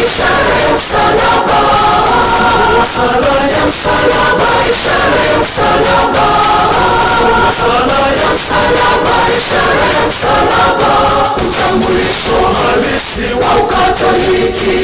ishara ya msalaba. Sala ya msalaba, ishara ya msalaba. Sala ya msalaba, ishara ya msalaba. Utambulisho halisi wa Ukatoliki.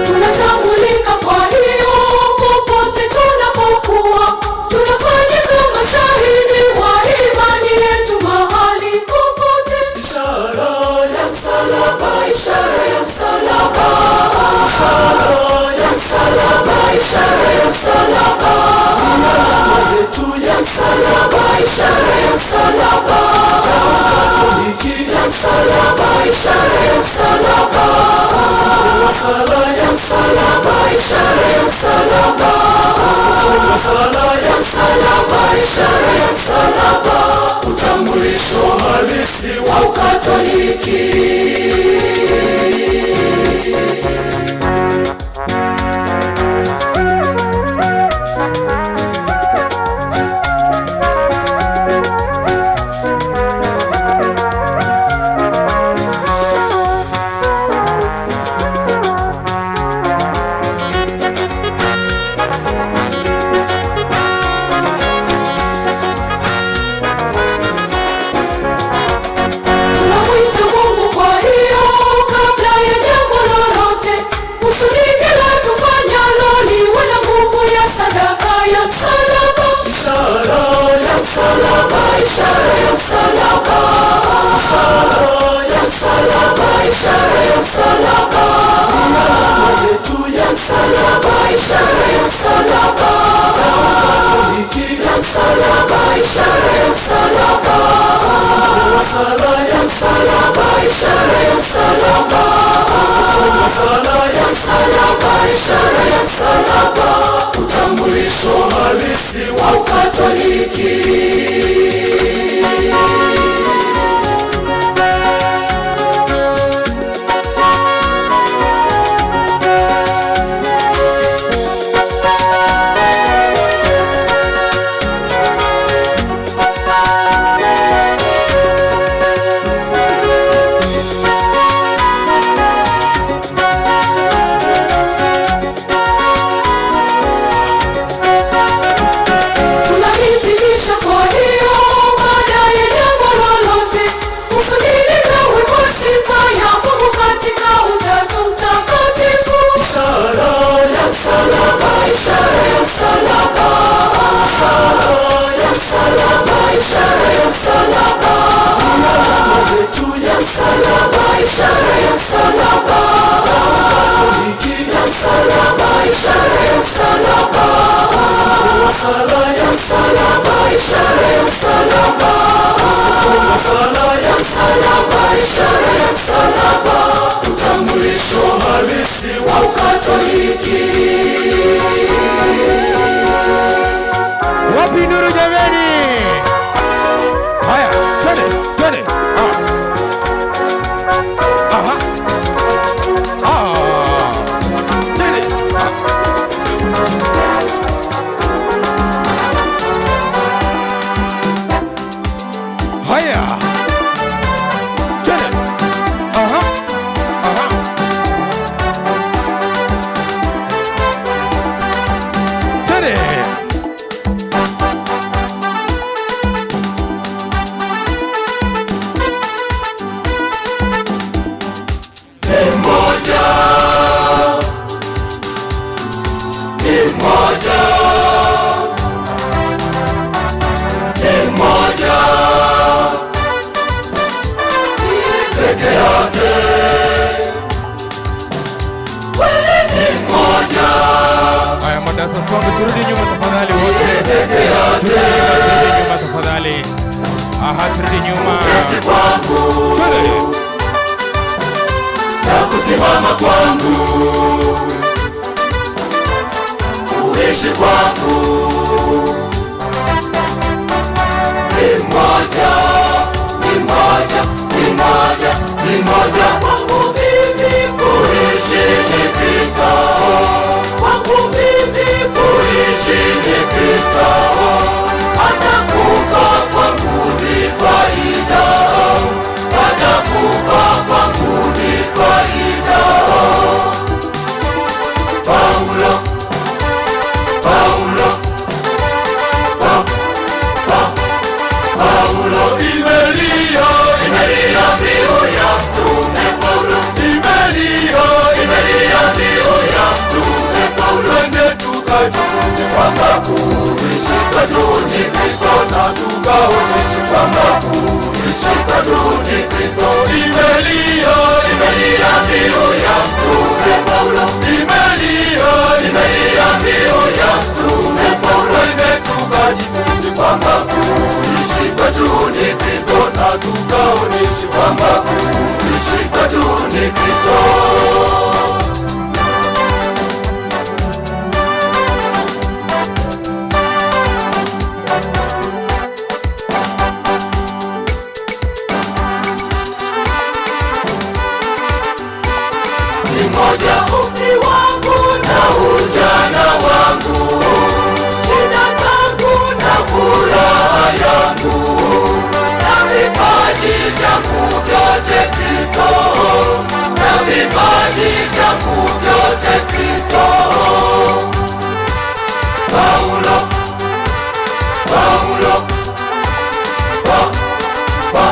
Tunatambulika kwa hiyo popote tunapokuwa, tunafanyika mashahidi wa imani yetu mahali popote. Ishara ya msalaba, ishara ya msalaba, ishara ya msalaba, ishara ya msalaba, alama yetu ya msalaba, ishara ya msalaba, Katoliki ya msalaba, ishara ya msalaba. Sala ya msalaba, ishara ya msalaba. Sala ya msalaba, ishara ya msalaba. Utambulisho halisi wa Ukatoliki. Tunamwita Mungu kwa hiyo kabla ya jambo lolote, kusudi kila tufanyalo liwe na nguvu ya sadaka ya msalaba. Ishara ya msalaba, ishara ya msalaba, ishara ya msalaba, ishara ya msalaba, alama yetu ya msalaba, ishara ya msalaba, Katoliki ya msalaba, ishara ya msalaba. Sala ya msalaba, ishara ya msalaba. Sala ya msalaba, ishara ya msalaba. Utambulisho halisi wa Ukatoliki. Tunahitimisha kwa hiyo baada ya jambo lolote, kusudi likawe kwa sifa ya Mungu katika Utatu Mtakatifu. Ishara ya msalaba, ishara ya msalaba, ishara ya msalaba, ishara ya msalaba, alama yetu ya msalaba, ishara ya msalaba, Katoliki ya msalaba, ishara ya msalaba. Sala ya msalaba, ishara ya msalaba. Sala ya msalaba, ishara ya msalaba. Utambulisho halisi wa Ukatoliki. Wapi nuru jameni? Haya, twende, twende. Ah. Aha. Ah. Twende. Ah. Haya. Twende. Aha. Aha. Twende. Ni mmoja, ni mmoja, ni mmoja peke yake, ni mmoja. Haya, madansa songe, turudi nyuma tafadhali wote. Turudi nyuma, turudi nyuma tafadhali. Aha, turudi nyuma. Kuketi kwangu Twende. Na kusimama kwangu, kuishi kwangu. Moja kwangu mimi kuishi ni Kristo, kwangu mimi kuishi ni Kristo, hata kufa kwangu ni faida, hata kufa kwangu ni faida. Paulo, Paulo, pa, pa, Paulo. Imelia, imelia mbiu ya Mtume Paulo, imelia, imelia mbiu ya Mtume Paulo. Twende tukajifunze kwamba kuishi kwetu ni Kristo, na tukaonyeshe kwamba kuishi kwetu ni Kristo. Imelia, imelia mbiu ya Mtume Paulo, imelia, imelia mbiu ya Mtume Paulo. Twende tukajifunze kwamba kuishi kwetu ni Kristo, na tukaonyeshe kwamba kuishi kwetu ni Kristo. Moja umri wangu na ujana wangu, shida zangu na furaha yangu, na vipaji vyangu vyote Kristo, na vipaji vyangu vyote Kristo. Paulo, Paulo, pa, pa,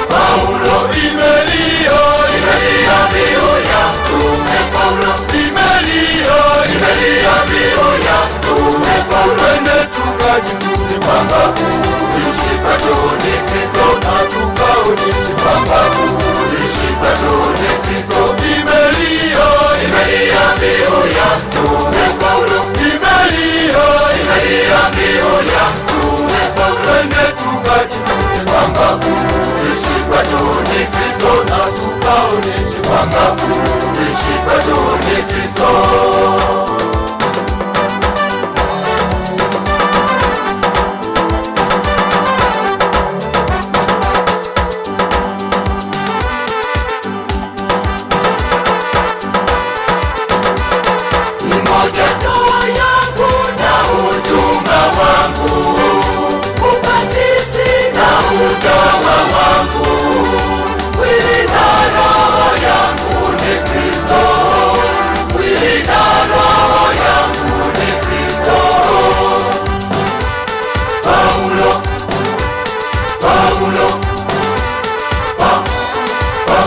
Paulo. Imelia, imelia mbiu ya Mtume Paulo, imelia, imelia mbiu ya Mtume Paulo. Twende tukajifunze kwamba kuishi kwetu ni Kristo, na tukaonyeshe kwamba kuishi kwetu ni Kristo. Imelia, imelia mbiu ya Mtume Paulo, imelia, imelia mbiu ya Mtume Paulo. Twende tukajifunze kwamba kuishi kwetu ni Kristo, na tukaonyeshe kwamba kuishi kwetu ni Kristo. Moja ndoa yangu na uchumba wangu, ukasisi na utawa wangu, mwili na roho yangu ni Kristo, mwili na roho yangu ni Kristo. Paulo, Paulo, pa, pa,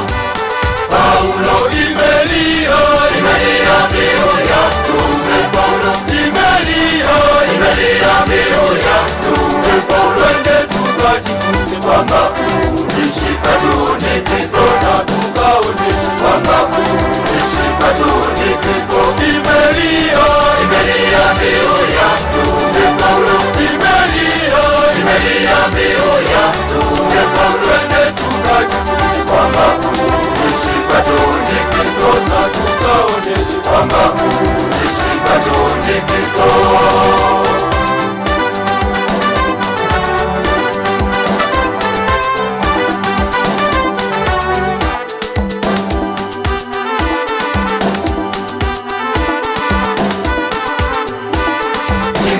Paulo. Imelia, imelia mbiu ya Mtume Paulo, imelia, imelia mbiu ya Mtume Paulo. Twende tukajifunze kwamba kuishi kwetu ni Kristo, na tukaonyeshe kwamba kuishi kwetu ni Kristo. Imelia, imelia mbiu ya Mtume Paulo, imelia, imelia mbiu ya Mtume Paulo. Twende tukajifunze kwamba kuishi kwetu ni Kristo, na tukaonyeshe kwamba kuishi kwetu ni Kristo.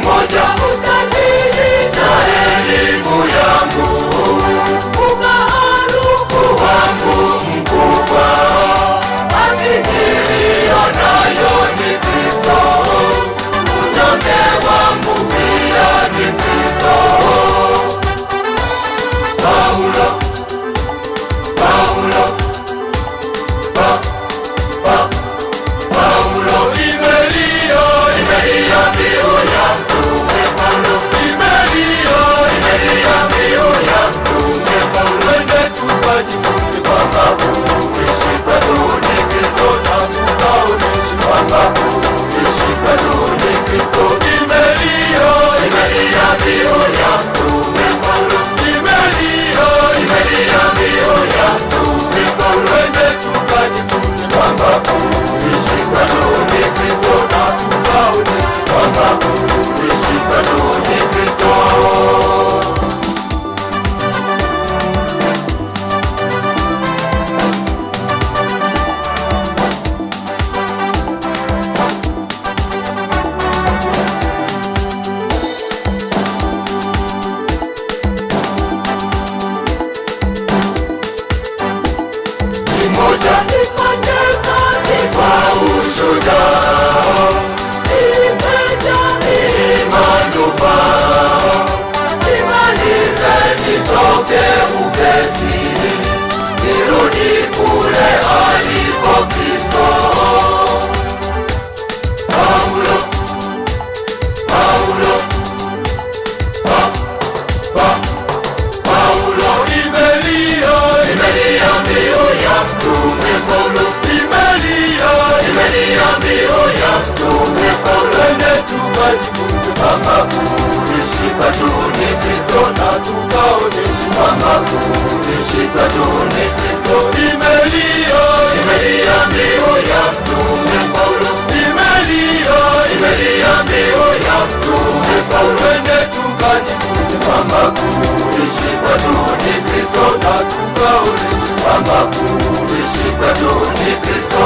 Moja utajiri na elimu yangu, umaarufu wangu mkubwa, haki niliyo nayo ni Kristo, unyonge wangu pia ni Kristo. Paulo, Paulo, pa, pa, Paulo. Imelia, imelia mbiu ya Mtume Paulo, imelia, imelia mbiu ya Mtume Paulo. Twende tukajifunze kwamba kuishi kwetu ni Kristo, na tukaonyeshe kwamba kuishi kwetu ni Kristo. Imelia, imelia mbiu ya Mtume Paulo, imelia, imelia mbiu ya Mtume Paulo. Twende tukajifunze kwamba kuishi kwetu ni Kristo, na tukaonyeshe kwamba kuishi kwetu ni Kristo. tukajifunze kwamba kuishi kwetu ni Kristo, na tukaonyeshe kwamba kuishi kwetu ni Kristo. Imelia, imelia mbiu ya Mtume Paulo, imelia, imelia mbiu ya Mtume Paulo. Twende tukajifunze kwamba kuishi kwetu ni Kristo, na tukaonyeshe kwamba kuishi kwetu ni Kristo.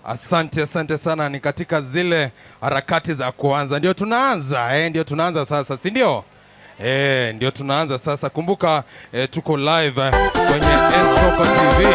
Asante, asante sana. Ni katika zile harakati za kuanza, ndio tunaanza ndio tunaanza sasa, si ndio? Ndio tunaanza sasa. Kumbuka tuko live kwenye Nsoko TV.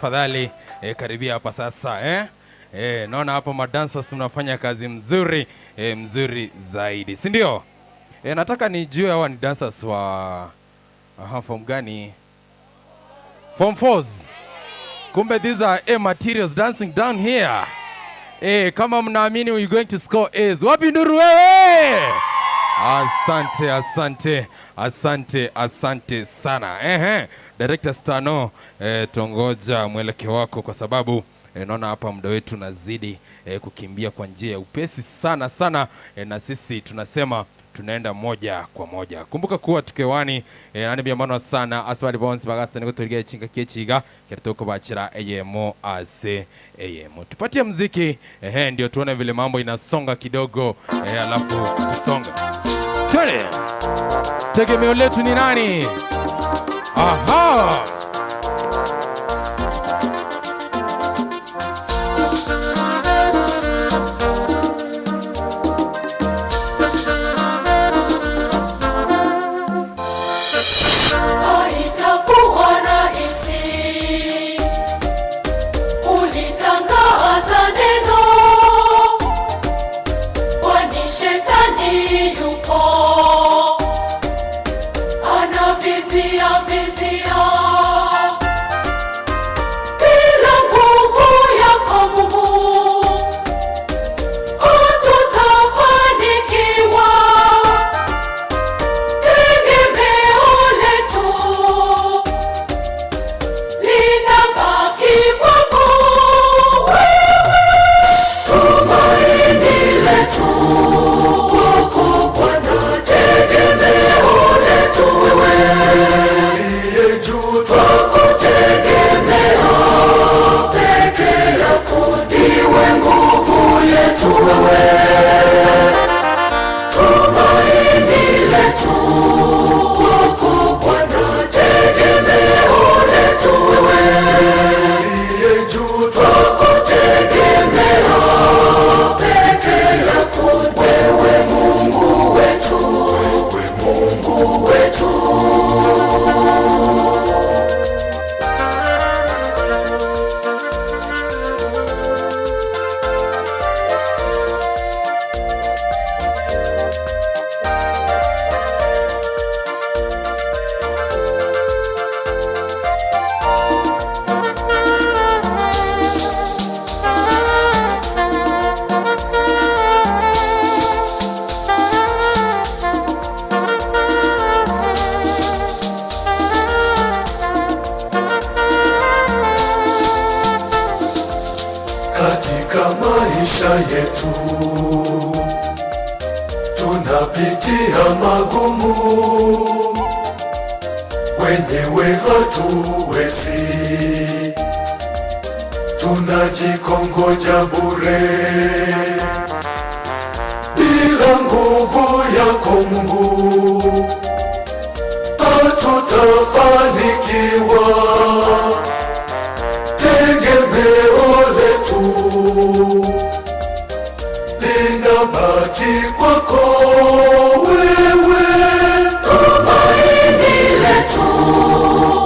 tafadhali, karibia hapa sasa, eh? Naona hapo madancers mnafanya kazi mzuri, mzuri zaidi, si ndio? Nataka nijue hawa ni dancers wa, aha, form gani? Form 4s. Kumbe these are A materials dancing down here. Kama mnaamini we going to score A's. Wapi nduru wewe? Asante, asante, asante, asante sana. Ehe, Director Stano, tuongoja mwelekeo wako kwa sababu naona hapa muda wetu unazidi kukimbia kwa njia ya upesi sana sana, na sisi tunasema tunaenda moja kwa moja. Kumbuka kuwa tukewani, nani byamano sana asabali bonsi bagasa niko tuliga chinga kiechiga kertoko bachira eyemo ase eyemo. Tupatie mziki, ehe, ndio tuone vile mambo inasonga kidogo, alafu tusonga. Twende. Tegemeo letu ni nani? Aha! Haitakuwa rahisi, ulitangaza neno, kwani shetani yupo anavizia vizia. Bila nguvu yako Mungu, hatutafanikiwa. Tegemeo letu linabaki kwako wewe. Tumaini letu kwako Bwana, tegemeo letu wewe uliye juu, twakutegemea peke yako, ndiwe nguvu yetu wewe. Tumaini letu kwako Bwana, tegemeo letu wewe uliye juu, twakutegemea peke yako, wewe Mungu wetu, wewe Mungu wetu. Katika maisha yetu tunapitia magumu, wenyewe hatuwezi, tunajikongoja bure. Bila nguvu yako Mungu hatutafanikiwa. Tegemeo letu linabaki kwako wewe. Tumaini letu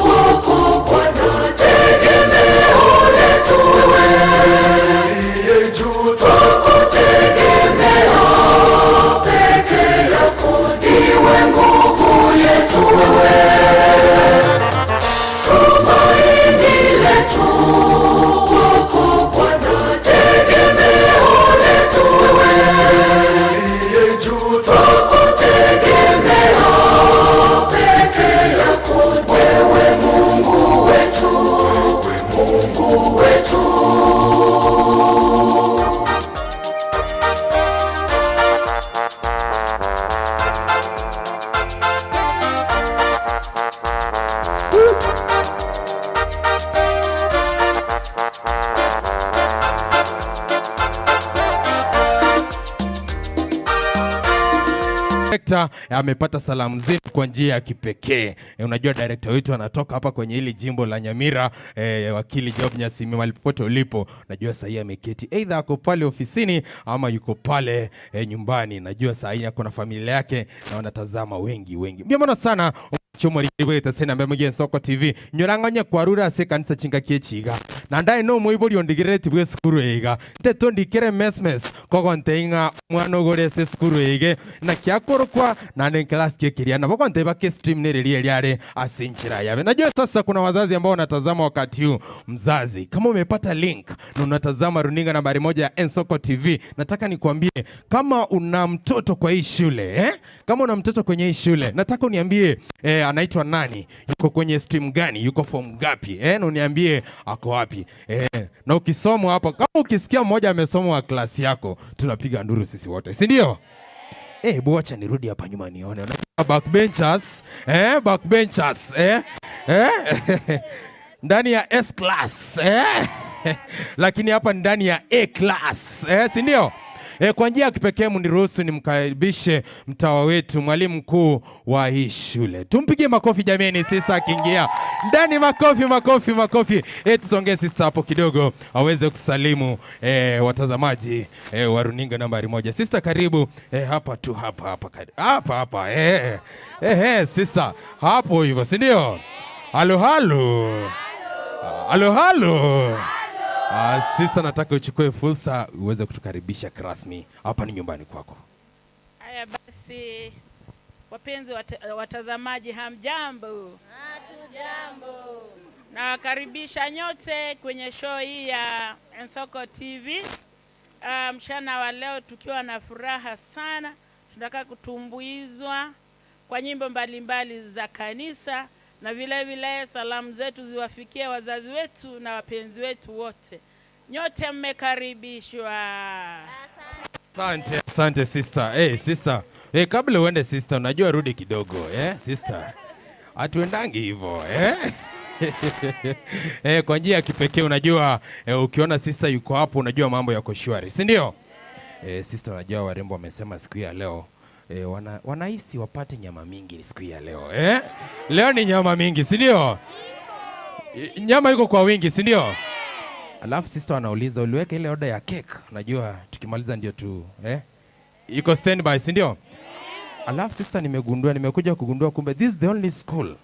kwako Bwana, tegemeo letu wewe uliye juu, twakutegemea peke yako, ndiwe nguvu yetu wewe. Tumaini letu kwako Bwana, tegemeo letu wewe uliye juu, twakutegemea peke yako, wewe Mungu wetu, wewe Mungu wetu. Director amepata salamu zetu kwa njia ya kipekee. Unajua director wetu anatoka hapa kwenye hili jimbo la Nyamira, wakili Job Nyasimi, mahali popote ulipo, najua sahii ameketi either ako pale ofisini ama yuko pale nyumbani. Najua sahii ako na familia yake na wanatazama wengi wengi. Ndio maana sana Chomoribwete sena mbe mugie Nsoko TV nyorang'onye kwarura ase kanisa chingaki echiga nandaye no moibori ondigerereti bwa esukuru eiga nteto ndikere mesmes kogonte ing'a omwana ogore ase esukuru eige naki akorokwa nande class kekiria nabo gonteba ke stream nereri eriare ase nchira yabe. Najua sasa kuna wazazi ambao wanatazama wakati huu. Mzazi, kama umepata link na unatazama runinga nambari 1 ya Nsoko TV, nataka nikwambie kama una mtoto kwa hii shule, eh? Kama una mtoto kwenye hii shule, nataka uniambie anaitwa nani, yuko kwenye stream gani, yuko form gapi, na uniambie ako wapi. Na ukisomwa hapo, kama ukisikia mmoja amesoma wa klasi yako, tunapiga nduru sisi wote, si ndio? Bu acha nirudi hapa nyuma nione. Unajua backbenchers, backbenchers, ndani ya S class, lakini hapa ni ndani ya A class, si ndio? Kwa njia ya kipekee mniruhusu nimkaribishe mtawa wetu, mwalimu mkuu wa hii shule. Tumpigie makofi jameni, sister akiingia ndani. Makofi, makofi, makofi. Tusongee sister hapo kidogo aweze kusalimu watazamaji wa runinga nambari 1. Sister karibu, hapa tu, hapa hapa karibu. Hapa hapa. Sister hapo hivyo, si ndio? Halo halo. Halo halo. Sister nataka uchukue fursa uweze kutukaribisha rasmi. Hapa ni nyumbani kwako. Haya basi, wapenzi watazamaji, hamjambo? Hatujambo. Nawakaribisha nyote kwenye show hii ya Nsoko TV. Mchana wa leo tukiwa na furaha sana, tunataka kutumbuizwa kwa nyimbo mbalimbali za kanisa na vile vile salamu zetu ziwafikie wazazi wetu na wapenzi wetu wote. Nyote mmekaribishwa. Asante, asante sister. Hey, sister. Hey, kabla uende sister, unajua rudi kidogo, sister. Hatuendangi hivyo, eh? Kwa njia ya kipekee unajua, ukiona sister yuko hapo unajua mambo yako shwari, si ndio? Sister, unajua warembo wamesema siku ya leo wanahisi wapate nyama mingi siku ya leo. Leo ni nyama mingi, si ndio? Nyama iko kwa wingi, si ndio? Alafu sister wanauliza uliweka ile order ya cake? Unajua tukimaliza ndio tu? Iko standby, si ndio? Alafu sister, nimekuja kugundua kumbe this is the only school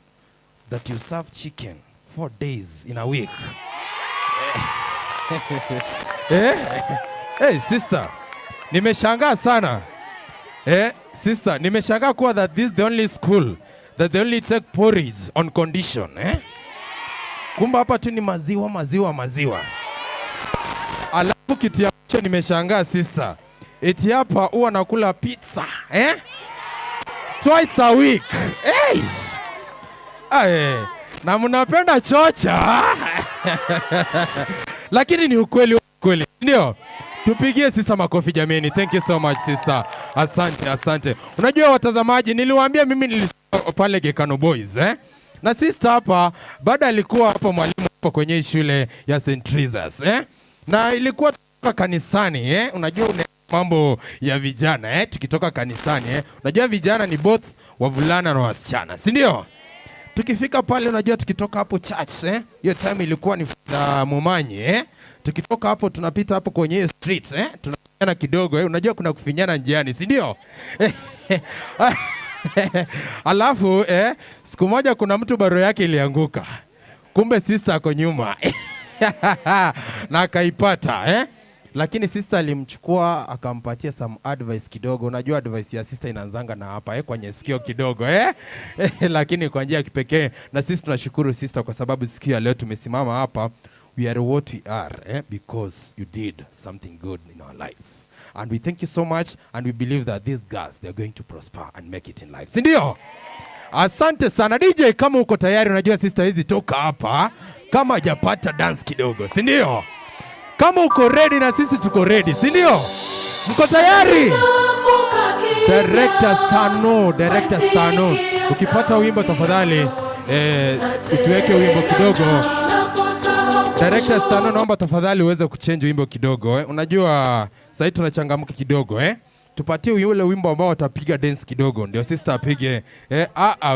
that you serve chicken 4 days in a week. Hey, sister, nimeshangaa sana. Sister, nimeshangaa kuwa that this is the only school that they only take porridge on condition. Kumbe hapa tu ni maziwa, maziwa, maziwa. Alafu kitu ya mwisho nimeshangaa sister, eti hapa huwa nakula pizza? Twice a week. Hey! Aye, na mnapenda chocha. Lakini ni ukweli, ukweli. Ndio? Tupigie sister makofi jameni. Thank you so much sister. Asante, asante. Unajua watazamaji, niliwaambia mimi nilisoma pale Gekano Boys? Na sister hapa baada alikuwa hapa mwalimu hapa kwenye shule ya St. Teresa's? Na ilikuwa kutoka kanisani? Unajua una mambo ya vijana? Tukitoka kanisani? Unajua vijana ni both wavulana na wasichana, si ndio? Tukifika pale unajua tukitoka hapo church? Hiyo time ilikuwa ni Mumanyi? Tukitoka hapo tunapita hapo kwenye hiyo street? Tunafinyana kidogo? Unajua kuna kufinyana njiani, si ndio? Alafu siku moja kuna mtu baro yake ilianguka. Kumbe sister ako nyuma. Na akaipata? Lakini sister alimchukua akampatia some advice kidogo. Unajua advice ya sister inaanzanga na hapa kwenye sikio kidogo? Lakini kwa njia ya kipekee, na sisi tunashukuru sister kwa sababu siku ya leo tumesimama hapa. We are what we are because you did something good in our lives. And we thank you so much, and we believe that these girls, they are going to prosper and make it in life. Si ndio? Asante sana DJ, kama uko tayari, unajua sister hizi toka hapa kama hajapata dance kidogo, si ndio? Kama uko ready na sisi tuko ready, si ndio? Mko tayari? Director Stano, Director Stano, ukipata wimbo tafadhali utuweke wimbo kidogo. Director Stano, naomba tafadhali uweze kuchange wimbo kidogo. Unajua sasa tunachangamka kidogo. Tupatie ule wimbo ambao watapiga dance kidogo ndio sister apige.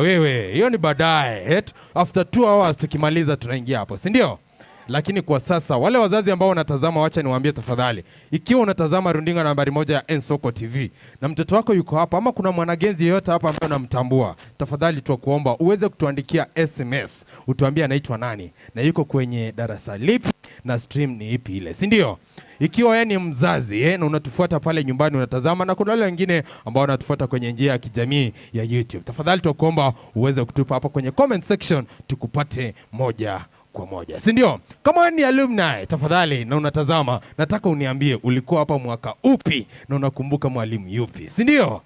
Wewe, hiyo ni baadaye. After 2 hours tukimaliza tunaingia hapo, si ndio? Lakini kwa sasa wale wazazi ambao wanatazama, wacha niwaambie tafadhali, ikiwa unatazama rundinga nambari 1 ya Nsoko TV na mtoto wako yuko hapa ama kuna mwanagenzi yeyote hapa ambaye unamtambua, tafadhali tunakuomba uweze kutuandikia SMS, utuambie anaitwa nani na yuko kwenye darasa lipi na stream ni ipi ile, si ndio? Ikiwa wewe ni mzazi na unatufuata pale nyumbani unatazama, na kuna wale wengine ambao wanatufuata kwenye njia ya kijamii ya YouTube, tafadhali tunakuomba uweze kutupa hapo kwenye comment section tukupate moja kwa moja, si ndio? Kama wewe ni alumni tafadhali na unatazama, nataka uniambie ulikuwa hapa mwaka upi na unakumbuka mwalimu yupi, si ndio?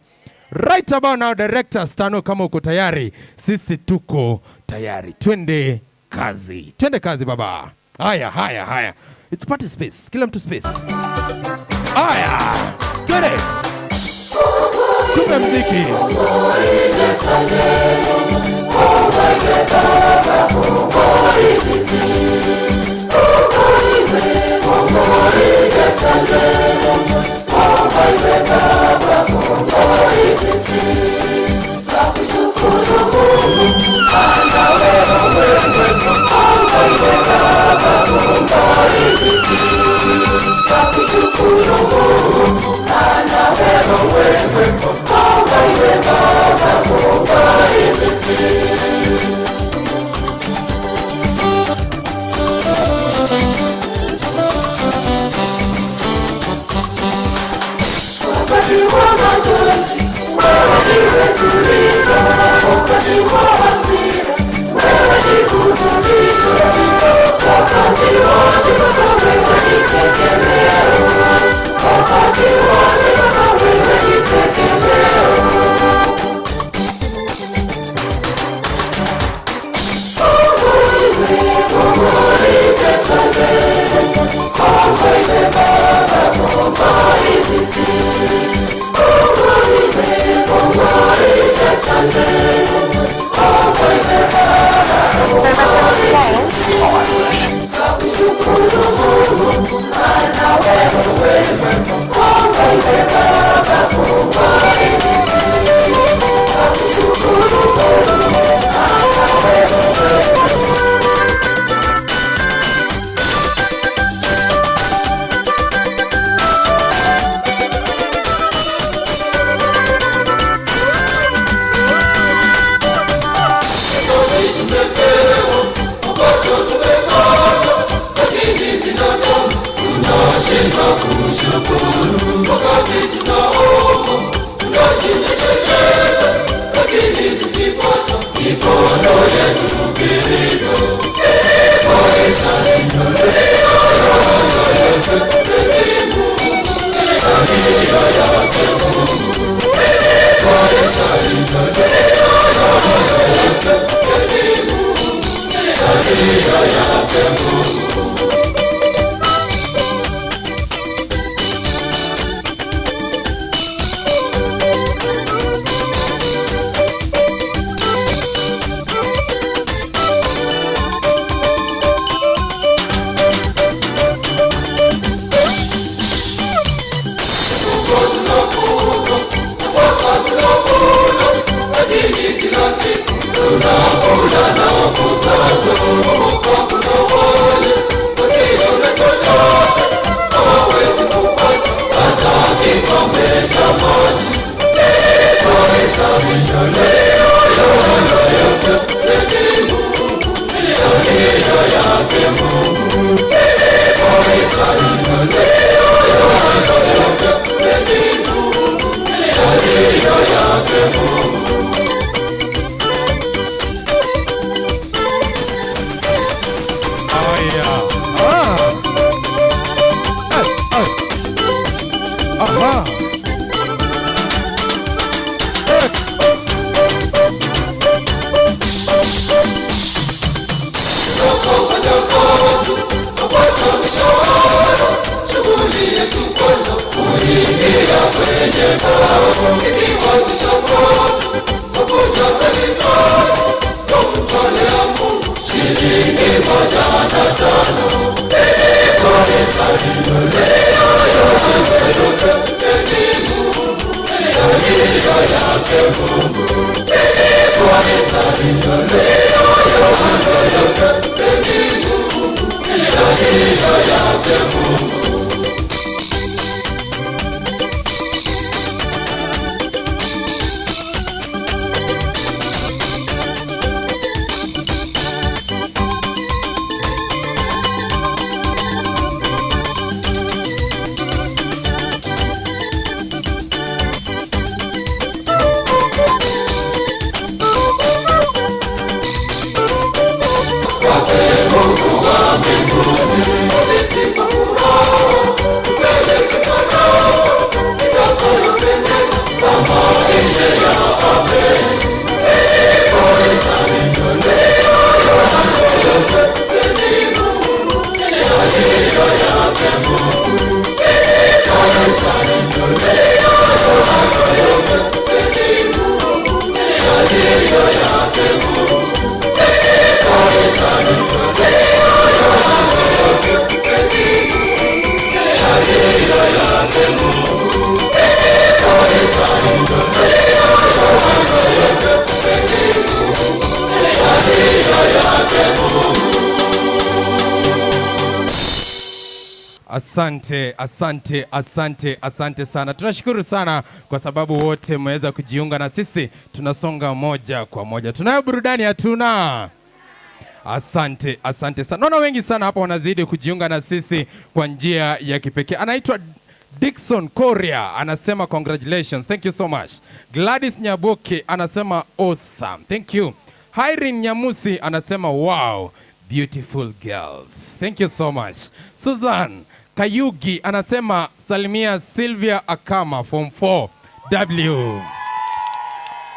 Right about now, Director Stano, kama uko tayari, sisi tuko tayari. Twende kazi, twende kazi baba. Haya, haya, haya, tupate space, kila mtu space. Haya, twende, tupe mziki. Yaliyo yake Mungu. Mungu wa mbinguni, sisi kwa furaha tupeleke sadaka itakayopendeza kama ile ya Abeli. Yaliyo yake Mungu. Yaliyo yake Mungu. Asante, asante, asante, asante sana. Tunashukuru sana kwa sababu wote mmeweza kujiunga na sisi. Tunasonga moja kwa moja. Tunayo burudani hatuna? Asante, asante sana. Naona wengi sana hapa wanazidi kujiunga na sisi kwa njia ya kipekee. Anaitwa Dickson Korea anasema congratulations. Thank you so much. Gladys Nyaboke anasema awesome. Thank you. Irene Nyamusi anasema wow, beautiful girls. Thank you so much. Susan Kayugi anasema salimia Sylvia Akama, form 4 W.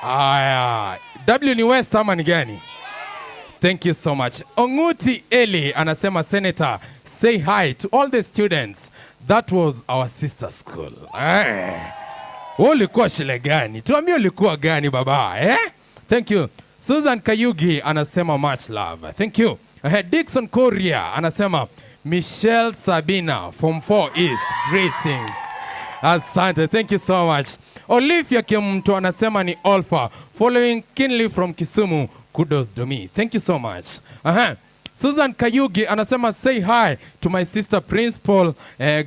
Aya, W ni West ama ni gani? Thank you so much. Onguti Eli anasema, "Senator, say hi to all the students. That was our sister school." Eh. Wewe ulikuwa shule gani? Tuambie ulikuwa gani, baba, eh? Thank you. Susan Kayugi anasema much love. Thank you. Dixon Korea anasema Michelle Sabina, form 4 East. Greetings. Asante. Thank you so much. Olivia Kimto anasema ni Alpha following keenly from Kisumu. Kudos to me. Thank you so much. Aha. Susan Kayugi anasema say hi to my sister principal,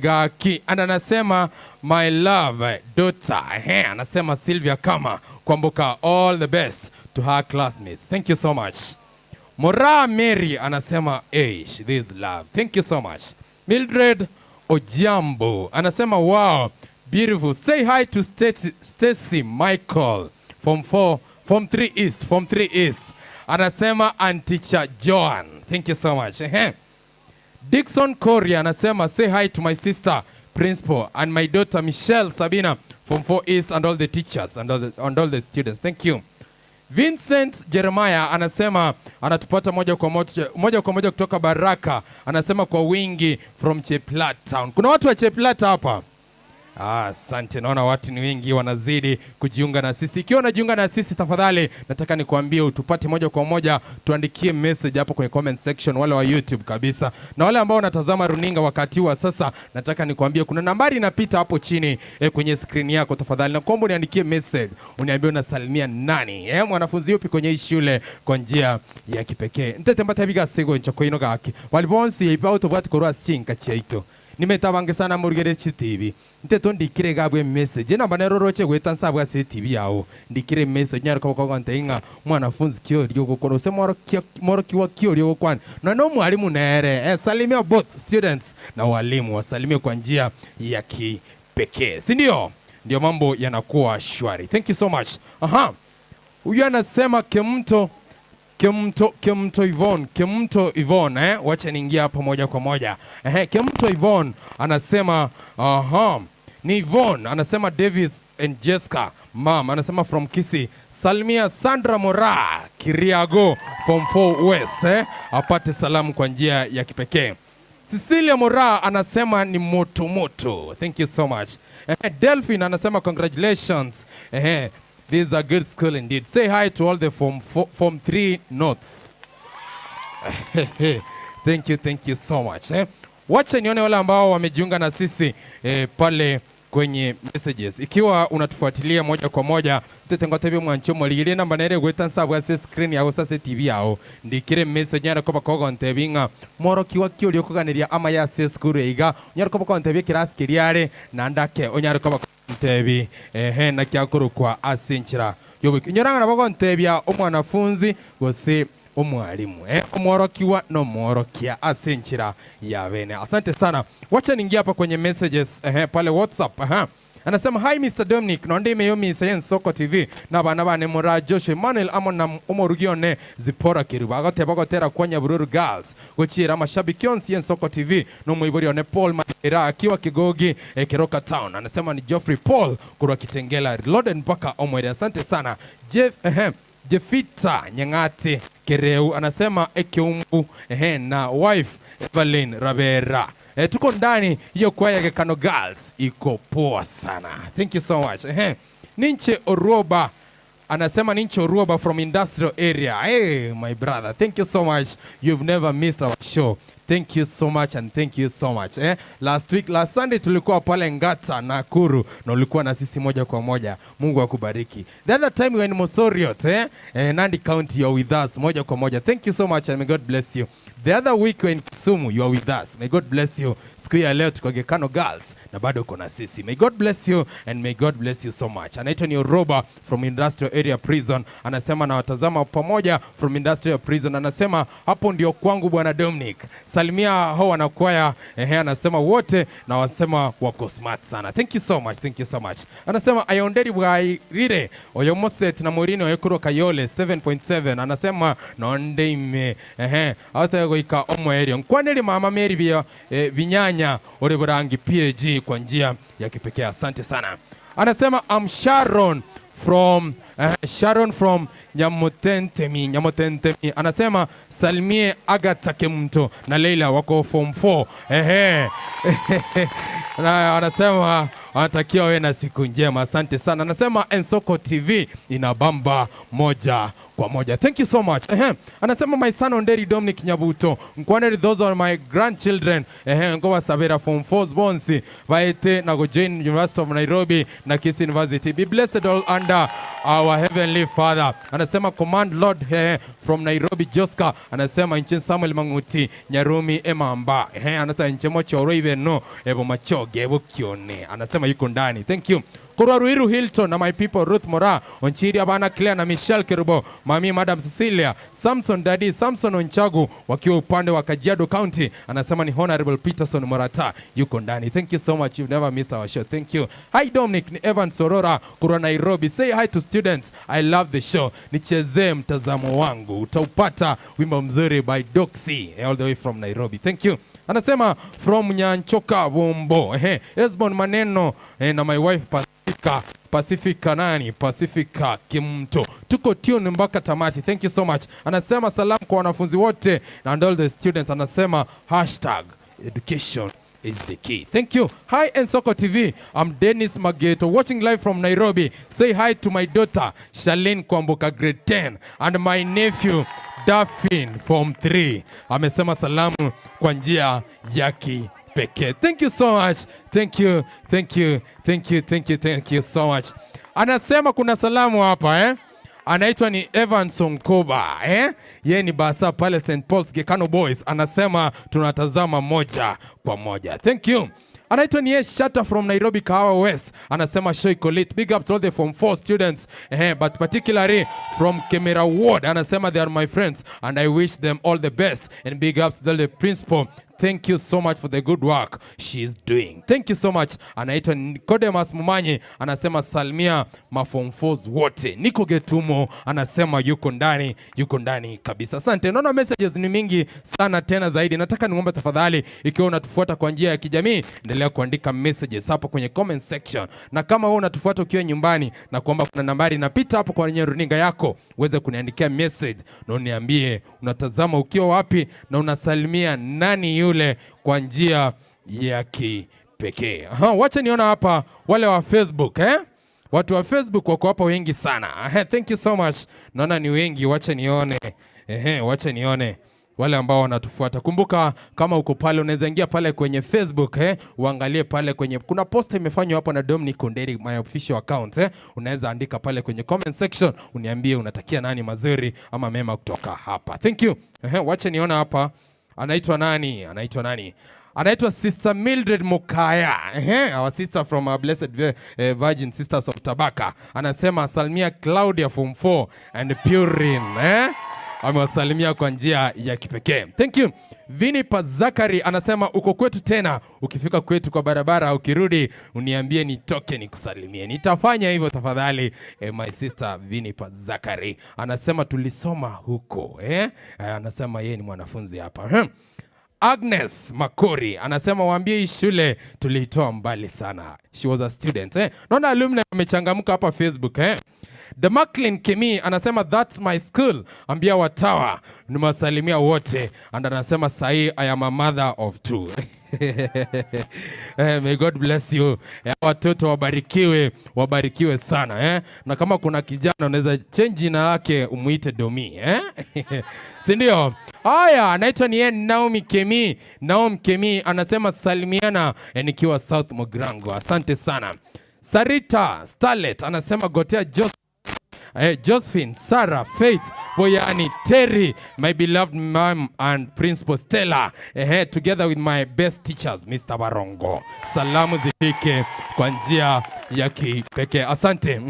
Gaki, and anasema my love daughter. Anasema Sylvia Kama Kwamboka, all the best to her classmates. Thank you so much. Mora Mary anasema, "Eish, this love." Thank you so much. Mildred Ojiambo anasema wow, beautiful. Say hi to Stacy Michael, form 4, form 3 East, form 3 East. Anasema and teacher Joan. Thank you so much. Ehe. Dixon Korea anasema say hi to my sister principal and my daughter Michelle Sabina, form 4 East, and all the teachers and all the students. Thank you. Vincent Jeremiah anasema anatupata moja kwa moja kutoka Baraka. Anasema kwa wingi from Cheplat Town. Kuna watu wa Cheplat hapa? Ah, asante, naona watu ni wengi wanazidi kujiunga na sisi. Ikiwa unajiunga na sisi, tafadhali nataka nikuambie utupate moja kwa moja, tuandikie message hapo kwenye comment section, wale wa YouTube kabisa, na wale ambao wanatazama runinga wakati wa sasa, nataka nikuambie kuna nambari inapita hapo chini kwenye screen yako. Tafadhali nakuomba uniandikie message, uniambie unasalimia nani, mwanafunzi yupi kwenye hii shule kwa njia ya kipekee. Ntete mbatabiga sego nchako ino gaki walibonsi ipa utobwati korwa chinka chiaito nimetabange sana murugere chitibi nteto ndikire gabwe message namba neroroche gweta nsabwa se TV yao ndikire message nyariko ko konte mwanafunzi kiorio gukora use morokiwa kiorio gukwana na no mwalimu nere salimia both students na walimu wasalimie kwa njia ya kipekee, si ndio? Ndio mambo yanakuwa shwari. Thank you so much. Aha, huyu anasema Kemto Kemto Kemto Yvonne, Kemto Yvonne, wacha niingia hapo moja kwa moja. Kemto Yvonne anasema, aha, ni Yvonne anasema Davis and Jessica mam anasema from Kisii, salimia Sandra Mora Kiriago, form 4 West, apate salamu kwa njia ya kipekee. Cecilia Mora anasema ni moto moto. Thank you so much. Delphine anasema congratulations. This is a good school indeed. Say hi to all the form 4, form 3 North. Thank you, thank you so much. Wacha nione wale ambao wamejiunga na sisi pale Kwenye messages, ikiwa unatufuatilia moja kwa moja, tetengotebi mwancho moligire namba nere gweta nsabwa ase screen yago sase TV yao, ndikire message nyara koba kogontebi ng'a morokiwa ki okoganeria ama ya ase skuru iga nyara koba kontebi kirasi kiriare na ndake onyara koba kontebi ehe na kyakorokwa ase nchira yoboki nyoranga nabo gontebia omwanafunzi gose omwalimu, omworokiwa no mworokia ase nchira ya bene. Asante sana. Wacha niingia hapa kwenye messages, pale WhatsApp. Aha. Anasema, "Hi Mr. Dominic, nonde imeyo misa Nsoko TV na bana bane mura Joshua Emmanuel amo na omorugione Zipora Kiruba agoteba gotera kwa Nyabururu Girls gochira amashabiki onsi Nsoko TV no muibori one Paul Madera akiwa Kigogi, Keroka Town." Anasema ni Geoffrey Paul kurwa Kitengela Loden mpaka Omwere. Asante sana. Jeff, Jefita Nyang'ati Kereu anasema Ekeumbu, na wife Evelyn Rabera. Tuko ndani hiyo kwaya ya Gekano Girls iko poa sana. Thank you so much. Ninche Oroba anasema Ninche Oroba from industrial area. Hey, my brother, thank you so much. You've never missed our show. Thank you so much and thank you so much. Last week, last Sunday tulikuwa pale Ngata, Nakuru na ulikuwa na sisi moja kwa moja. Mungu akubariki. The other time we were in Mosoriot, Nandi County, you are with us moja kwa moja. Thank you so much and may God bless you. The other week we were in Kisumu, you are with us. May God bless you. Siku ya leo tuko Gekano Girls na bado uko na sisi. May God bless you and may God bless you so much. Anaitwa ni Roba from Industrial Area Prison. Anasema nawatazama pamoja from Industrial Prison. Anasema hapo ndio kwangu, bwana Dominic. Salimia hao wanakwaya. Anasema wote na wasema wako smart sana. Thank you so much. Thank you so much. Anasema ayonderi bwairire oyo Moset na Morini oyekuro Kayole 7.7. Anasema nonde ime ate goika omwerio nkwaneli mama Mary bia vinyanya ore burangi PAG kwa njia ya kipekee. Asante sana. Anasema I'm Sharon from Nyamutentemi, Nyamutentemi. Anasema salimie Agatha Kemto na Leila wako form 4. Ehe. Na anasema anatakia wewe na siku njema. Asante sana. Anasema Ensoko TV inabamba moja kwa moja. Thank you so much. Ehe. Anasema my son Onderi Dominic Nyabuto. Nkwaneri, those are my grandchildren. Ehe, ngoba sabera form 4 bonsi vaete na go join University of Nairobi na Kisii University. Be blessed all under our heavenly Father. Anasema command Lord, from Nairobi Joska. Anasema inche Samuel Manguti Nyarumi Emamba. Ehe, anasema inche mochoro ive ebo machoge ebo kione. Anasema yuko ndani. Thank you. Kurwa Ruiru Hilton na my people Ruth Mora, Onchiri Abana Claire na Michelle Kerubo, Mami Madam Cecilia, Samson Daddy, Samson Onchagu wakiwa upande wa Kajiado County. Anasema ni Honorable Peterson Morata yuko ndani. Thank you so much. You've never missed our show. Thank you. Hi Dominic, ni Evan Sorora kurwa Nairobi. Say hi to students. I love the show. Nichezee mtazamo wangu. Utaupata wimbo mzuri by Doxy all the way from Nairobi. Thank you. Anasema from Nyanchoka Bombo. Ehe, Esbon Maneno, na my wife Pacifica Pacifica nani Pacifica Kimto, tuko tune mpaka tamati. Thank you so much. Anasema salamu kwa wanafunzi wote and all the students. Anasema #education is the key. Thank you. Hi Ensoko TV. I'm Dennis Mageto watching live from Nairobi. Say hi to my daughter Charlene Kwamboka, grade 10, and my nephew Daphne, form 3. Amesema salamu kwa njia ya kipekee. Thank you so much. Thank you. Thank you. Thank you. Thank you. Thank you so much. Anasema kuna salamu hapa, eh? Anaitwa ni Evanson Koba, eh? Ye ni bursar pale St Paul's Gekano Boys. Anasema tunatazama moja kwa moja. Thank you. Anaitwa ni Shata from Nairobi Kahawa West. Anasema show iko lit. Big up to all the form 4 students, but particularly from Kemera Ward. Anasema they are my friends and I wish them all the best and big ups to the principal. Thank you so much for the good work she is doing. Thank you so much. Anaitwa Nicodemus Mumanyi, anasema salimia maform 4s wote. Niko Getumo anasema yuko ndani, yuko ndani kabisa. Asante. Naona messages ni mingi sana tena zaidi. Nataka niombe tafadhali, ikiwa unatufuata kwa njia ya kijamii, endelea kuandika messages hapo kwenye comment section. Na kama wewe unatufuata ukiwa nyumbani, na kwamba kuna nambari inapita hapo kwenye runinga yako, uweze kuniandikia message na uniambie unatazama ukiwa wapi na unasalimia nani yule kwa njia ya kipekee. Aha, wacha niona hapa wale wa Facebook, eh? Watu wa Facebook wako hapa wengi sana. Aha, thank you so much. Naona ni wengi, wacha nione. Ehe, wacha nione. Wale ambao wanatufuata, kumbuka kama uko pale unaweza ingia pale kwenye Facebook, uangalie pale kwenye kuna posta imefanywa hapo na Dominic Konderi, my official account. Unaweza andika pale kwenye comment section uniambie unatakia nani mazuri ama mema kutoka hapa. Thank you. Wacha niona hapa anaitwa nani? Anaitwa nani? Anaitwa Sister Mildred Mukaya. Our sister from our Blessed Virgin Sisters of Tabaka. Anasema salimia Claudia, form 4, and Purin. Eh? Amewasalimia kwa njia ya kipekee. Thank you. Vini Pazakari anasema uko kwetu tena, ukifika kwetu kwa barabara ukirudi uniambie nitoke nikusalimie. Nitafanya hivyo tafadhali. My sister Vini Pazakari anasema tulisoma huko, eh? Anasema yeye ni mwanafunzi hapa. Agnes Makori anasema waambie hii shule tuliitoa mbali sana. She was a student. Eh? Naona alumni amechangamka hapa Facebook, eh? The Macklin Kemi anasema, "That's my school." Ambia watawa nimewasalimia wote. And anasema sahi I am a mother of two. May God bless you. Watoto wabarikiwe, wabarikiwe sana, eh? Na kama kuna kijana unaweza change jina lake umuite Domi, eh? Si ndio? Haya, anaitwa ni yeye Naomi Kemi. Naomi Kemi anasema salimiana, nikiwa South Mogrango. Asante sana. Sarita Starlet anasema gotea Josephine, Sarah, Faith, Boyani, Terry, my beloved mom and Principal Stella, together with my best teachers, Mr. Barongo. Salamu zifike kwa njia ya kipekee. Asante.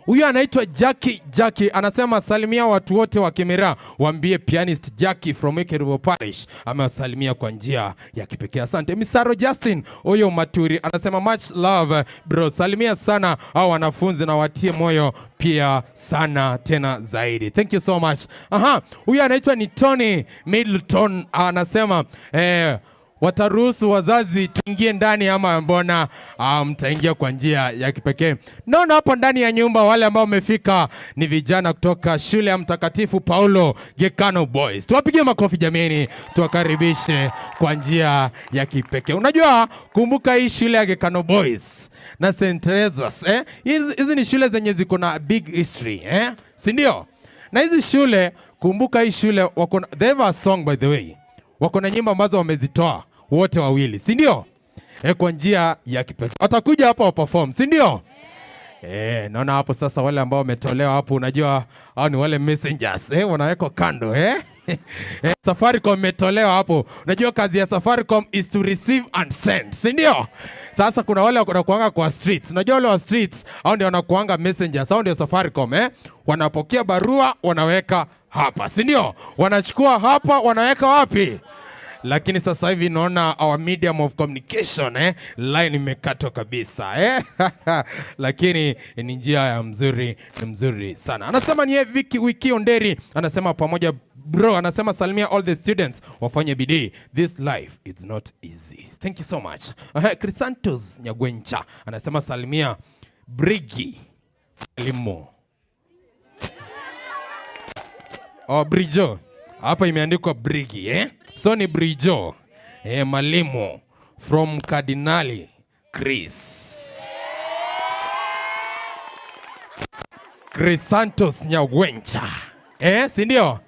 Huyu anaitwa Jackie. Jackie anasema salimia watu wote wa Kemera, waambie pianist Jackie from Ekerubo Parish amewasalimia kwa njia ya kipekee. Asante. Misaro Justin huyo Maturi anasema much love bro, salimia sana hao wanafunzi na watie moyo pia sana tena zaidi. Thank you so much. Aha, huyu anaitwa ni Tony Middleton anasema wataruhusu wazazi tuingie ndani ama mbona mtaingia kwa njia ya kipekee? Naona hapo ndani ya nyumba wale ambao wamefika ni vijana kutoka shule ya Mtakatifu Paulo Gekano Boys. Tuwapigie makofi jameni, tuwakaribishe kwa njia ya kipekee. Unajua, kumbuka hii shule ya Gekano Boys na St. Teresa's, eh? Hizi ni shule zenye ziko na big history, eh? Si ndio? Na hizi shule, kumbuka hii shule wako they have a song, by the way, wako na nyimbo ambazo wamezitoa wote wawili, si ndio? Kwa njia ya kipekee watakuja hapa wa perform, si ndio? Naona hapo sasa wale ambao wametolewa hapo, unajua hao ni wale messengers, wanawekwa kando, eh? Safaricom imetolewa hapo. Unajua kazi ya Safaricom is to receive and send, si ndio? Sasa kuna wale wanakuanga kwa streets. Unajua wale wa streets hao ndio wanakuanga messengers, hao ndio Safaricom, eh? Wanapokea barua wanaweka hapa, si ndio? Wanachukua hapa wanaweka wapi? Lakini sasa hivi naona our medium of communication, line imekatwa kabisa, eh? Lakini ni njia ya mzuri, ni mzuri sana. Anasema ni yeye Vicky Wiki Onderi, anasema pamoja bro, anasema salimia all the students wafanye bidii, this life is not easy. Thank you so much. Crisantos Nyagwencha anasema salimia Brigi Limo. Oh, Brijo. Hapa imeandikwa Brigi, eh? So ni Brijo. Malimo from Cardinali Chris. Chris Santos Nyagwencha. Si ndio?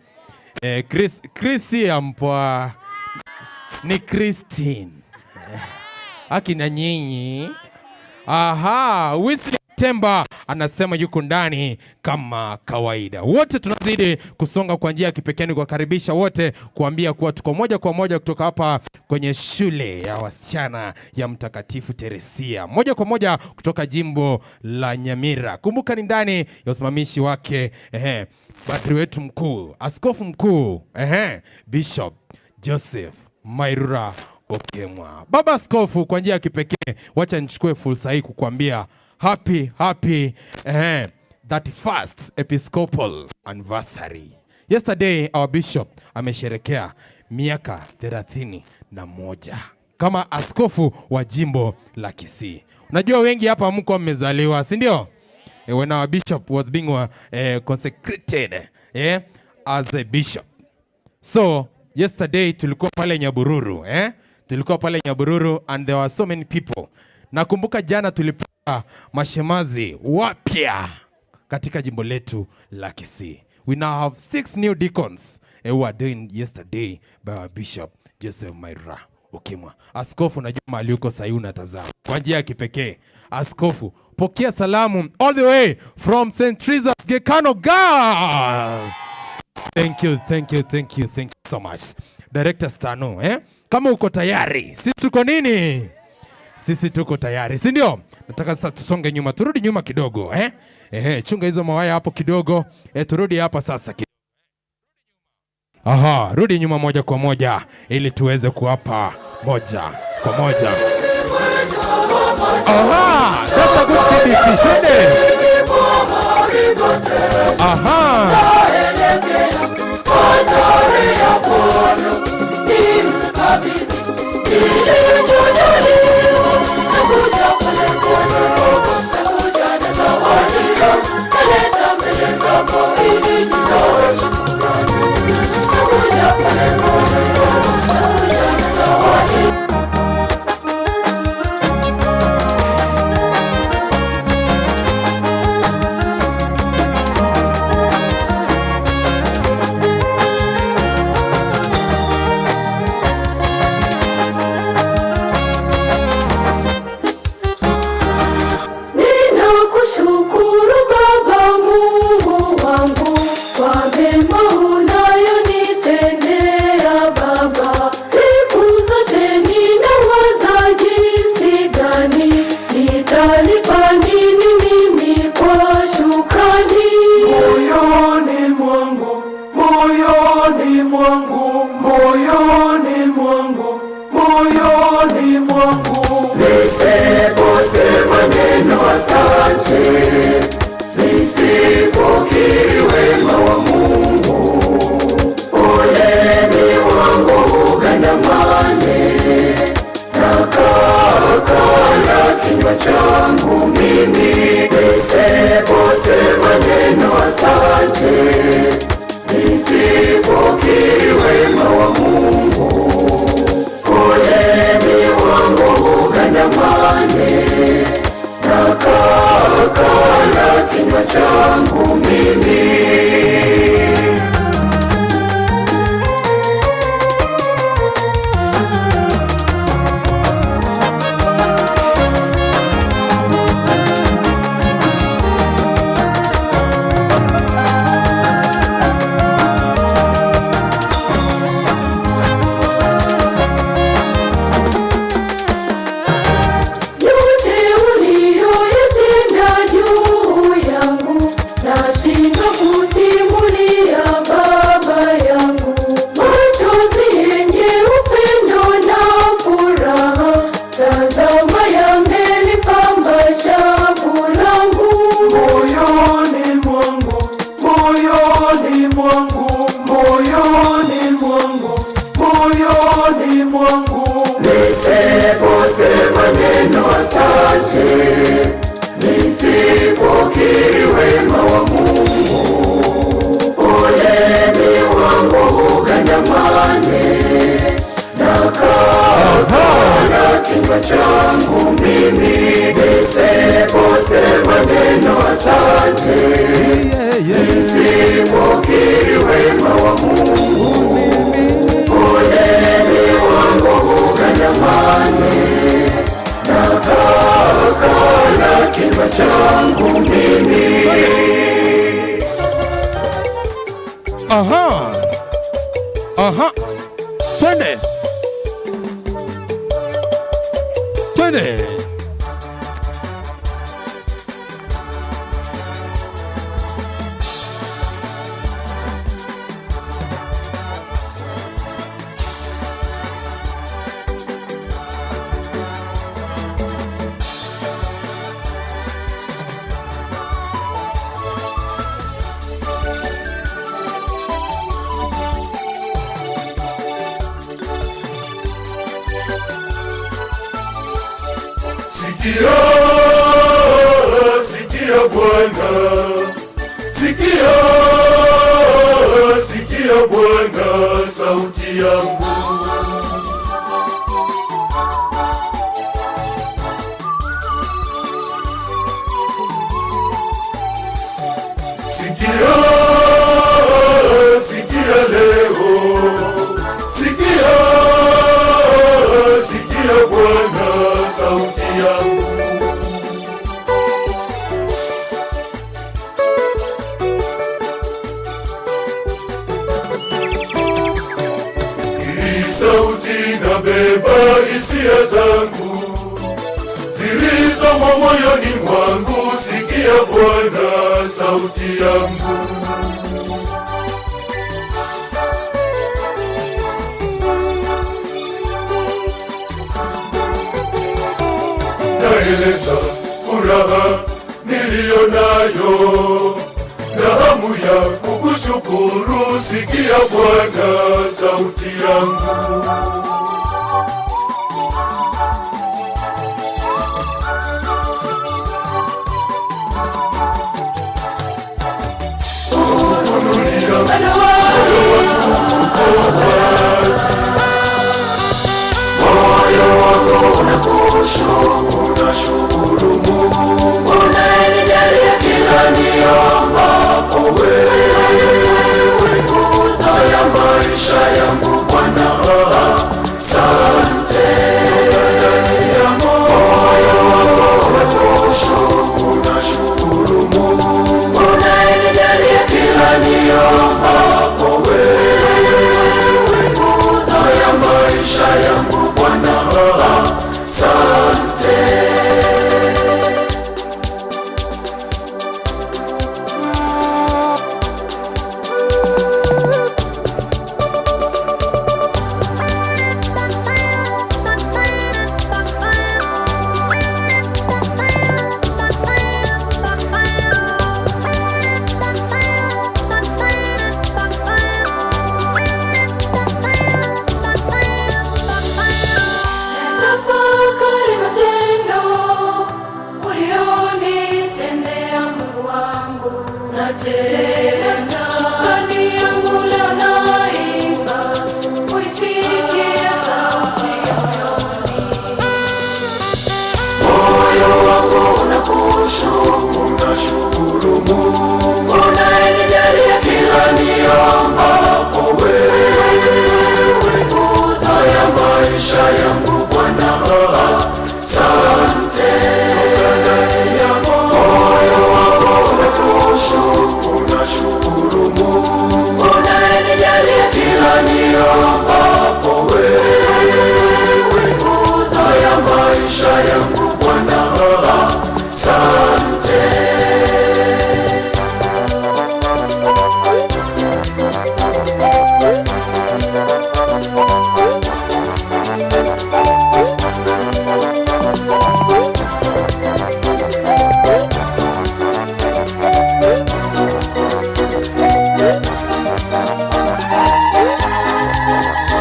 Chris, Chris ya mpwa ni Christine. Akina nyinyi. Aha, Wesley Temba anasema yuko ndani kama kawaida. Wote tunazidi kusonga kwa njia ya kipekee, ni kuwakaribisha wote, kuambia kuwa tuko moja kwa moja kutoka hapa kwenye shule ya wasichana ya Mtakatifu Teresia, moja kwa moja kutoka jimbo la Nyamira. Kumbuka ni ndani ya usimamishi wake padri wetu mkuu, askofu mkuu, Bishop Joseph Mairura Okemwa. Baba Askofu, kwa njia ya kipekee, wacha nichukue fursa hii kukuambia happy happy 31st Episcopal anniversary. Yesterday our bishop amesherekea miaka 31 kama askofu wa jimbo la Kisii. Unajua wengi hapa mko mmezaliwa, si ndio? When our bishop was being consecrated as a bishop. So yesterday tulikuwa pale Nyabururu, eh? Tulikuwa pale Nyabururu and there were so many people. Nakumbuka jana tulipata mashemazi wapya katika jimbo letu la Kisii. We We now have 6 new deacons who were ordained yesterday by our Bishop Joseph Maira Ukimwa. Askofu, najua mahali uko sahii unatazama kwa njia ya kipekee. Askofu, pokea salamu all the way from St. Teresa's Gekano Girls. Thank you, thank you, thank you, thank you so much. Director Stano, eh? Kama uko tayari, sisi tuko nini? Sisi tuko tayari, si ndio? Nataka sasa tusonge nyuma, turudi nyuma kidogo, eh? Chunga hizo mawaya hapo kidogo. Turudi hapa sasa kidogo. Aha, rudi nyuma moja kwa moja ili tuweze kuwapa moja kwa moja. Aha, that's a good CBC. Twende. Aha. Ninakushukuru Baba Mungu wangu kwa mema unayonitendea Baba. Siku zote ninawaza jinsi gani nitalipa nini mimi kwa shukrani. Moyoni mwangu, moyoni mwangu, moyoni mwangu, moyoni mwangu. Nisiposema neno asante, nisipokiri wema wa Mungu, ulimi wangu ugandamane na kakala kinywa changu mimi. Nisiposema neno asante, nisipokiri wema wa Mungu, ulimi wangu ugandamane na kakala kinywa changu mimi. Yote uliyoyatenda juu yangu nashindwa kusimulia Baba yangu. Machozi yenye upendo na furaha, tazama yamelipamba shavu langu. Moyoni mwangu, moyoni mwangu, moyoni mwangu, moyoni mwangu. Nisiposema neno asante, nisipokiri wema wa Mungu, ulimi wangu ugandamane na kakala kinywa changu mimi. Nisiposema neno asante, nisipokiri wema wa Mungu, ulimi wangu ugandamane na kakala kinywa changu mimi. Aha. Aha. Twende. Twende. Sikia, sikia Bwana, sikia, sikia Bwana, sauti yangu. Sikia, Bwana sauti yangu. Hii sauti inabeba hisia zangu zilizomo moyoni mwangu. Sikia Bwana sauti yangu. Naeleza furaha niliyo nayo na hamu ya kukushukuru. Sikia Bwana sauti yangu. Kufunulia moyo wangu unakushukuru, nashukuru Mungu Unayenijalia kila niombapo wewe nguzo ya maisha yangu Bwana, asante. Moyo wangu unakushukuru, nashukuru Mungu Unayenijalia kila niombapo wewe nguzo ya maisha yangu Bwana, asante. Tafakari matendo ulionitendea Mungu wangu, na tena shukrani yangu leo naimba, uisikie sauti ya moyoni. Moyo wangu unakushukuru, nashukuru Mungu Unayenijalia kila niombapo wewe nguzo ya maisha yangu Bwana, asante. Moyo wangu unakushukuru, nashukuru Mungu Unayenijalia kila niombapo wewe nguzo ya maisha yangu Bwana, asante.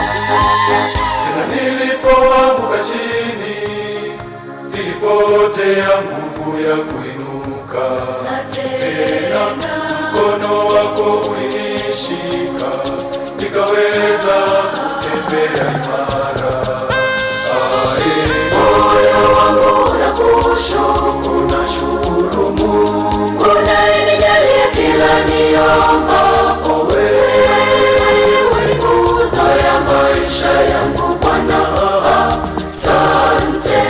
Tena nilipoanguka chini, nilipotea nguvu ya kuinuka. Tena mkono wako ulinishika, nikaweza kutembea imara. Ae, moyo wangu unakushukuru, nashukuru Mungu Unayenijalia kila niombapo wewe nguzo ya maisha yangu Bwana, asante.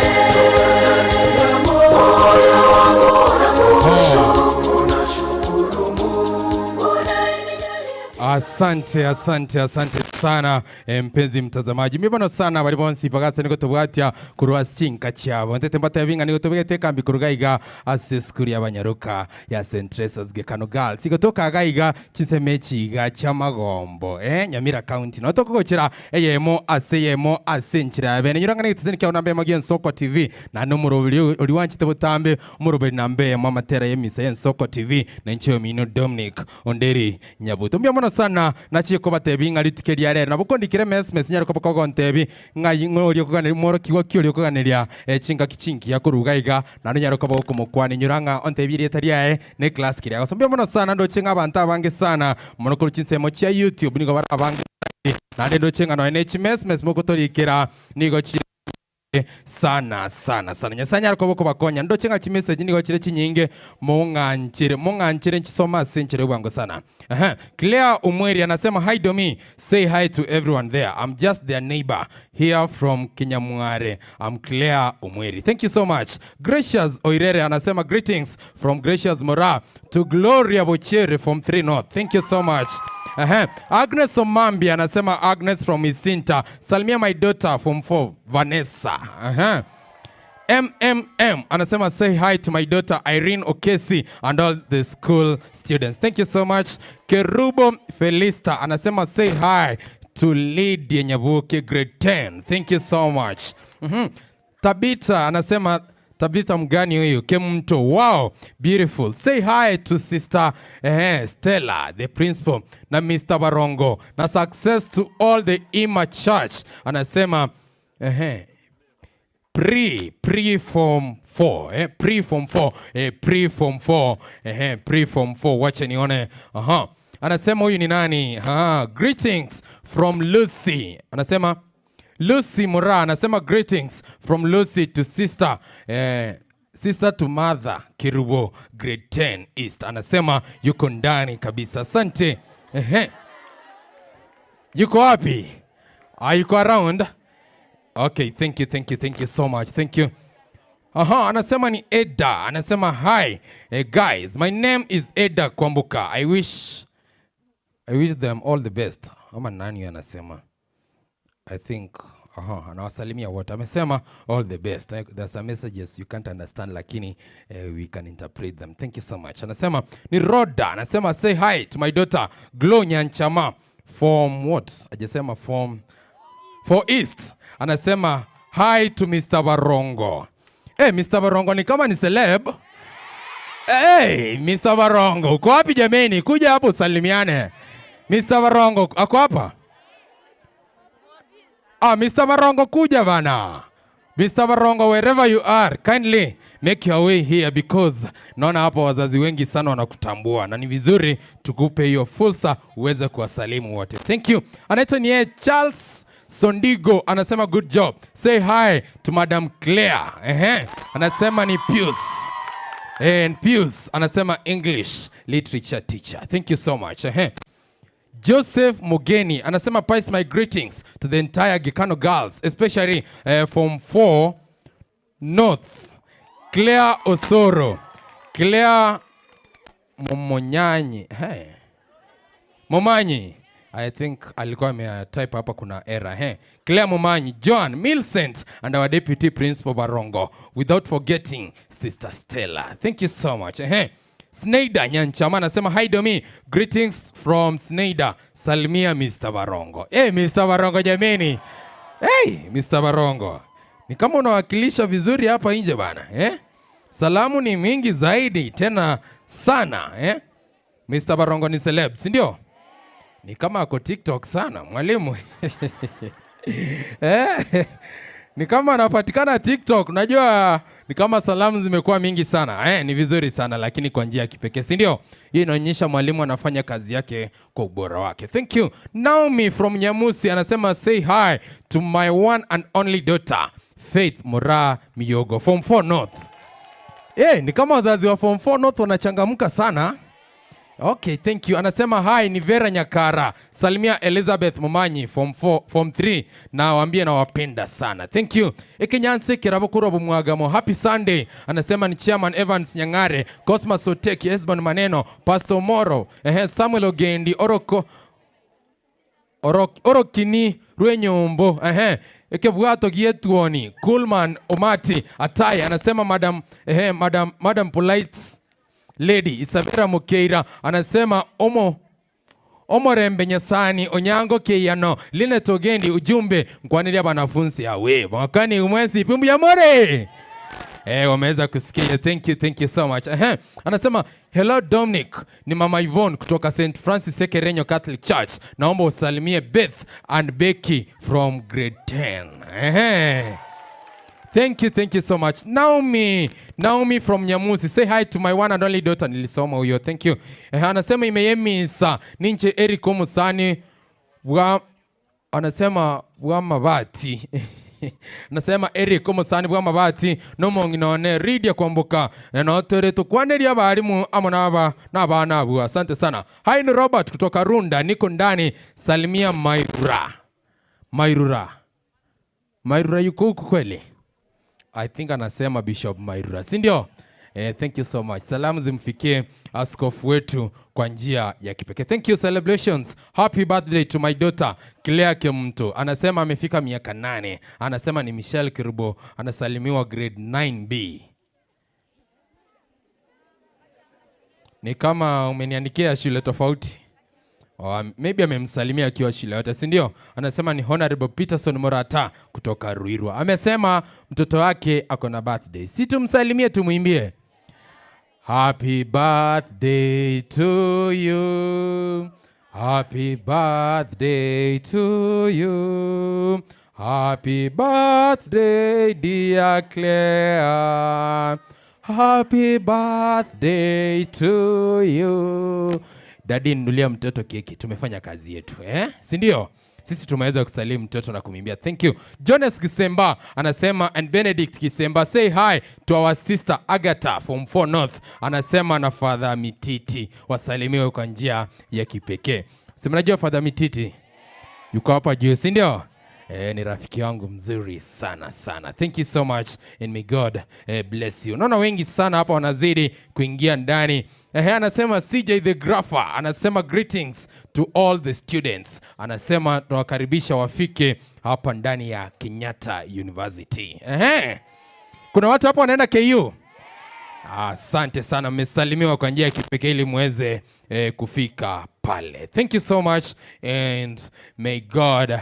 Moyo wangu unakushukuru, nashukuru Mungu. Unayenijalia Asante, asante, asante sana mpenzi mtazamaji mibono sana bari bonsi bagasa niko tubwatia kurwa chinka chabo ndete mbata yabinga niko tubegete kambi kurugaiga ase skuri y'abanyaruka ya St. Teresa's Gekano Girls igotoka gaiga chiseme chiga chamagombo Nyamira County no tokogochera eyemo ase yemo ase nchira bene nyuranga nitse nikya nambe magi Nsoko TV na no murobiri uri wanchite butambe umurobiri nambe mwa matera y'emisa y'Nsoko TV na nchiyo mino Dominic Onderi Nyabuto mbya mono sana nachiko batebi ng'a rituko ria rero nabo kondikire message nyaroko bokogontebi ng'a ng'orio koganeria mworokiwa kiorio koganeria chingaki chingiya koruga iga naende nyaroko bokomokwania nyora ng'a ontebi erieta riaye ne class kiria goso mbya mono sana ndoche ng'a abanto abange sana mono korwa chinsemo chia YouTube nigo bare abange naende ndoche ng'a nonya ne chimessage mogotorikera nigo chire Sana sana sana. Nyasaye nyara koboko bakonya ndoche nga chimessage nigo chire chinyinge, mung'anchire mung'anchire nchisoma ase nchere bwango sana. Aha. Claire Umweri anasema, "Hi Domi, say hi to everyone there. I'm just their neighbor here from Kinyamware. I'm Claire Umweri." Thank you so much. Gracious Oirere anasema, "Greetings from Gracious Mora to Gloria Bochere from 3 North." Thank you so much. Aha. Agnes Omambi anasema, "Agnes from Isinta. Salimia my daughter form 4 Vanessa." Aha. MMM anasema, "Say hi to my daughter Irene Okesi and all the school students." Thank you so much. Kerubo Felista anasema, "Say hi to Lydia Nyabuki, grade 10." Thank you so much. Tabita anasema, Tabitha mgani huyu? Kemto. "Wow, beautiful. Say hi to Sister Stella, the principal, na Mr. Barongo. Na success to all the Ima Church." Anasema pre form 4, pre form 4, pre form 4, pre form 4. Wacha nione. Aha. Anasema huyu ni nani? Ha, "Greetings from Lucy." Anasema Lucy Mura anasema, "Greetings from Lucy to sister to mother Kirubo, grade 10 East." Anasema yuko ndani kabisa. Asante. Ehe. Yuko wapi? Ah, yuko around? Okay, thank you, thank you, thank you so much. Thank you. Aha, anasema ni Eda. Anasema, "Hi guys, my name is Eda Kwambuka. I wish them all the best." Ama nani anasema? I think, aha, anawasalimia wote. Amesema all the best. There's some messages you can't understand, lakini we can interpret them. Thank you so much. Anasema ni Roda. Anasema, "Say hi to my daughter Glo Nyanchama from what?" Hajasema form for East. Anasema, "Hi to Mr. Barongo." Hey, Mr. Barongo ni kama ni celeb. Hey, Mr. Barongo, uko wapi jameni? Kuja hapo usalimiane. Mr. Barongo, ako hapa? Ah, Mr. Barongo, kuja bana. Mr. Barongo, wherever you are, kindly make your way here because naona hapa wazazi wengi sana wanakutambua na ni vizuri tukupe hiyo fursa uweze kuwasalimu wote. Thank you. Anaitwa ni yeye Charles Sondigo anasema, "Good job. Say hi to Madam Claire." Ehe. Anasema ni Pius. And Pius anasema English literature teacher. Thank you so much. Ehe. Joseph Mugeni anasema, "Pass my greetings to the entire Gikano girls, especially from 4 North. Claire Osoro, Claire Momonyanyi. Hey. Momanyi. I think alikuwa ametype hapa kuna error. Hey. Claire Momanyi, John Milcent and our deputy principal Barongo, without forgetting Sister Stella. Thank you so much. Hey. Sneida Nyanchama anasema, "Hi Domi, greetings from Sneida. Salimia Mr. Barongo." Hey, Mr. Barongo jameni. Hey, Mr. Barongo. Ni kama unawakilisha vizuri hapa nje bana, eh? Salamu ni mingi zaidi tena sana, eh? Mr. Barongo ni celeb, si ndio? Ni kama ako TikTok sana mwalimu. Eh? Ni kama anapatikana TikTok. Unajua ni kama salamu zimekuwa mingi sana. Eh, ni vizuri sana lakini kwa njia ya kipekee, si ndio? Hiyo inaonyesha mwalimu anafanya kazi yake kwa ubora wake. Thank you. Naomi from Nyamusi anasema, "Say hi to my one and only daughter Faith Mura Miyogo, form 4 North." Eh, ni kama wazazi wa form 4 North wanachangamka sana. Okay, thank you. Anasema, "Hi, ni Vera Nyakara. Salimia Elizabeth Mumanyi, form 4, form 3, na waambie nawapenda sana." Thank you. Ekenyanse Kirabokuro Bumwagamo. Happy Sunday. Anasema ni Chairman Evans Nyang'are, Cosmas Oteki, Esban Maneno, Pastor Moro, Samuel Ogendi, Oroko Orokini Rwenyombo, ekebwato gietuoni Coolman Omati Atai anasema Madam Polite Lady Isabella Mukeira anasema omo omorembe nyasani onyango keiyano Linet Ogendi. Ujumbe nkwaniria banafunzi awe mwakani umwezi pumbu ya more. Eh, wameweza kusikia. Thank you, thank you so much. Anasema, "Hello Dominic, ni Mama Yvonne kutoka St. Francis Sekerenyo Catholic Church. Naomba usalimie Beth and Becky from grade 10." Ehe. Thank you, thank you so much. Naomi, Naomi from Nyamusi. "Say hi to my one and only daughter." Nilisoma huyo. Thank you. Anasema imeyemisa ninche Eric Omusani bwa, anasema bwa mabati. Nasema Eric omusani bwa mabati nomonginone Ridia kwambuka enotere tukwaneria abarimu amo naba nabana abu. Asante sana. Hai ni Robert kutoka Runda, niko ndani. Salimia Mairura. Mairura. Mairura yuko huku kweli? I think anasema Bishop Mairura, si ndio? Thank you so much. Salamu zimfikie askofu wetu kwa njia ya kipekee. Thank you celebrations. Happy birthday to my daughter Claire Kemto. Anasema amefika miaka 8. Anasema ni Michelle Kirubo, anasalimiwa grade 9B. Ni kama umeniandikia shule tofauti. Oh, maybe amemsalimia akiwa shule yote, si ndio? Anasema ni Honorable Peterson Morata kutoka Ruirwa. Amesema mtoto wake ako na birthday. Si tumsalimie tumuimbie. Happy birthday to you. Happy birthday to you. Happy birthday dear Claire. Happy birthday to you. Daddy, nunulia mtoto keki. Tumefanya kazi yetu, eh? Si ndio? Sisi tumeweza kusalimu mtoto na kumwimbia. Thank you. Jonas Kisemba anasema and Benedict Kisemba say hi to our sister Agatha from 4 North. Anasema na Father Mititi wasalimiwe kwa njia ya kipekee. Si mnajua Father Mititi? Yuko hapa juu, si ndio? Ni rafiki wangu mzuri sana sana. Thank you so much and may God bless you. Naona wengi sana hapa wanazidi kuingia ndani. Anasema CJ the Grapher anasema greetings to all the students. Anasema tunawakaribisha wafike hapa ndani ya Kenyatta University. Kuna watu hapa wanaenda KU? Asante sana, mmesalimiwa kwa njia ya kipekee ili muweze kufika pale. Thank you so much and may God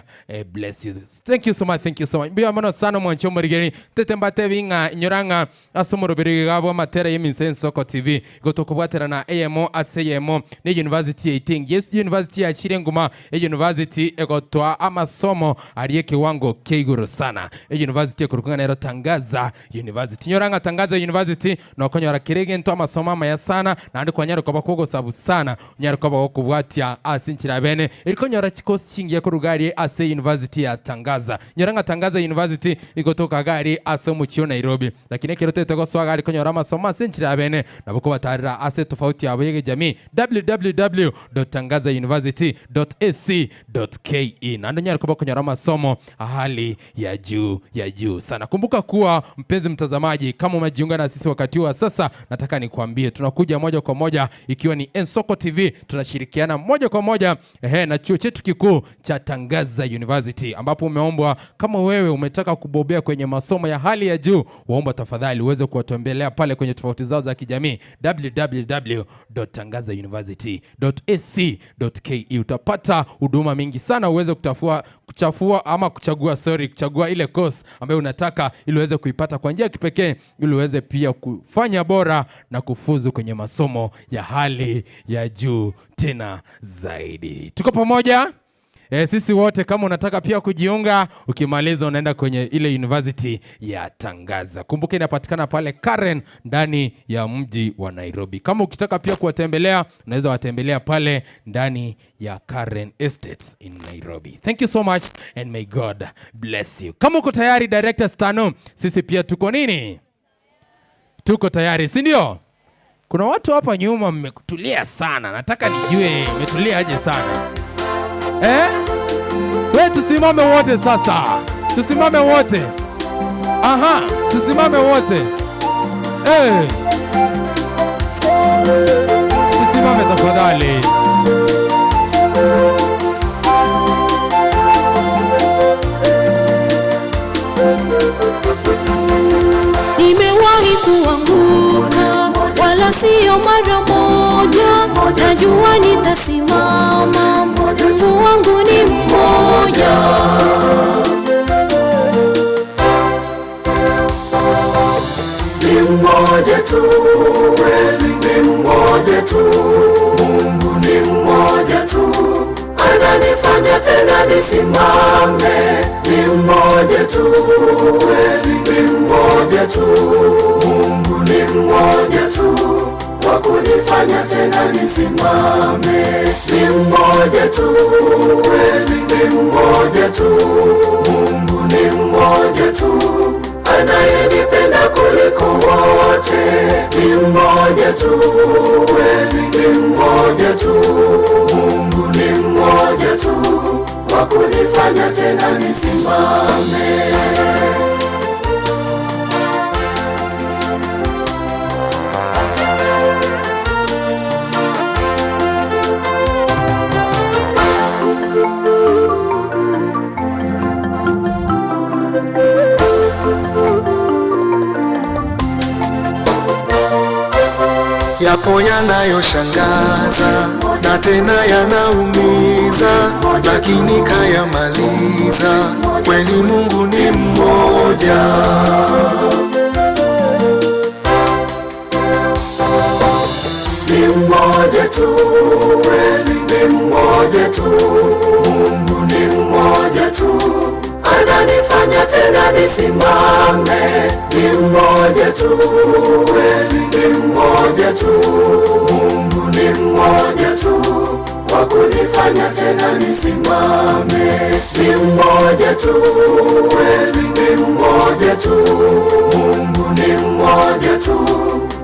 bless you. Thank you so much, thank you so much. Mbio mono sana mwancho morigeri tetembate binga nyoranga asomorobiri gabo matera yeminse Nsoko TV gotokobwatera na AMO ACMO ne University 18. Yes, University ya Chirenguma, e University egotwa amasomo aliye kiwango keiguru sana. E University ekurukunga nero Tangaza University. Nyoranga Tangaza University nokonyora kirege nto amasomo amaya sana nandi kwanyaro koba kogosabu sana nyaro koba okubwatia asinchira bene eriko nyora chikosi chingiye ko rugari ase University ya Tangaza. Nyoranga Tangaza University igotoka gari ase muchio Nairobi, lakini kero tego swaga ariko nyora amasomo asinchira bene nabo batarira ase tofauti yabo yege jamii www.tangazauniversity.ac.ke nando nyaro koba konyora masomo hali ya juu sana. Kumbuka kuwa mpenzi mtazamaji, kama umejiunga na sisi wakati wa sasa, nataka nikwambie tunakuja moja kwa moja ikiwa ni Nsoko TV, tunashirikiana moja kwa moja na chuo chetu kikuu cha Tangaza University, ambapo umeombwa kama wewe umetaka kubobea kwenye masomo ya hali ya juu, waomba tafadhali uweze kuwatembelea pale kwenye tofauti zao za kijamii www.tangazauniversity.ac.ke. Utapata huduma mingi sana uweze kuchafua ama kuchagua ile course ambayo unataka ili uweze kuipata kwa njia ya kipekee, ili uweze pia kufanya bora na kufuzu kwenye masomo ya hali ya juu tena zaidi. Tuko pamoja? Sisi wote kama unataka pia kujiunga, ukimaliza unaenda kwenye ile University ya Tangaza. Kumbuka inapatikana pale Karen ndani ya mji wa Nairobi. Kama ukitaka pia kuwatembelea, unaweza watembelea pale ndani ya Karen Estate in Nairobi. Thank you so much and may God bless you. Kama uko tayari Director Stano, sisi pia tuko nini? Tuko tayari, si ndio? Kuna watu hapa nyuma mmekutulia sana. Nataka nijue mmetulia aje sana. We tusimame wote sasa. Tusimame wote. Aha, tusimame wote. Tusimame tafadhali. Nimewahi kuanguka, wala sio mara moja. Najua nitasimama, Mungu wangu ni mmoja. Ni mmoja tu, kweli ni mmoja tu, Mungu ni mmoja tu, ananifanya tena nisimame. Ni mmoja tu, kweli ni mmoja tu, Mungu ni mmoja tu, wa kunifanya tena nisimame. Ni mmoja tu, kweli ni mmoja tu, Mungu ni mmoja mmoja tu anayenipenda kuliko wote, ni mmoja tu, kweli ni mmoja tu, Mungu ni mmoja tu wa kunifanya tena nisimame. Yapo yanayoshangaza na tena yanaumiza, lakini kayamaliza. Kweli Mungu ni mmoja. Ni mmoja tu, kweli ni mmoja tu, Mungu ni mmoja tu ananifanya tena nisimame. Ni mmoja tu, kweli ni mmoja tu, Mungu ni mmoja tu wa kunifanya tena nisimame. Ni mmoja tu, kweli ni mmoja tu, Mungu ni mmoja tu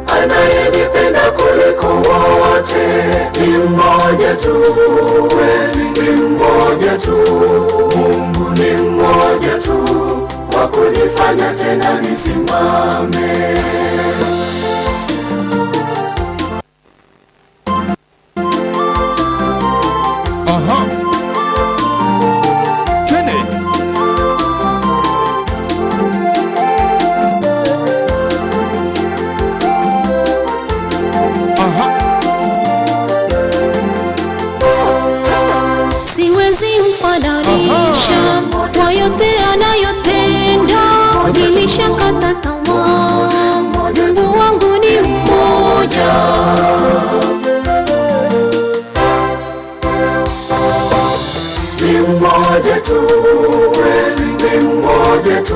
anayenipenda kuliko wote. Ni mmoja tu, kweli ni mmoja tu, Mungu ni mmoja tu wa kunifanya tena nisimame. Aha. Twende. Aha. Siwezi mfananisha kwa yote anayotenda, nilishakata tamaa. Mungu wangu ni mmoja. Ni mmoja tu, kweli ni mmoja tu,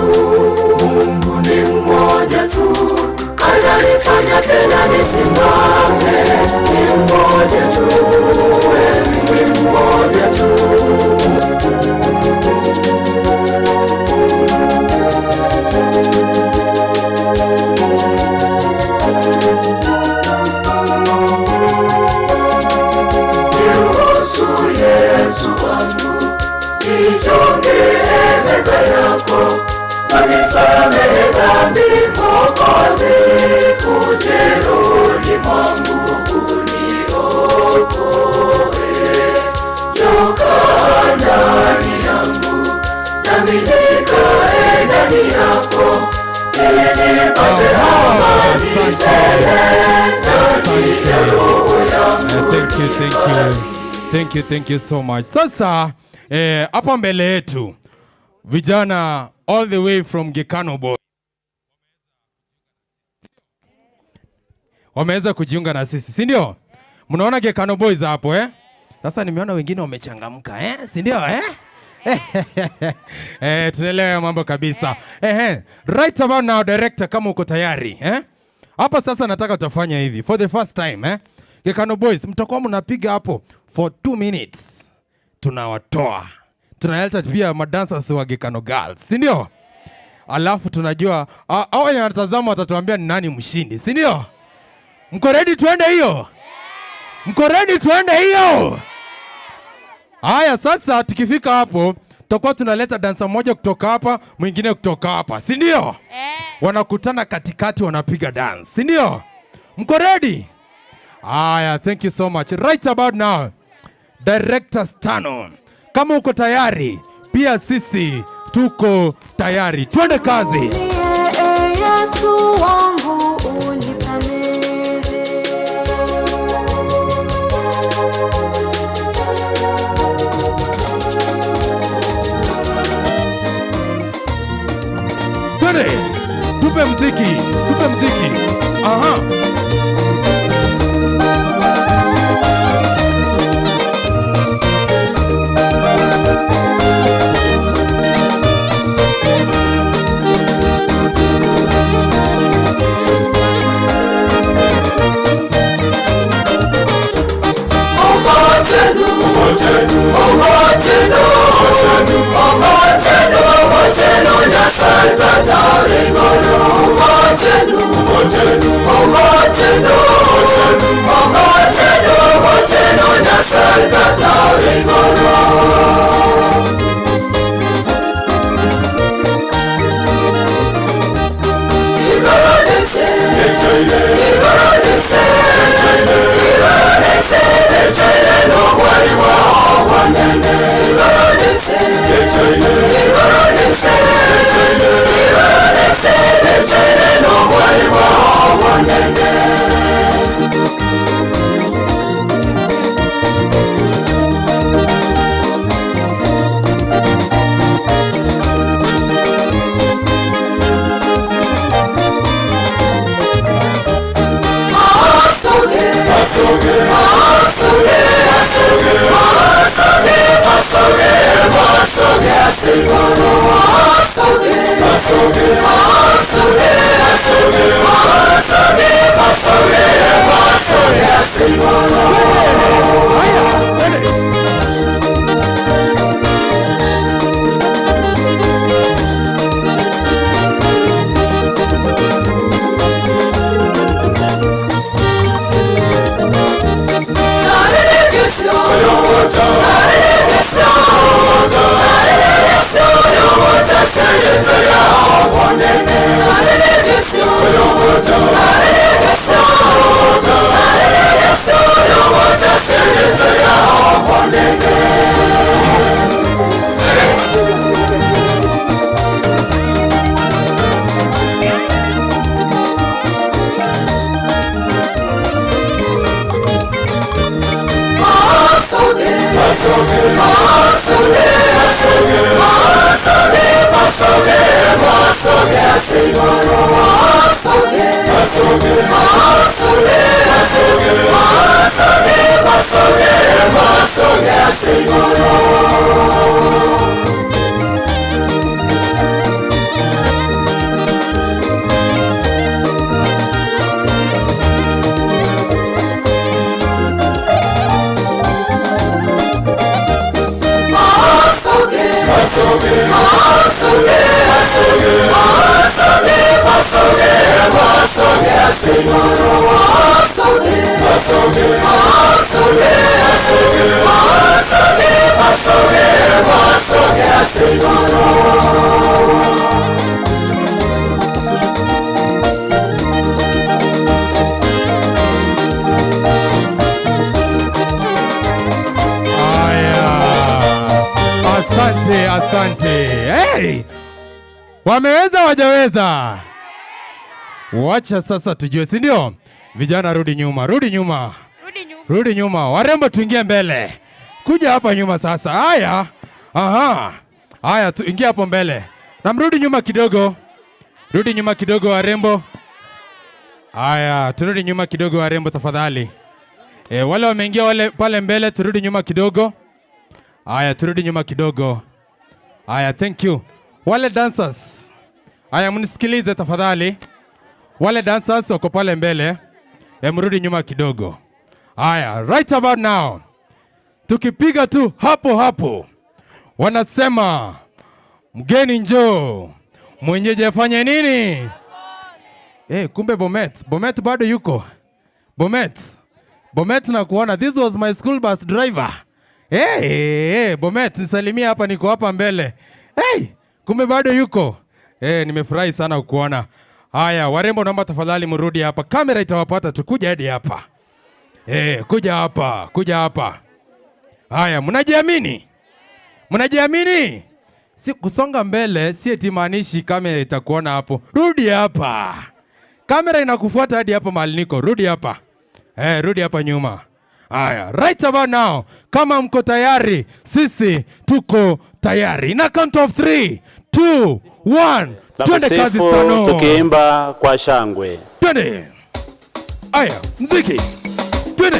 Mungu ni mmoja tu ananifanya tena nisimame. Ni mmoja tu, kweli ni mmoja tu. Niruhusu Yesu wangu nichongee meza yako, unisamehe dhambi Mwokozi, uje rohoni mwangu uniokoe. Njoo ndani yangu, nami nikae ndani yako, ili nipate amani tele ndani ya roho yangu. Thank you, thank you. Thank you, thank you so much. Sasa hapa mbele yetu vijana all the way from Gekano Boys wameweza kujiunga na sisi, si ndio? Mnaona Gekano Boys hapo eh? Sasa nimeona wengine wamechangamka eh? Si ndio eh? Tunaelewa mambo kabisa. Right about now director, kama uko tayari eh? Hapa sasa nataka tutafanya hivi for the first time eh? Gekano Boys mtakuwa mnapiga hapo for 2 minutes, tunawatoa, tunaleta pia madancers wa Gekano Girls, si ndio? Alafu tunajua hao wenye wanatazama watatuambia ni nani mshindi, si ndio? Mko ready tuende hiyo? Mko ready tuende hiyo? Haya, sasa tukifika hapo tutakuwa tunaleta dansa moja kutoka hapa, mwingine kutoka hapa, si ndio? Wanakutana katikati, wanapiga dance, si ndio? Mko ready? Haya, thank you so much. Right about now, Director Stano, kama uko tayari, pia sisi tuko tayari. Twende kazi. Yesu wangu unisamehe. Twende. Tupe mziki, tupe mziki. Aha. Omochenu, Omochenu, Omochenu, Omochenu, Nyasaye. Tata Rigoro. Ochenu, Ochenu, Ochenu, Ochenu, Ochenu, Nyasaye Tata Rigoro. Asante, asante. Hey! Wameweza wajaweza? Wacha sasa tujue, si ndio? Vijana rudi nyuma, rudi nyuma. Rudi nyuma. Rudi nyuma. Warembo tuingie mbele. Kuja hapa nyuma sasa. Haya. Aha. Haya, tuingie hapo mbele. Na mrudi nyuma kidogo. Rudi nyuma kidogo warembo. Haya, turudi nyuma kidogo warembo tafadhali. Wale wameingia wale pale mbele turudi nyuma kidogo. Haya, turudi nyuma kidogo. Haya, thank you. Wale dancers. Haya, mnisikilize tafadhali. Wale dancers wako pale mbele. Mrudi nyuma kidogo. Haya, right about now. Tukipiga tu hapo hapo. Wanasema mgeni njoo, mwenyeji afanye nini? Kumbe Bomet. Bomet bado yuko. Bomet. Bomet na kuona. This was my school bus driver. Hey, Bomet, nisalimie hapa, niko hapa mbele. Hey, kumbe bado yuko. Nimefurahi sana kukuona. Haya, warembo naomba tafadhali mrudi hapa. Kamera itawapata tu, kuja hadi hapa. Kuja hapa, kuja hapa. Haya, mnajiamini? Mnajiamini? Si kusonga mbele, si eti maanishi kamera itakuona hapo. Rudi hapa. Kamera inakufuata hadi hapa mahali niko. Rudi hapa. Rudi hapa nyuma. Haya, right about now, kama mko tayari, sisi tuko tayari. Na count of 3, 2, 1. Twende kazi tano. Tukiimba kwa shangwe. Twende. Haya, mziki. Twende.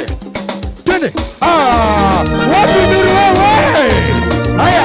Twende. Ah, wapi nuru wewe? Haya.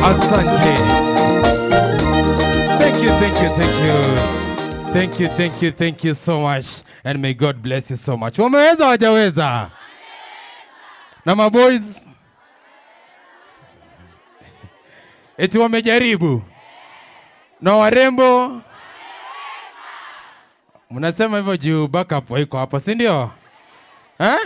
Asante. Thank you, thank you, thank you. Thank you, thank you, thank you so much. And may God bless you so much. Wameweza, wajaweza? Na maboys? Eti wamejaribu. Na warembo? Mnasema hivyo juu backup haiko hapa, si ndio? Eh?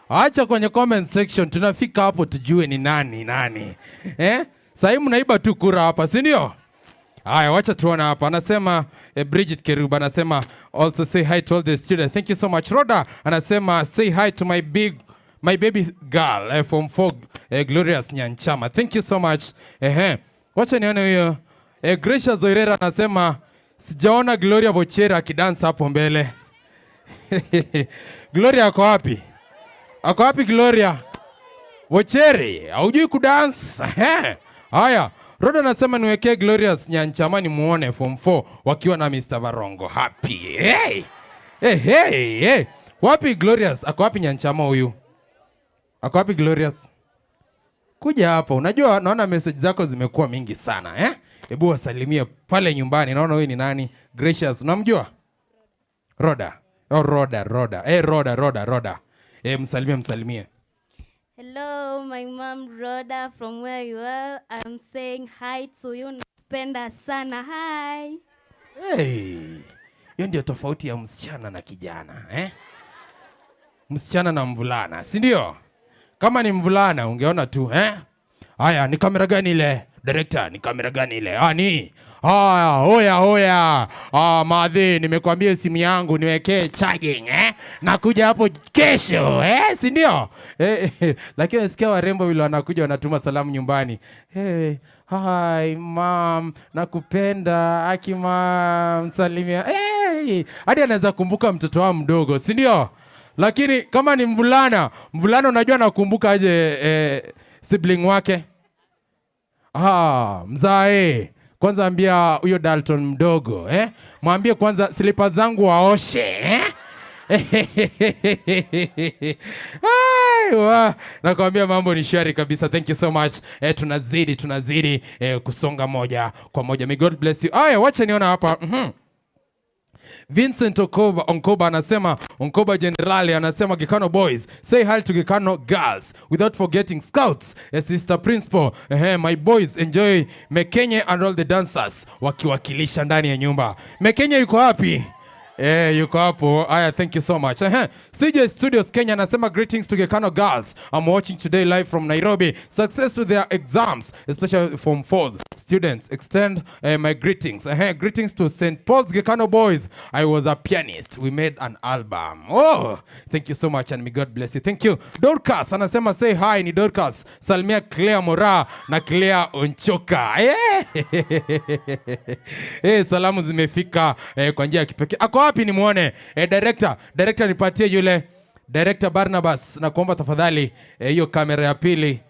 Acha kwenye comment section, tunafika hapo tujue ni nani nani. Eh? Sasa mnaiba tu kura hapa, si ndio? Haya, wacha tuone hapa. Anasema Bridget Keruba anasema also say hi to all the students. Thank you so much. Rhoda anasema say hi to my baby girl from 4, Glorious Nyanchama. Thank you so much. Wacha nione huyo. Gracious Zoirera anasema sijaona Gloria Bochera akidansa hapo mbele. Gloria ako wapi? Ako wapi Gloria? Bochere, haujui kudance? Haya, Roda anasema niwekee Glorious Nyanchama ni muone form 4 wakiwa na Mr. Barongo happy. Hey! Hey, hey, hey. Wapi Glorious? Ako wapi Nyanchama huyu? Ako wapi Glorious? Kuja hapa. Unajua naona message zako zimekuwa mingi sana, eh? Hebu wasalimie pale nyumbani. Naona huyu ni nani? Gracious. Unamjua? Roda. Oh, Roda, Roda. Eh, Roda, Roda, Roda. Eh, msalimie, msalimie. Hello, my mom Rhoda from where you are. I'm saying hi to you. Napenda sana. Hi. Hey. Hiyo ndio tofauti ya msichana na kijana, eh? Msichana na mvulana, si ndio? Kama ni mvulana ungeona tu, eh? Haya, ni kamera gani ile? Director, ni kamera gani ile? Ah, ni. Haya, oya oya. Ah, madhi, nimekwambia simu yangu niwekee charging, eh? Nakuja hapo kesho, eh? Si ndio? Lakini nasikia warembo vile wanakuja wanatuma salamu nyumbani. Hey, hi mom, nakupenda, aki mom, salimia. Hey, hadi anaweza kumbuka mtoto wao mdogo, si ndio? Lakini kama ni mvulana, mvulana unajua nakumbuka aje sibling wake? Ah, mzae. Kwanza ambia huyo Dalton mdogo, eh? Mwambie kwanza slippers zangu waoshe, eh? Ai, wa, nakwambia mambo ni shwari kabisa. Thank you so much. Tunazidi kusonga moja kwa moja. May God bless you. Aya, wacha niona hapa. Vincent Okoba, Onkoba anasema, Onkoba Generali anasema, "Gikano boys, say hi to Gikano girls without forgetting scouts, sister principal, my boys enjoy Mekenye and all the dancers wakiwakilisha ndani ya nyumba." Mekenye yuko wapi? Yuko hapo. Aya, thank you so much. CJ Studios Kenya anasema, "Greetings to Gekano girls. I'm watching today live from Nairobi. Success to their exams, especially Form 4s students. Extend my greetings. Greetings to St. Paul's Gekano boys. I was a pianist. We made an album." Oh, thank you so much and may God bless you. Thank you. Dorcas anasema, "Say hi, ni Dorcas. Salimia Claire Mora na Claire Onchoka." Salamu zimefika kwa njia ya kipekee. Ako wapi nimuone? Director, director, nipatie yule director Barnabas, nakuomba tafadhali, hiyo kamera ya pili.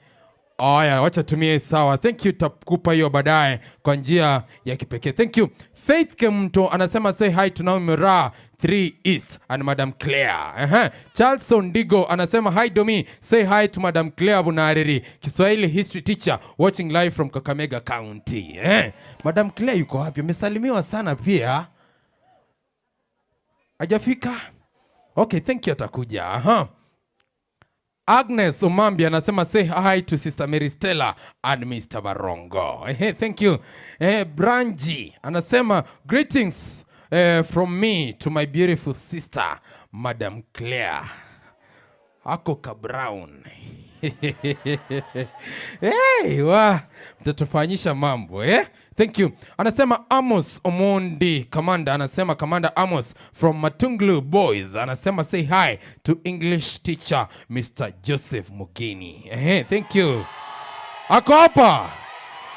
Aya, wacha tumie, sawa. Thank you, takupa hiyo baadaye kwa njia ya kipekee. Thank you. Faith Kemto anasema, "Say hi to Naomi Ra 3 East and Madam Claire." Charles Ondigo anasema, "Hi Domi, say hi to Madam Claire Bunariri, Kiswahili history teacher watching live from Kakamega County." Madam Claire yuko wapi? Amesalimiwa sana pia. Hajafika? Okay, thank you, atakuja. Aha. Agnes Omambi anasema, "Say hi to Sister Mary Stella and Mr. Barongo." Thank you. Branji anasema, "Greetings from me to my beautiful sister Madam Claire." Ako ka brown. Hey, wa mtatufanyisha mambo, eh? Thank you. Anasema Amos Omondi Kamanda, anasema Kamanda Amos from Matunglu Boys anasema, "Say hi to English teacher Mr. Joseph Mugini." Thank you. Ako hapa.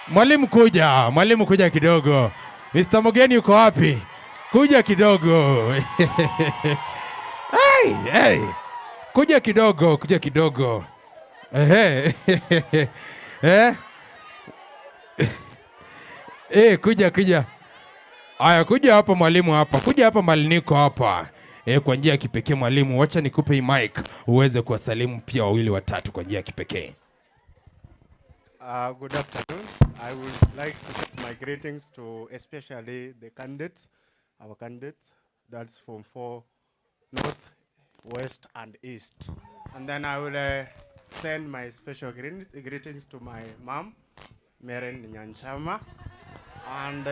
Mwalimu kuja, mwalimu kuja kidogo. Mr. Mugeni yuko wapi? Kuja kidogo. Hey, hey. Kuja kidogo, kuja kidogo. Ehe. Eh? Kuja kuja. Aya, kuja hapa mwalimu hapa. Kuja hapa mahali niko hapa. Kwa njia ya kipekee mwalimu, wacha nikupe hii mic uweze kuwasalimu pia wawili watatu kwa njia ya kipekee. Good afternoon. I would like to send my greetings to especially the candidates, our candidates, that's from four North, West, and East. And then I will send my special greetings to my mom, Maren Nyanchama, and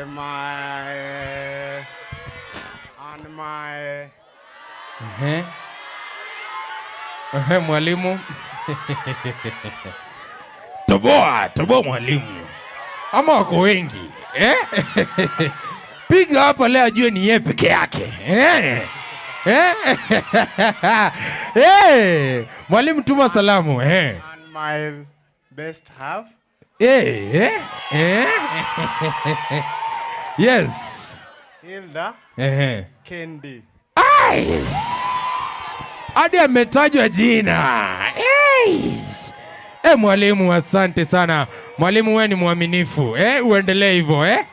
my Ehe. Ehe, mwalimu. Toboa, toboa mwalimu. Ama wako wengi, eh? Piga hapa leo ajue ni yeye peke yake. Eh? Eh? Eh, mwalimu tuma salamu, eh. And my best half, Eh? Yes. Hilda Kendi. Ai! Hadi ametajwa jina. Hey! Mwalimu asante sana. Mwalimu wewe ni mwaminifu. Uendelee hivyo, eh?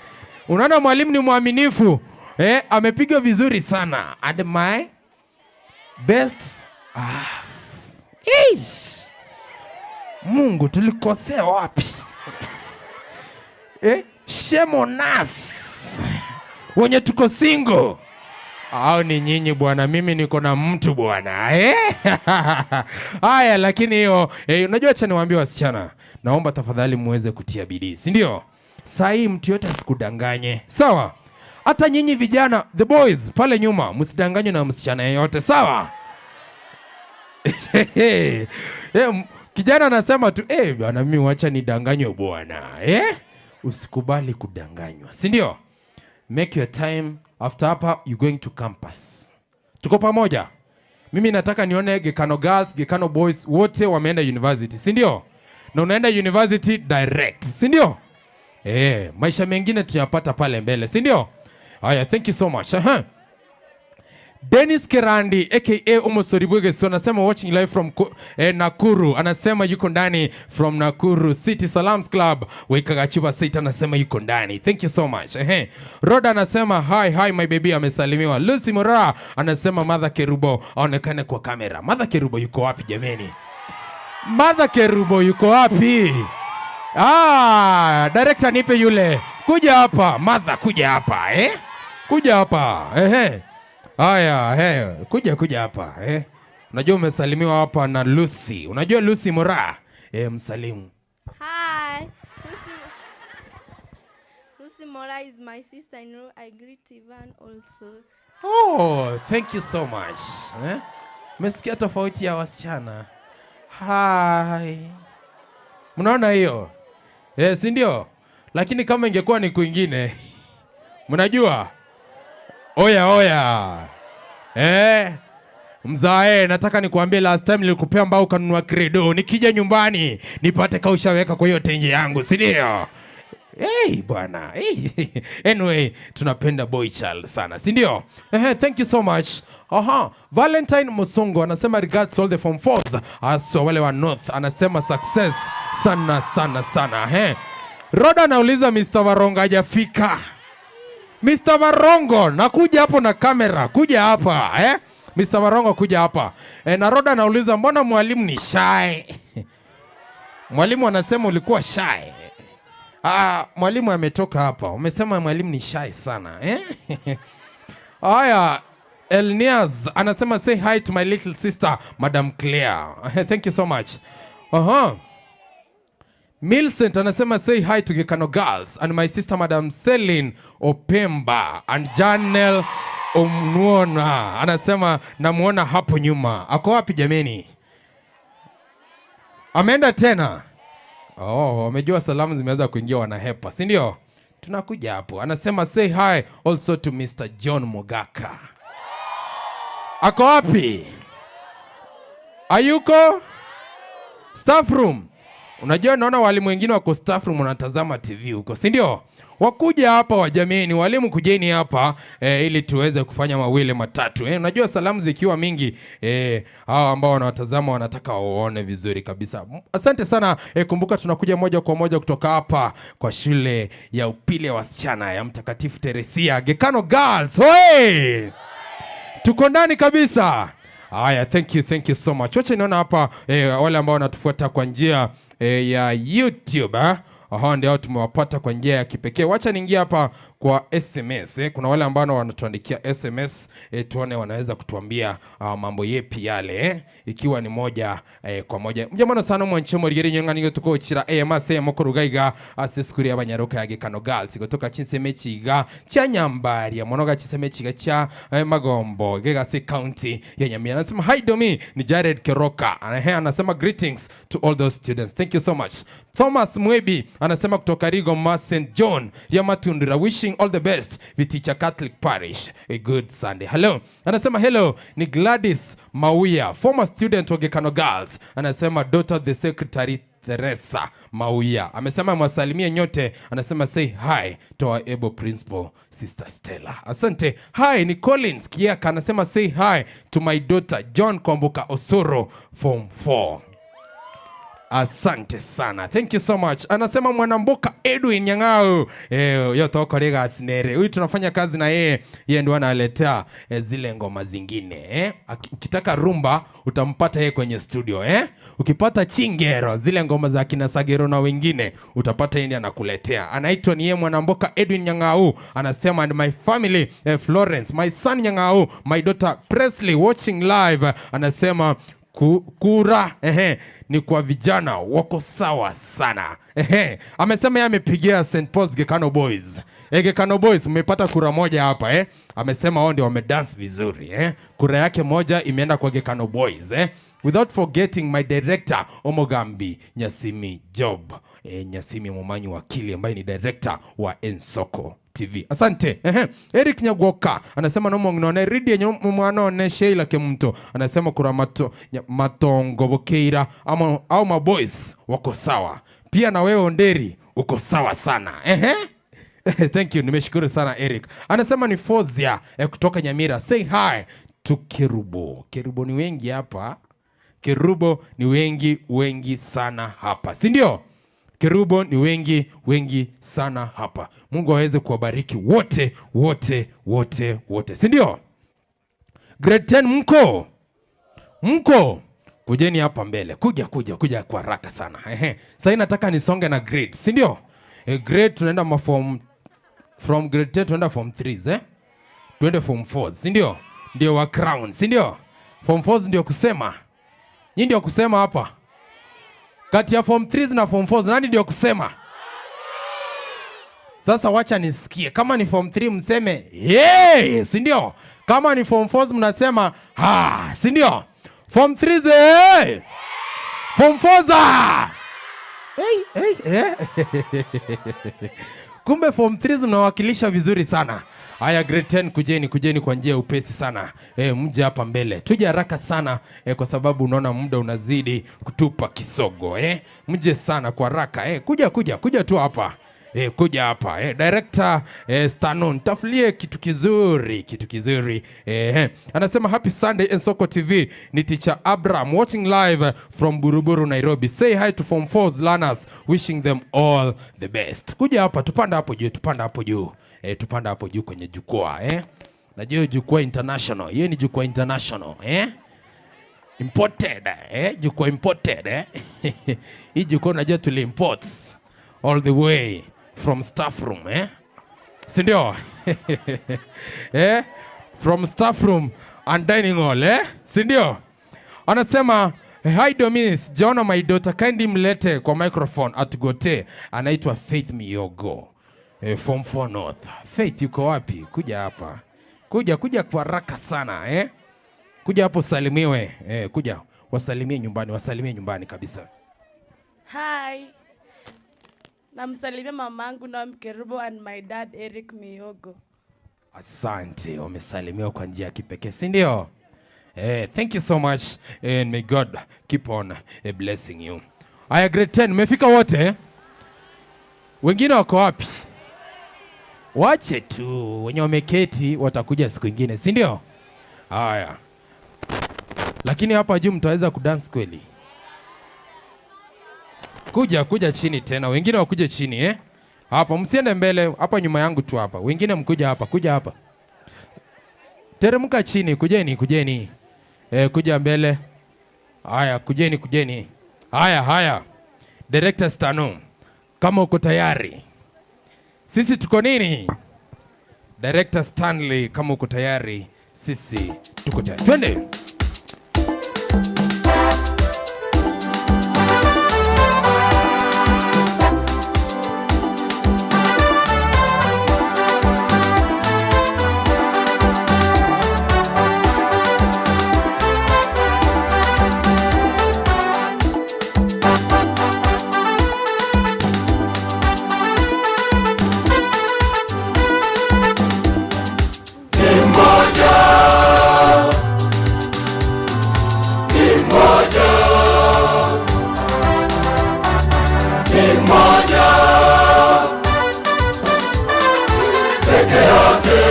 Unaona mwalimu ni mwaminifu. Amepiga vizuri sana. And my best half. Eish! Mungu, tulikosea wapi? Shame on us. Wenye tuko single. Au ni nyinyi bwana, mimi niko na mtu bwana, eh? Haya, lakini hiyo unajua, acha niwaambie wasichana, naomba tafadhali muweze kutia bidii, si ndio? Saa hii mtu yote asikudanganye, sawa? Hata nyinyi vijana, the boys pale nyuma, msidanganywe na msichana yeyote, sawa? Kijana anasema tu, bwana, mimi wacha nidanganywe bwana, eh? Usikubali kudanganywa, si ndio? Make your time. After hapa you going to campus. Tuko pamoja? Mimi nataka nione Gekano girls, Gekano boys wote wameenda university, si ndio? Na unaenda university direct, si ndio? Maisha mengine tuyapata pale mbele, si ndio? Haya, thank you so much. Aha. Dennis Kerandi aka Omosori Bwegesu anasema watching live from Nakuru. Anasema yuko ndani from Nakuru City Salams Club. Wekagachiba Sita anasema yuko ndani. Thank you so much. Ehe. Roda anasema hi hi my baby, amesalimiwa. Lucy Mora anasema Mother Kerubo aonekane kwa kamera. Mother Kerubo yuko wapi jameni? Mother Kerubo yuko wapi? Ah, director nipe yule. Kuja hapa, Mother kuja hapa, eh? Kuja hapa. Ehe. Haya, kuja kuja hapa, eh. Unajua umesalimiwa hapa na Lucy. Unajua Lucy Mora? Eh, msalimu. Hi, Lucy Mora is my sister-in-law. I greet Ivan also. Oh, thank you so much. Eh? Umesikia tofauti ya wasichana? Hi. Mnaona hiyo? Eh, si ndio? Lakini kama ingekuwa ni kwingine, mnajua? Oya oya. Eh? Mzae, nataka nikuambie last time nilikupea mbao ukanunua credo. Nikija nyumbani nipate kaushaweka kwa hiyo tenje yangu, si ndio? Hey, bwana. Hey. Anyway, tunapenda boy child sana, si ndio? Thank you so much. Aha. Valentine Musongo anasema regards to all the form 4s, haswa wale wa North. Anasema success sana sana sana. Roda anauliza Mr. Warongo hajafika. Mr. Warongo, nakuja hapo na kamera, kuja hapa, eh? Mr. Warongo kuja hapa. Na Roda anauliza mbona mwalimu ni shy? Mwalimu anasema ulikuwa shy. Ah, mwalimu ametoka hapa. Umesema mwalimu ni shy sana, eh? Haya, Elniaz anasema say hi to my little sister Madam Claire. Thank you so much. Aha. Millicent anasema say hi to Gekano girls and my sister Madam Celine Opemba and Janel Omnuona. Anasema namuona hapo nyuma. Ako wapi jameni? Ameenda tena. Oh, wamejua salamu zimeweza kuingia wanahepa, si ndio? Tunakuja hapo. Anasema say hi also to Mr. John Mogaka. Ako wapi? Ayuko? Staff room. Unajua naona walimu wengine wako staff room wanatazama TV huko, si ndio? Wakuja hapa wajameni, walimu kujeni hapa ili tuweze kufanya mawili matatu. Unajua salamu zikiwa mingi, hawa ambao wanatazama wanataka waone vizuri kabisa. Asante sana. Kumbuka tunakuja moja kwa moja kutoka hapa kwa shule ya upili ya wasichana ya Mtakatifu Teresia, Gekano Girls. Hoi! Tuko ndani kabisa. Haya, thank you so much. Wacha niona hapa wale ambao wanatufuata kwa njia ya YouTube, eh? Aha, ndio tumewapata kwa njia ya kipekee. Wacha niingie hapa kwa SMS. Kuna wale ambao wanatuandikia SMS, tuone wanaweza kutuambia mambo yepi yale, ikiwa ni moja kwa moja. Mjamana sana mwanche morigeri nyonga ningo tuko chira mase mokorugaiga ase skuri abanyaroka ya Gekano Girls gotoka chinseme chiga cha Nyambaria monoga chiseme chiga cha Magombo Gegase County ya Nyamira. Anasema hi Domi, ni Jared Keroka. Anasema greetings to all those students. Thank you so much. Thomas Mwebi anasema kutoka Rigo Ma St John ya Matundura, wishing all the best Viticha Catholic Parish a good Sunday. Hello. Anasema hello, ni Gladys Mauya, former student wa Gekano Girls. Anasema daughter the secretary Teresa Mauya. Amesema mwasalimie nyote. Anasema say hi to our able principal Sister Stella. Asante. Hi, ni Collins Kiaka. Anasema say hi to my daughter John Kwambuka Osoro form 4. Asante sana. Thank you so much. Anasema Mwanamboka Edwin Nyang'au. Yote rega snere. Huyu tunafanya kazi na yeye. Yeye ndio analetea zile ngoma zingine, eh. Ukitaka rumba utampata yeye kwenye studio, eh. Ukipata chingero, zile ngoma za kina Sagero na wengine utapata yeye ndiye anakuletea. Anaitwa ni yeye Mwanamboka Edwin Nyang'au. Anasema and my family, Florence, my son Nyang'au, my daughter Presley watching live. Anasema kura ni kwa vijana wako sawa sana. Amesema yeye amepigia St Paul's Gekano Boys. Gekano Boys mmepata kura moja hapa, eh. Amesema wao ndio wamedance vizuri, eh. Kura yake moja imeenda kwa Gekano Boys, eh. Without forgetting my director Omogambi Nyasimi Job. Nyasimi Mumanyi wakili ambaye ni director wa Ensoko TV. Asante. Eric Nyagwoka anasema no mongnone ridi yenye mwana one Sheila Kemunto anasema kura matongo bokeira ama au maboys wako sawa. Pia na wewe Onderi uko sawa sana. Thank you, nimeshukuru sana Eric. Anasema ni Fozia kutoka Nyamira. Say hi to Kerubo. Kerubo ni wengi hapa. Kerubo ni wengi wengi sana hapa, si ndio? Kerubo ni wengi wengi sana hapa. Mungu aweze kuwabariki wote wote wote wote, si ndio? Grade 10 mko? Mko? Kujeni hapa mbele. Kuja kuja kuja kwa haraka sana. Ehe. Sasa nataka nisonge na grade, si ndio? Grade tunaenda ma form from grade 10 tunaenda form 3, eh? Tuende form 4, si ndio? Ndio wa crown, si ndio? Form 4 ndio kusema. Nyinyi ndio kusema hapa. Kati ya form 3 na form 4 nani ndio kusema? Sasa wacha nisikie. Kama ni form 3 mseme hey, si ndio? Kama ni form 4 mnasema ha, si ndio? Form 3 hey! Form 4 ah! Hey, hey, eh. Kumbe form 3 mnawakilisha vizuri sana. Haya, grade 10 kujeni, kujeni kwa njia ya upesi sana. Mje hapa mbele. Tuje haraka sana kwa sababu unaona muda unazidi kutupa kisogo. Mje sana kwa haraka. Kuja kuja kuja tu hapa. Kuja hapa. Director Stanon, tafulie kitu kizuri, kitu kizuri. Anasema happy Sunday Nsoko TV. Ni teacher Abraham watching live from Buruburu, Nairobi. Say hi to form 4 learners, wishing them all the best. Kuja hapa, tupanda hapo juu, tupanda hapo juu. Tupanda hapo juu kwenye jukwaa, eh. Najua hiyo jukwaa international. Hiyo ni jukwaa international, eh? Imported, eh? Jukwaa imported, eh? Hii jukwaa unajua tuli import all the way from staff room, eh? Si ndio? Eh? From staff room and dining hall, eh? Si ndio? Anasema hi Domis, Jona my daughter, kindly mlete kwa microphone atugote. Anaitwa Faith Miyogo. Form 4 North. Faith yuko wapi? Kuja hapa. Kuja kuja kwa haraka sana, eh? Kuja hapo salimiwe. Kuja wasalimie nyumbani, wasalimie nyumbani kabisa. Hi. Namsalimia mamangu Naomi Kerubo and my dad Eric Miyogo. Asante, wamesalimiwa kwa njia ya kipekee, si ndio? Thank you so much and may God keep on blessing you. Aya, grade 10 mmefika wote? Eh? Wengine wako wapi? Wache tu, wenye wameketi watakuja siku ingine, si ndio? Haya. Lakini hapa juu mtaweza kudance kweli? Kuja kuja chini tena, wengine wakuje chini, eh? Hapa msiende mbele, hapa nyuma yangu tu hapa. Wengine mkuja hapa, kuja hapa. Teremka chini, kujeni, kujeni. Kuja mbele. Haya, kujeni, kujeni. Haya, haya. Director Stano, kama uko tayari. Sisi tuko nini? Director Stanley, kama uko tayari, sisi tuko tayari. Twende. Ni mmoja, ni mmoja, ni mmoja peke yake,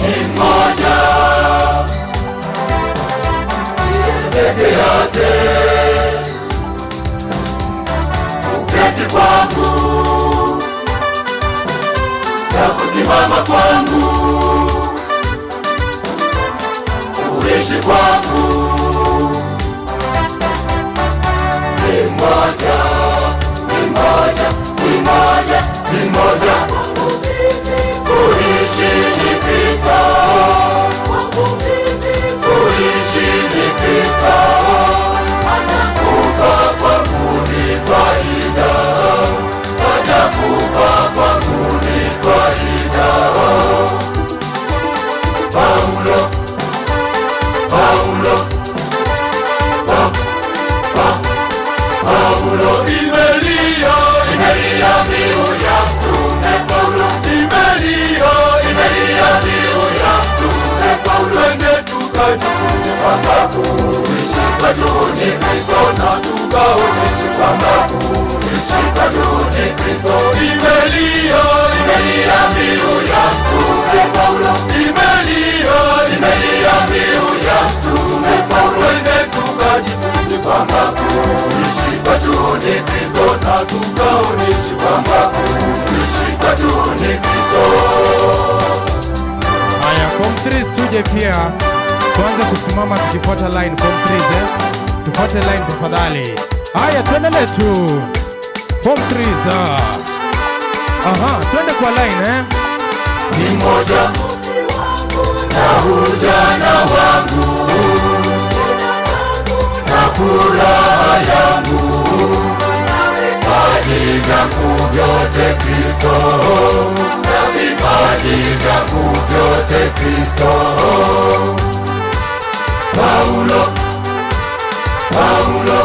ni mmoja peke yake. Kuketi kwangu na kusimama kwangu, kuishi kwangu ni mmoja, ni mmoja, ni mmoja, ni mmoja. Kuishi ni Kristo, kuishi ni Kristo, kufa kwangu ni faida, hata kufa kwangu ni faida. Paulo, Paulo, pa, pa, Paulo, imelia, imelia mbiu ya mtume Paulo, imelia, imelia mbiu ya mtume Paulo. Twende tukajifunze kwamba kuishi kwetu ni Kristo na tukaonyeshe kwamba kuishi kwetu ni Kristo. Imelia, imelia mbiu ya mtume Paulo. Tafadhali pia tuanze kusimama tukifuata line form 3 eh? Tufuate line tafadhali. Haya, tuendelee tu. Form 3 za. Aha, tuende kwa line eh? Ni moja na ujana wangu na furaha yangu, vipaji vyangu vyote Kristo, na vipaji vyangu vyote Kristo. Paulo, Paulo,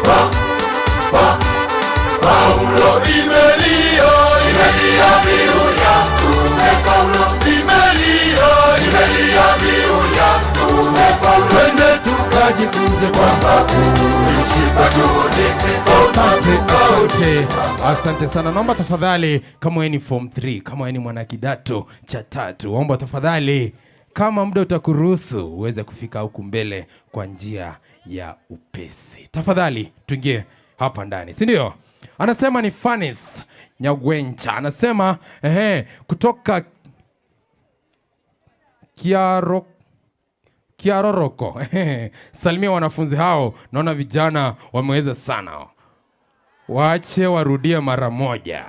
pa, pa, Paulo, imelia, imelia mbiu ya mtume Paulo, imelia, imelia mbiu ya mtume Paulo. Twende tukajifunze kwamba kuishi kwetu ni Kristo. Asante, asante, asante sana. Naomba tafadhali, kama wewe ni form 3, kama wewe ni mwanakidato cha tatu, omba tafadhali, kama muda utakuruhusu uweze kufika huku mbele kwa njia ya upesi. Tafadhali tuingie hapa ndani, si ndio? Anasema ni Fanis Nyagwencha, anasema ehe, kutoka Kiaroroko. Salimia wanafunzi hao, naona vijana wameweza sana, waache warudie mara moja.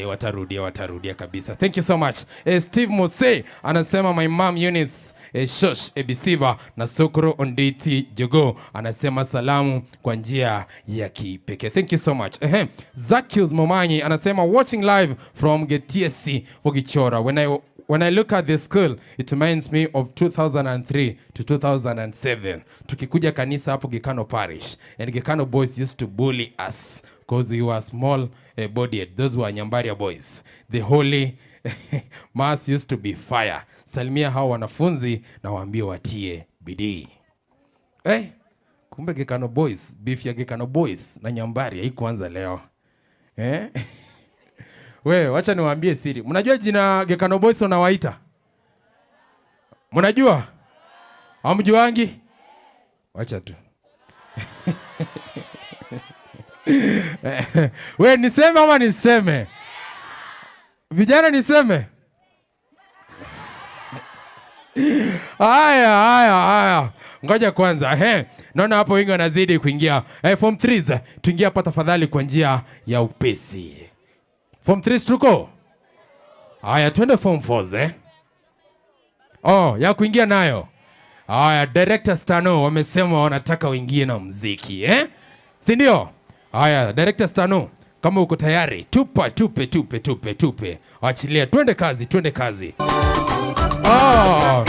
Watarudia, watarudia kabisa. Thank you so much. Steve Mose anasema my mom Eunice Shosh Ebisiba na Sokoro Onditi Jogo anasema salamu kwa njia ya kipekee. Thank you so much. Zakius Momanyi anasema watching live from Getiesi Fogichora. When I look at the school, it reminds me of 2003 to 2007. Tukikuja kanisa hapo Gekano Parish, and Gekano boys used to bully us because we were small bodied. Those were Nyambaria boys. The holy mass used to be fire. Salimia hao wanafunzi na waambie watie bidii. Kumbe Gekano boys, beef ya Gekano boys na Nyambaria haikuanza leo. Eh? We, wacha niwaambie siri. Mnajua jina Gekano boys wanawaita? Mnajua? Hamjuangi? Wacha tu. We, niseme ama niseme? Vijana niseme? Haya, haya, haya. Ngoja kwanza. Naona hapo wengi wanazidi kuingia. Form 3, tuingie hapa tafadhali kwa njia ya upesi. Form 3 tuko? Haya, twende form 4 eh. Oh, ya kuingia nayo. Haya, Director Stano wamesema wanataka uingie na muziki eh? Si ndio? Haya, Director Stano, kama uko tayari, tupa, tupe, tupe, tupe, tupe. Achilia, twende kazi, twende kazi. Oh.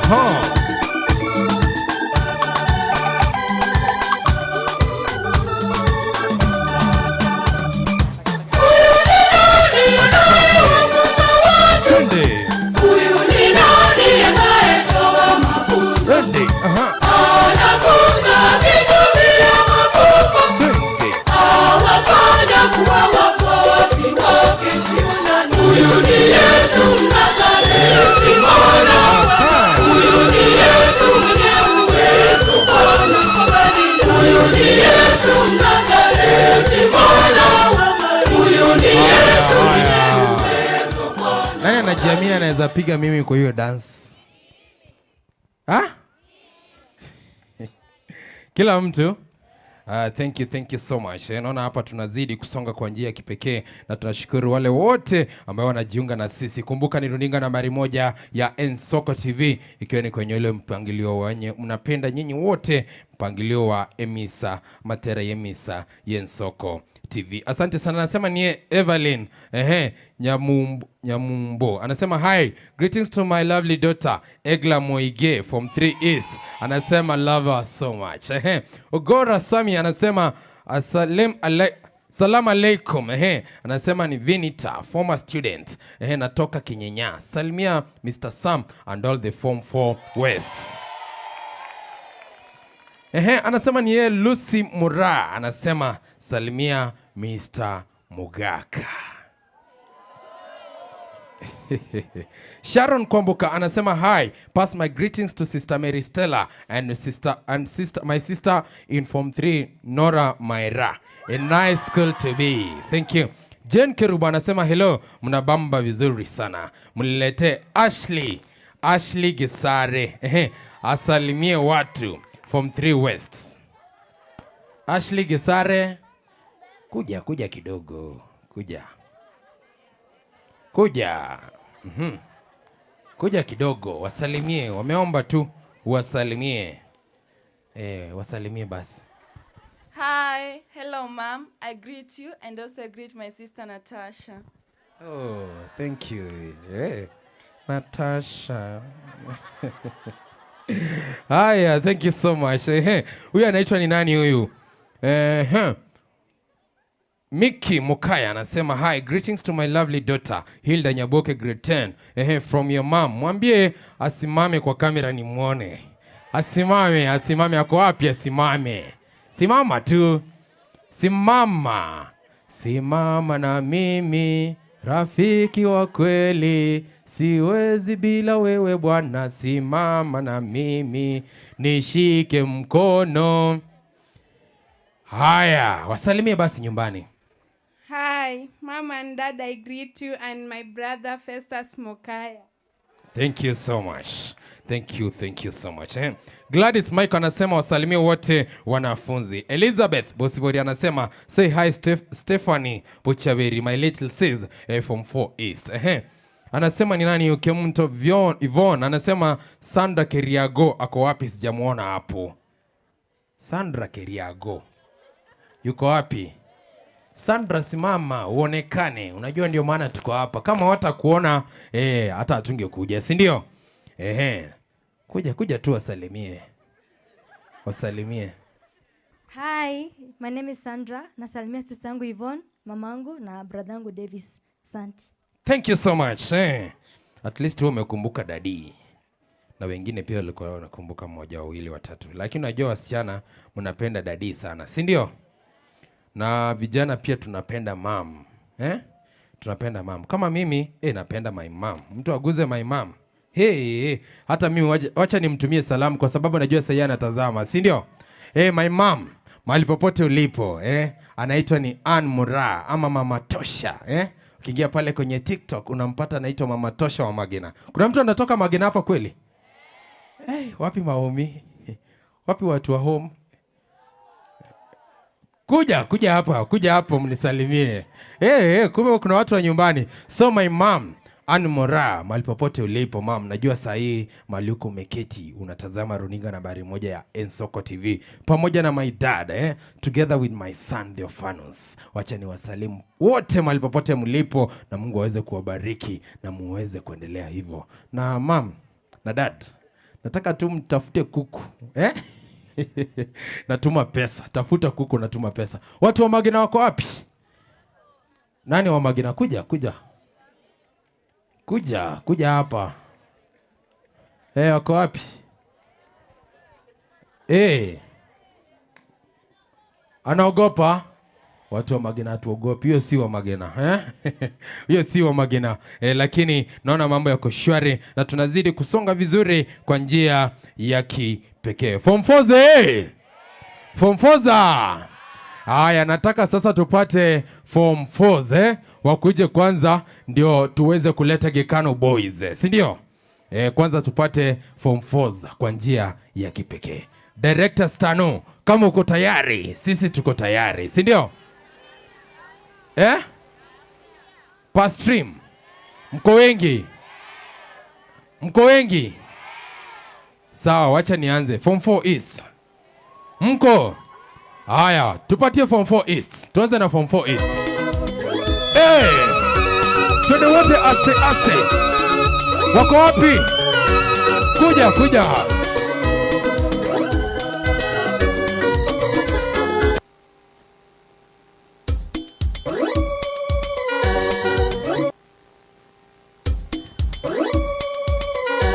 Aha. Twende. Huyu ni nani anayetoa mafunzo? Twende. Aha. Anafunza akitumia mafumbo. Twende. Awafanya kuwa wafuasi wake. Huyu ni Yesu Mnazareti Bwana. Huyu ni Yesu mwenye uwezo Bwana. Huyu ni Yesu Mnazareti Bwana. Huyu ni Yesu mwenye uwezo Bwana. Nani anajiamini anaweza piga mimi kwa hiyo dance? Ha? Kila mtu? Thank you, thank you so much. Naona hapa tunazidi kusonga kwa njia ya kipekee na tunashukuru wale wote ambao wanajiunga na sisi. Kumbuka ni runinga nambari 1 ya Nsoko TV, ikiwa ni kwenye ule mpangilio wenye mnapenda nyinyi wote, mpangilio wa Emisa, Matera Emisa Nsoko TV. Asante sana. Anasema ni Evelyn Nyamumbo. Anasema hi, greetings to my lovely daughter Egla Moige from 3 East. Anasema love her so much. Ogora Sami anasema salam alaikum. Anasema ni Vinita, former student. Natoka Kinyenya. Salimia Mr. Sam and all the Form 4 West. Anasema ni yeye Lucy Mura. Anasema salimia Mr. Mugaka. Sharon Kwambuka anasema hi, pass my greetings to Sister Mary Stella and my sister in Form 3 Nora Maira. A nice school to be. Thank you. Jane Keruba anasema hello, mnabamba vizuri sana. Mlete Ashley Gesare. Asalimie watu Form 3 West. Ashley Gesare, kuja kidogo. Kuja. Kuja kidogo, wasalimie. Wameomba tu wasalimie. Wasalimie basi. Hi, hello ma'am. I greet you and also I greet my sister Natasha. Oh, thank you. Yeah. Natasha. Haya, thank you so much. Huyu anaitwa ni nani huyu? Miki Mukaya anasema hi, greetings to my lovely daughter Hilda Nyaboke grade 10. From your mom. Mwambie asimame kwa kamera nimuone. Asimame, ako wapi asimame? Simama tu. Simama. Simama na mimi, rafiki wa kweli, siwezi bila wewe Bwana, simama na mimi, nishike mkono. Haya, wasalimie basi nyumbani. Hi, Mom and Dad, I greet you and my brother Festus Mokaya. Thank you so much. Thank you so much. Gladys Mike anasema wasalimie wote wanafunzi. Elizabeth Bosibori anasema say hi Stephanie Bochaveri, my little sis from 4 East. Anasema ni nani Ukemto Yvonne anasema Sandra Keriago ako wapi, sijamuona hapo. Sandra Keriago yuko wapi? Sandra simama uonekane. Unajua ndio maana tuko hapa. Kama watakuona hata hatungekuja, si ndio? Kuja tu wasalimie. Wasalimie. Hi, my name is Sandra. Nasalimia sister yangu Yvonne, mamangu na brother yangu Davis. Asante. Thank you so much. At least wewe umekumbuka daddy. Na wengine pia walikuwa wanakumbuka mmoja, wawili, watatu. Lakini unajua wasichana mnapenda daddy sana, si ndio? Na vijana pia tunapenda mom. Tunapenda mom. Kama mimi, napenda my mom. Mtu aguze my mom. Hey, hata mimi wacha nimtumie salamu kwa sababu najua sasa anatazama, si ndio? My mom, mahali popote ulipo, anaitwa ni Ann Mura ama Mama Tosha, Ukiingia pale kwenye TikTok unampata anaitwa Mama Tosha wa Magena. Kuna mtu anatoka Magena hapa kweli? Wapi maomi? Wapi watu wa home? Kuja hapa, kuja hapo mnisalimie. Kumbe kuna watu wa nyumbani. So my mom, Ann Mora, mahali popote ulipo mom, najua saa hii mahali uko umeketi unatazama runinga nambari 1 ya Nsoko TV pamoja na my dad, together with my son Theophanus. Wacha niwasalimu wote mahali popote mlipo na Mungu aweze kuwabariki na muweze kuendelea hivyo. Na mom na dad, Nataka tu mtafute kuku. Eh? Natuma pesa. Tafuta kuku, natuma pesa. Watu wa Magina wako wapi? Nani wa Magina? Kuja, kuja. Kuja, kuja hapa. Wako wapi? Anaogopa? Watu wa Magina hatuogopi. Hiyo si wa Magina, eh? Hiyo si wa Magina. Lakini naona mambo yako shwari na tunazidi kusonga vizuri kwa njia ya kipekee. Form 4 Form 4. Haya, nataka sasa tupate form 4 wakuje kwanza ndio tuweze kuleta Gekano Boys, si ndio? Kwanza tupate form 4 kwa njia ya kipekee. Director Stano, kama uko tayari, sisi tuko tayari, si ndio? Pa stream. Mko wengi? Mko wengi? Sawa, wacha nianze. Form 4 East. Mko? Haya, tupatie form 4 East. Tuanze na form 4 East. Twende wote aste aste. Wako wapi? Kuja, kuja.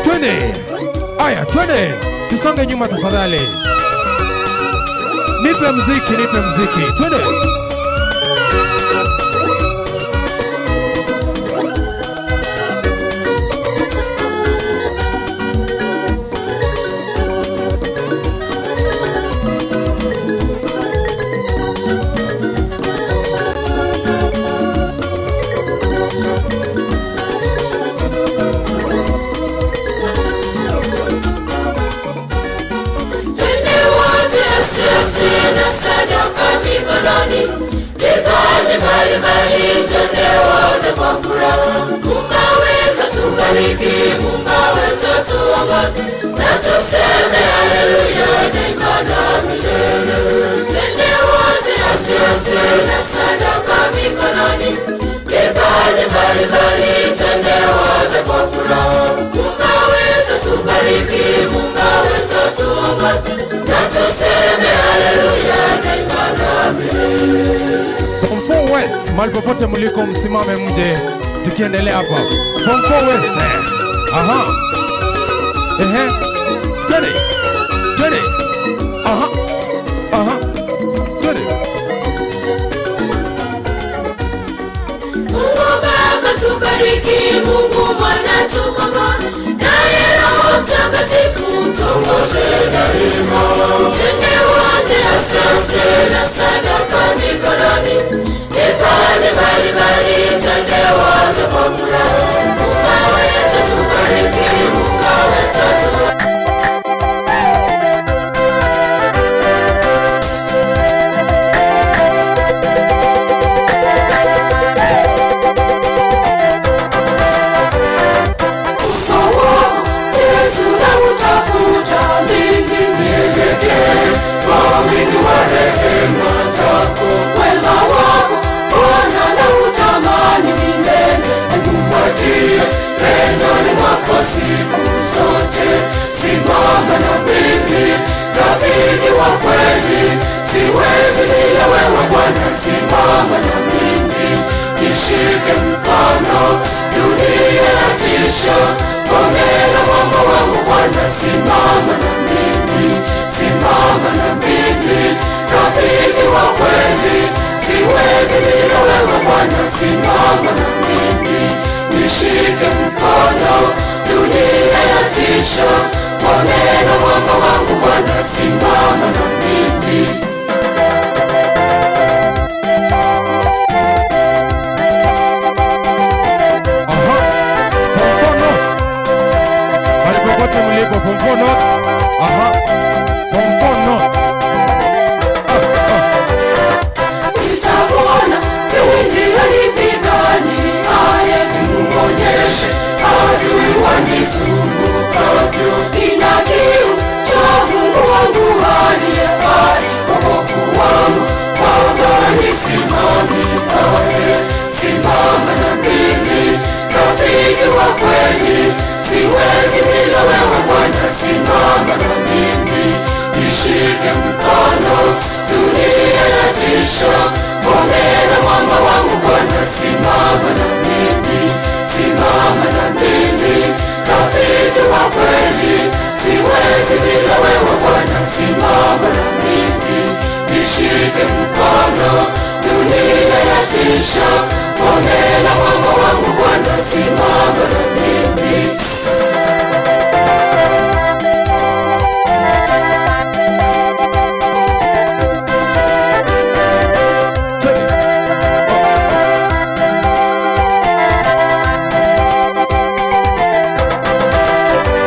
Twende. Aya, twende. Tusonge nyuma tafadhali. Nipe mziki, nipe mziki. Twende. Form 4 West, mahali popote mliko msimame mje tukiendelea hapa. Form 4 West. Aha. Ehe. Twende. Twende. Aha. Aha. Twende. Mungu Baba tubariki, Mungu Mwana tukomboe, naye Roho Mtakatifu tuongoze daima. Twende wote asante na sadaka mikononi, vipaji mbalimbali, twende wote kwa furaha. Mungu wetu tubariki, Mungu wetu tubariki. Siwezi bila wewe Bwana, simama na mimi, nishike mkono, dunia yatisha, komela mwamba wangu Bwana, simama na mimi, simama na mimi, rafiki wa kweli, siwezi bila wewe Bwana, simama na mimi, nishike mkono, dunia yatisha, komela mwamba wangu Bwana, simama na mimi. Form 4 North. Aha. Form 4 North. Nitamwona pindi anipiganie, nimuonyeshe adui wanizungukavyo. Nina kiu cha Mungu wangu aliye hai, wokovu wangu Baba nisimamie, simama na mimi, rafiki wa kweli, siwezi bila wewe Bwana, simama na mimi, nishike mkono, dunia yatisha. Ngome na mwamba wangu Bwana, simama na mimi, simama na mimi, rafiki wa kweli, siwezi bila wewe Bwana, simama na mimi, nishike mkono, dunia yatisha. Ngome na mwamba wangu Bwana, simama na mimi.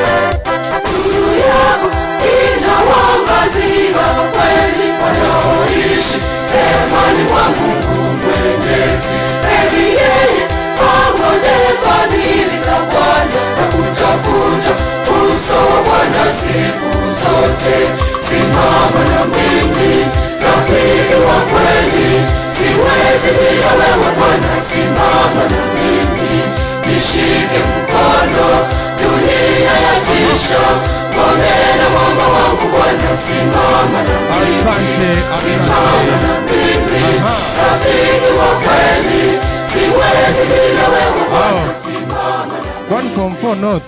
Nuru yako inawaangazia kweli wanaoishi hemani mwa Mungu Mwenyezi. Heri yeye angojaye fadhili za Bwana na kutafuta uso wa Bwana siku zote. Simama na mimi, rafiki wa kweli, siwezi bila wewe Bwana, simama na mimi, nishike mkono, dunia yatisha. Ngome na mwamba wangu Bwana, simama na mimi, simama na mimi, rafiki wa kweli, siwezi bila wewe Bwana, simama na One from four north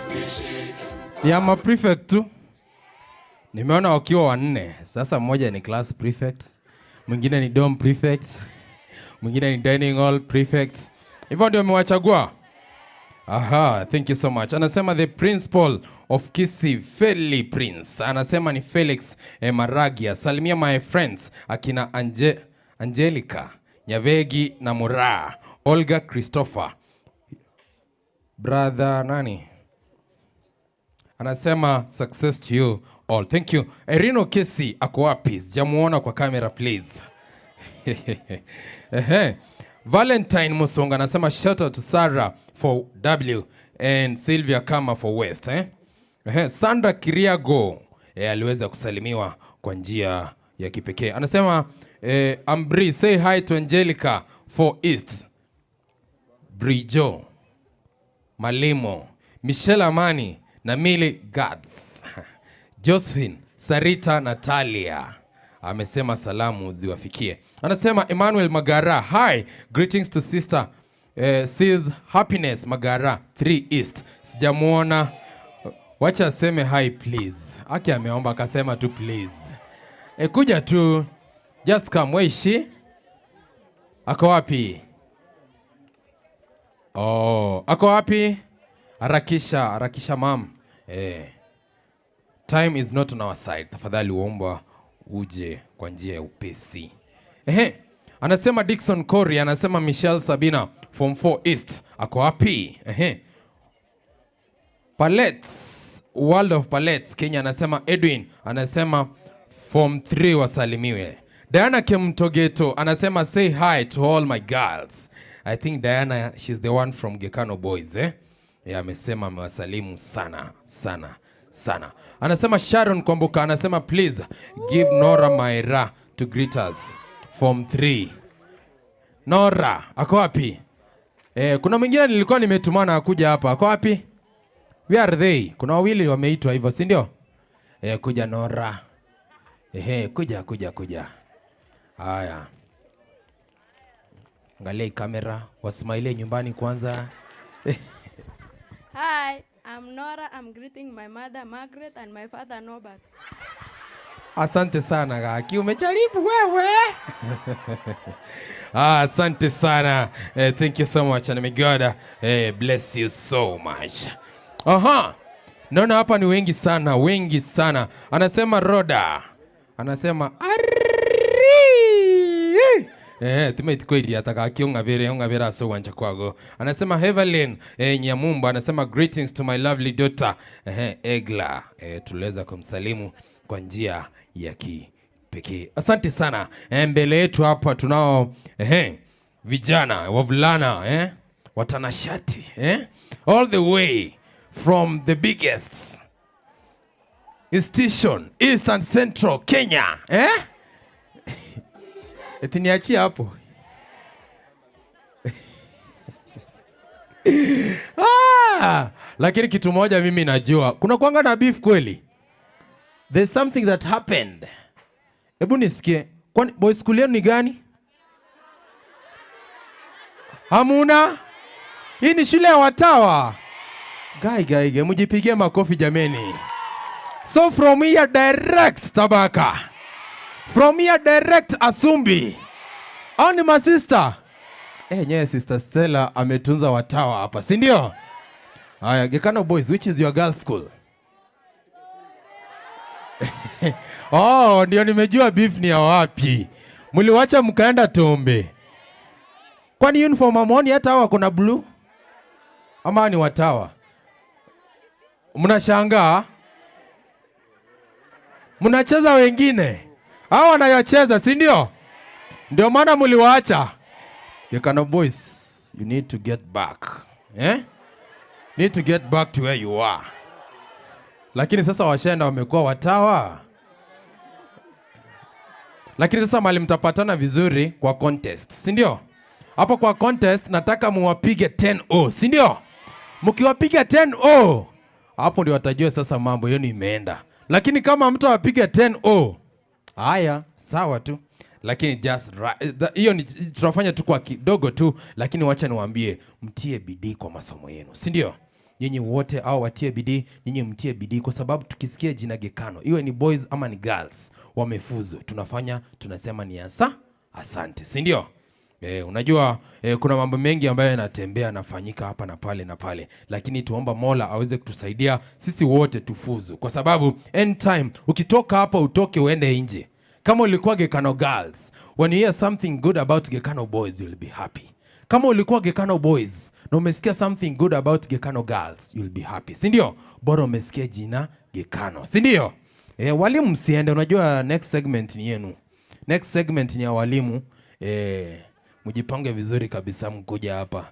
ya ma prefect tu nimeona wakiwa wanne. Sasa mmoja ni class prefect, mwingine ni dorm prefect, mwingine ni dining hall prefect. Hivyo ndio umewachagua. Aha, thank you so much. Anasema the principal of Kisii Feli Prince. Anasema ni Felix Maragia. Salimia my friends akina Angelica Nyavegi na Muraa, Olga Christopher. Brother nani? Anasema success to you all. Thank you. Erino Kesi ako wapi? Sijamuona kwa kamera please. Ehe. Valentine Musonga anasema shout out to Sarah for W and Sylvia Kama for West. Eh? Ehe. Sandra Kiriago aliweza kusalimiwa kwa njia ya kipekee. Anasema Ambri, say hi to Angelica for East. Brijo Malimo, Michelle Amani na Millie Gads, Josephine Sarita Natalia amesema salamu ziwafikie. Anasema Emmanuel Magara, hi, greetings to sister sis Happiness Magara 3 East. Sijamuona, wacha aseme hi please. Aki ameomba akasema tu please. Kuja tu, just come. Where is she? Ako wapi? Oh, ako wapi? Harakisha, harakisha mam. Time is not on our side. Tafadhali uomba uje kwa njia ya upesi. Ehe. Anasema Dickson Cory, anasema Michelle Sabina form 4 East. Ako wapi? Ehe. Pallets, World of Pallets Kenya, anasema Edwin, anasema form 3 wasalimiwe. Diana Kemtogeto anasema say hi to all my girls. I think Diana, she's the one from Gekano Boys, eh? Yeah, amesema amewasalimu sana sana sana. Anasema Sharon Kwamboka anasema please give Nora Maera to greet us form 3. Nora, ako wapi? Kuna mwingine nilikuwa nimetumana akuja hapa. Ako wapi? Where are they? Kuna wawili wameitwa hivyo, si ndio? Kuja Nora. Ehe, kuja kuja kuja. Haya. Angalia hii kamera, wasmailie nyumbani kwanza. Hi, I'm Nora. I'm greeting my mother Margaret and my father Norbert. Asante sana Gaki, umejaribu wewe. Asante sana. Thank you so much and may God bless you so much. Aha. Naona hapa ni wengi sana, wengi sana. Anasema Roda. Anasema arri. Tumeitikoiria ataka ung'avire ung'avira ase uwanja kwago. Anasema Evelyn Nyamumba anasema greetings to my lovely daughter Egla. Tuliweza kumsalimu kwa njia ya kipekee. Asante sana. Mbele yetu hapa tunao vijana wavulana watanashati all the way from the biggest institution East and Central Kenya Eti niachie hapo. Ah, lakini kitu moja mimi najua, kuna kuanga na beef kweli. There's something that happened. Hebu nisikie, kwani boys school yenu ni gani? Hamuna? Hii ni shule ya watawa. Gai gai gai, mjipigie makofi jameni. So from here direct Tabaka. From here direct Asumbi. Au ni masista? Nyewe Sister Stella ametunza watawa hapa, si ndio? Haya, Gekano Boys, which is your girls school? Oh, ndio nimejua beef ni ya wapi. Mliwacha mkaenda Tombe. Kwani uniform hamuoni hata hawa kuna blue? Ama ni watawa? Mnashangaa? Mnacheza wengine. Hawa wanayocheza, si ndio? Ndio maana mliwaacha. Gekano Boys, you need to get back. Eh? Need to get back to where you are. Lakini sasa washaenda wamekuwa watawa. Lakini sasa mali mtapatana vizuri kwa contest, si ndio? Hapo kwa contest nataka muwapige 10-0, si ndio? Mkiwapiga 10-0, hapo ndio watajua sasa mambo yenu imeenda. Lakini kama mtu apige 10-0, haya sawa tu. Lakini just hiyo ni tunafanya tu kwa kidogo tu, lakini wacha niwaambie mtie bidii kwa masomo yenu, si ndio? Nyinyi wote au watie bidii, nyinyi mtie bidii, kwa sababu tukisikia jina Gekano, iwe ni boys ama ni girls, wamefuzu, tunafanya tunasema ni asante, si ndio? Unajua kuna mambo mengi ambayo yanatembea yanafanyika hapa na pale na pale, lakini tuomba Mola aweze kutusaidia sisi wote tufuzu, kwa sababu end time ukitoka hapa utoke uende nje. Kama ulikuwa Gekano girls, when you hear something good about Gekano boys you'll be happy. Kama ulikuwa Gekano boys na umesikia something good about Gekano girls, you'll be happy, si ndio? Bora umesikia jina Gekano, si ndio? Walimu msiende, unajua next segment ni yenu. Next segment ni ya walimu. Mjipange vizuri kabisa mkuja hapa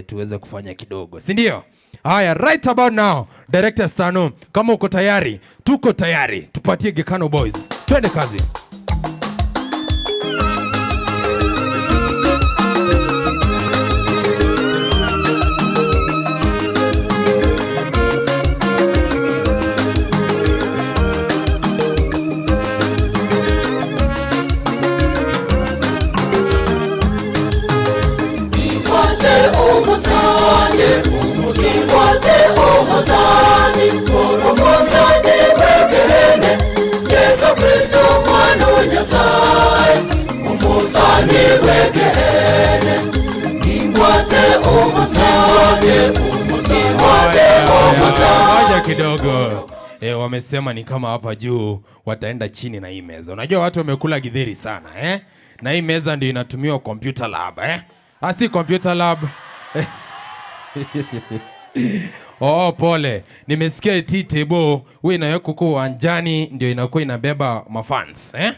tuweze kufanya kidogo, si ndio? Haya, right about now, Director Stano, kama uko tayari, tuko tayari. Tupatie Gekano Boys. Twende kazi. Ngoja kidogo. Wamesema ni kama hapa juu wataenda chini na hii meza. Unajua watu wamekula githeri sana, eh? Na hii meza ndio inatumiwa computer lab, eh? Si computer lab. Oh, pole. Nimesikia tea table wewe inawekwa huko uwanjani ndio inakuwa inabeba mafans, eh?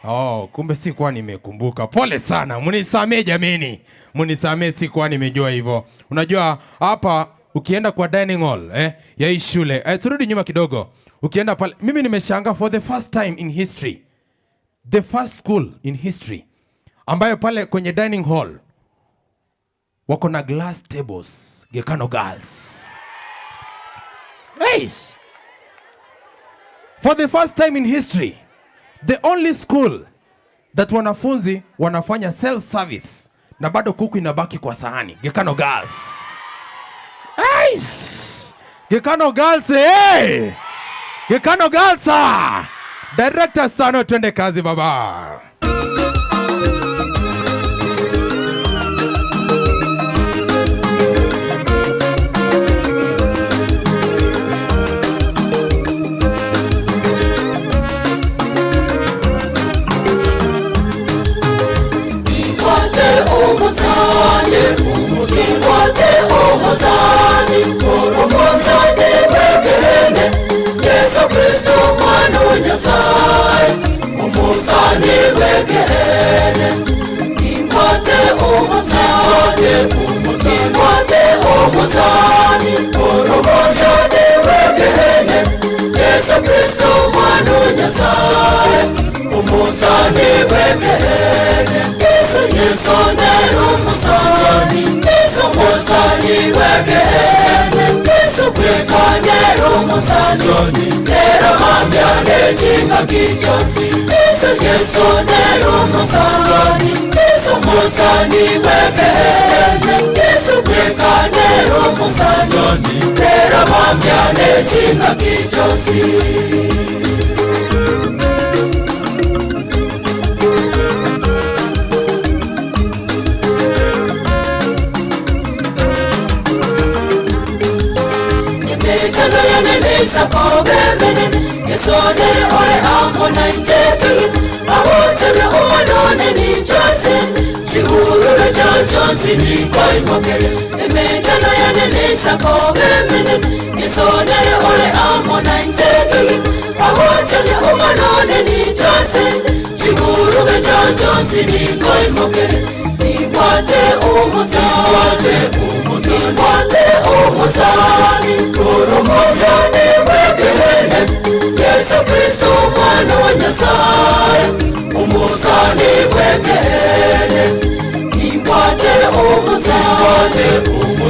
Oh, kumbe sikuwa nimekumbuka. Pole sana. Mnisamee jameni. Mnisamee, sikuwa nimejua hivyo. Unajua hapa ukienda kwa dining hall, ya hii shule. Turudi nyuma kidogo. Ukienda pale, mimi nimeshangaa for the first time in history. The first school in history ambayo pale kwenye dining hall wako na glass tables, Gekano girls. Hey! For the first time in history, the only school that wanafunzi wanafanya self service na bado kuku inabaki kwa sahani, Gekano girls. Hey! Gekano girls, hey! Gekano girls. Ah! Director Sano, twende kazi baba. Yesu Kristo mwana wa Nyasaye, umusani wekene ingwate umusani, ingwate umusani, umusani wekene Yesu Kristo mwana wa Nyasaye, umusani wekene Yesu Yesu nero umusani Yesu Yesu musani wekene, Yesu kwekanero musani, nero mambyane chinga kichonsi. Yesu Yesu nero musani, Yesu musani wekene, Yesu kwekanero musani, nero mambyane chinga kichonsi. Yesonere ore amona ncheki ahotebe umanone ni nchose chigurube chachonsi nikoimokere emechano yanenesa kobemene Yesonere ore amona ncheki ahotebe umanone ni nchose chigurube chachonsi nikoimokere nikwate umusani nikwate umusani umusani wekene Yesu Kristo mwana wa Nyasaye umusani wekene nikwate umusani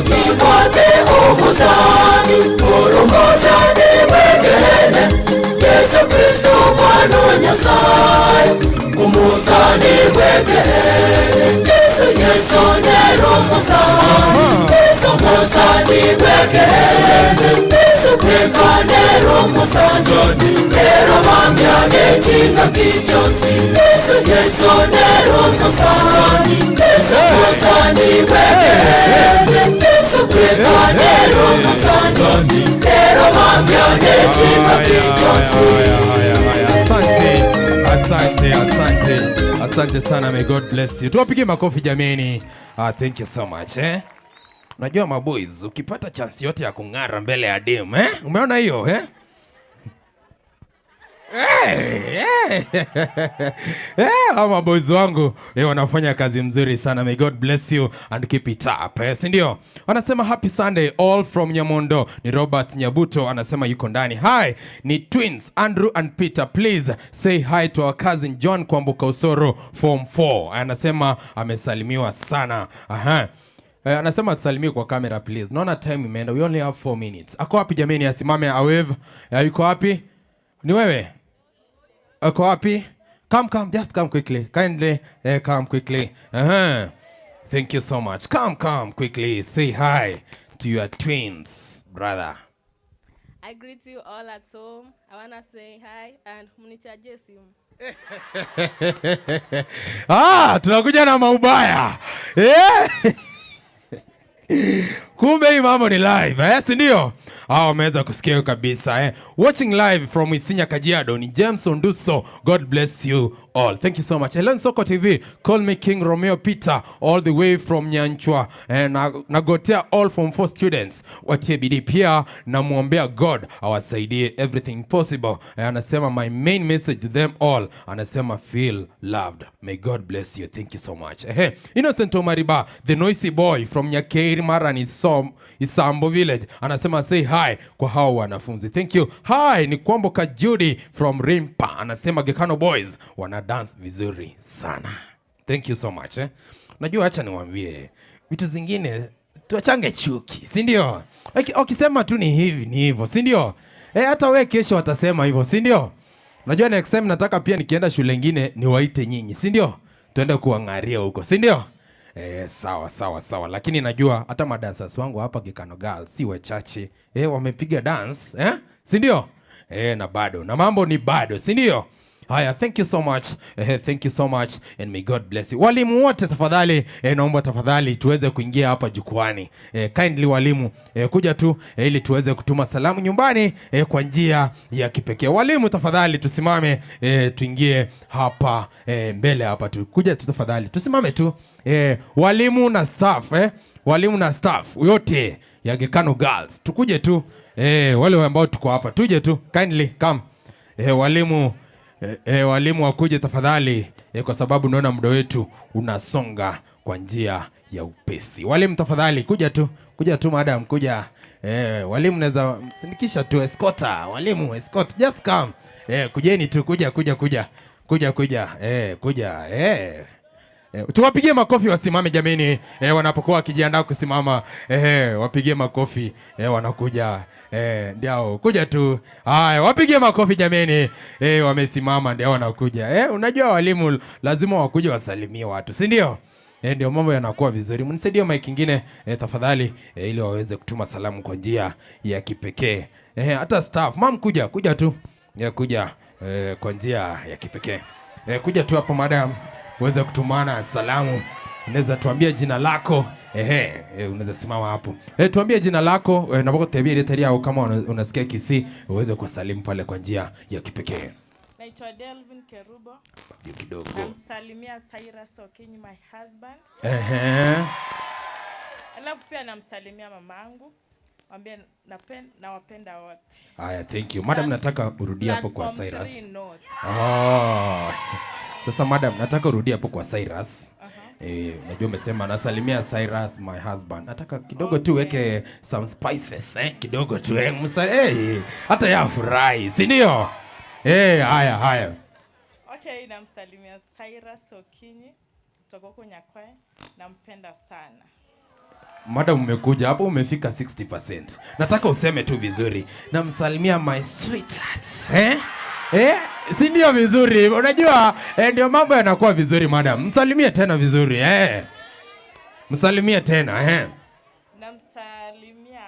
nikwate umusani umusani wekene Yesu Kristo mwana wa Nyasaye umusani wekene Yesu Yesu nero musani Yesu musani wekene Yesu Kristo nero musani nero mambyane chinga kichonsi Yesu Yesu nero musani Yesu musani wekene Yesu Kristo nero musani nero mambyane chinga kichonsi. Asante, asante, asante. Asante sana, may God bless you. Tuwapige makofi jameni. Thank you so much, eh? Unajua maboys, ukipata chance yote ya kung'ara mbele ya dem, eh? Umeona hiyo, eh? Hey, hey. Hey, maboys wangu wanafanya kazi mzuri sana. May God bless you and keep it up. Si ndio? Wanasema happy Sunday all from Nyamondo. Ni Robert Nyabuto anasema yuko ndani. Hi, ni twins Andrew and Peter. Please say hi to our cousin John Kwamboka Osoro form 4. Anasema amesalimiwa sana. Aha. Anasema tusalimie kwa kamera please. Naona time imeenda. We only have 4 minutes. Ako wapi jameni? Asimame awave. Yuko wapi? Ni wewe? Ako wapi? Come, come, just come quickly. Kindly, come quickly. Thank you so much. Come, come quickly. Say hi to your twins, brother. I greet you all at home. I wanna say hi and mnichaje simu. Ah, tunakuja na maubaya. Kumbe hii mambo ni live, eh, si ndio? Ah, wameweza kusikia kabisa, eh. Watching live from Isinya Kajiado ni James Onduso. God bless you all. Thank you so much. Helen Soko TV, call me King Romeo Peter all the way from Nyanchwa. Nagotea all form 4 students. Watie bidii pia na muombea God awasaidie everything possible. Anasema my main message to them all. Anasema feel loved. May God bless you. Thank you so much. Innocent Omariba, the noisy boy from Nyakeiri Marani Isambo Village. Anasema say hi kwa hao wanafunzi. Thank you. Hi, ni Kwamboka Judy from Rimpa. Anasema Gekano Boys wana dance vizuri sana. Thank you so much. Najua acha niwaambie vitu zingine tuachange chuki, si ndio? Ukisema tu ni hivi ni hivyo, si ndio? Hata wewe kesho watasema hivyo, si ndio? Najua next time nataka pia nikienda shule nyingine niwaite nyinyi, si ndio? Tuende kuangalia huko, si ndio? Sawa sawa sawa. Lakini najua hata madancers wangu hapa Gekano Girls si wachache. Wamepiga dance, si ndio? Na bado. Na mambo ni bado, si ndio? Haya, thank you so much. Thank you so much and may God bless you. Walimu wote tafadhali, naomba tafadhali tuweze kuingia hapa jukwani. Kindly walimu, kuja tu ili tuweze kutuma salamu nyumbani kwa njia ya kipekee. Walimu tafadhali tusimame, tuingie hapa mbele hapa tu. Kuja tu tafadhali, tusimame tu. Walimu na staff, walimu na staff yote ya Gekano Girls. Tukuje tu, wale ambao tuko hapa, tuje tu, kindly come. Walimu walimu wakuje tafadhali, kwa sababu naona muda wetu unasonga kwa njia ya upesi. Walimu tafadhali kuja tu madam, kuja. Walimu naweza sindikisha tu escorta, walimu escort, just come. Kujeni tu, kuja kuja kuja. Kuja kuja. Kuja. Tuwapigie makofi wasimame jameni, wanapokuwa wakijiandaa kusimama, wapigie makofi, wanakuja, ndio kuja tu. Haya, wapigie makofi jameni, wamesimama ndio wanakuja. Unajua walimu lazima wakuje wasalimie watu, si ndio? Ndio mambo yanakuwa vizuri. Mnisaidie mic ingine, tafadhali, ili waweze kutuma salamu kwa njia ya kipekee. Hata staff, mam kuja, kuja tu. Kuja kwa njia ya kipekee. Kuja tu hapo madam, uweze kutumana salamu. Unaweza tuambia jina lako. Unaweza simama hapo. Tuambie jina lako, na bako tebia ile au kama unasikia Kisii, uweze kuwasalimu pale kwa njia ya kipekee. Naitwa Delvin Kerubo. Kidogo. Namsalimia Cyrus Okinyi, my husband. Alafu pia namsalimia mamangu. Mwambie nawapenda wote. Haya, thank you. Madam, nataka urudie hapo kwa Cyrus. Oh. Sasa madam, nataka urudie hapo kwa Cyrus. Unajua umesema nasalimia Cyrus my husband. Nataka kidogo tu weke some spices, kidogo tu hata ya furahi, si ndio? Haya haya. Okay, namsalimia Cyrus Okinyi kutoka huko Nyakwae, nampenda sana. Madam, umekuja hapo umefika 60%. Nataka useme tu vizuri. Namsalimia my sweetheart. Si ndio vizuri? Unajua ndio mambo yanakuwa vizuri madam. Msalimie tena vizuri. Msalimie tena, Namsalimia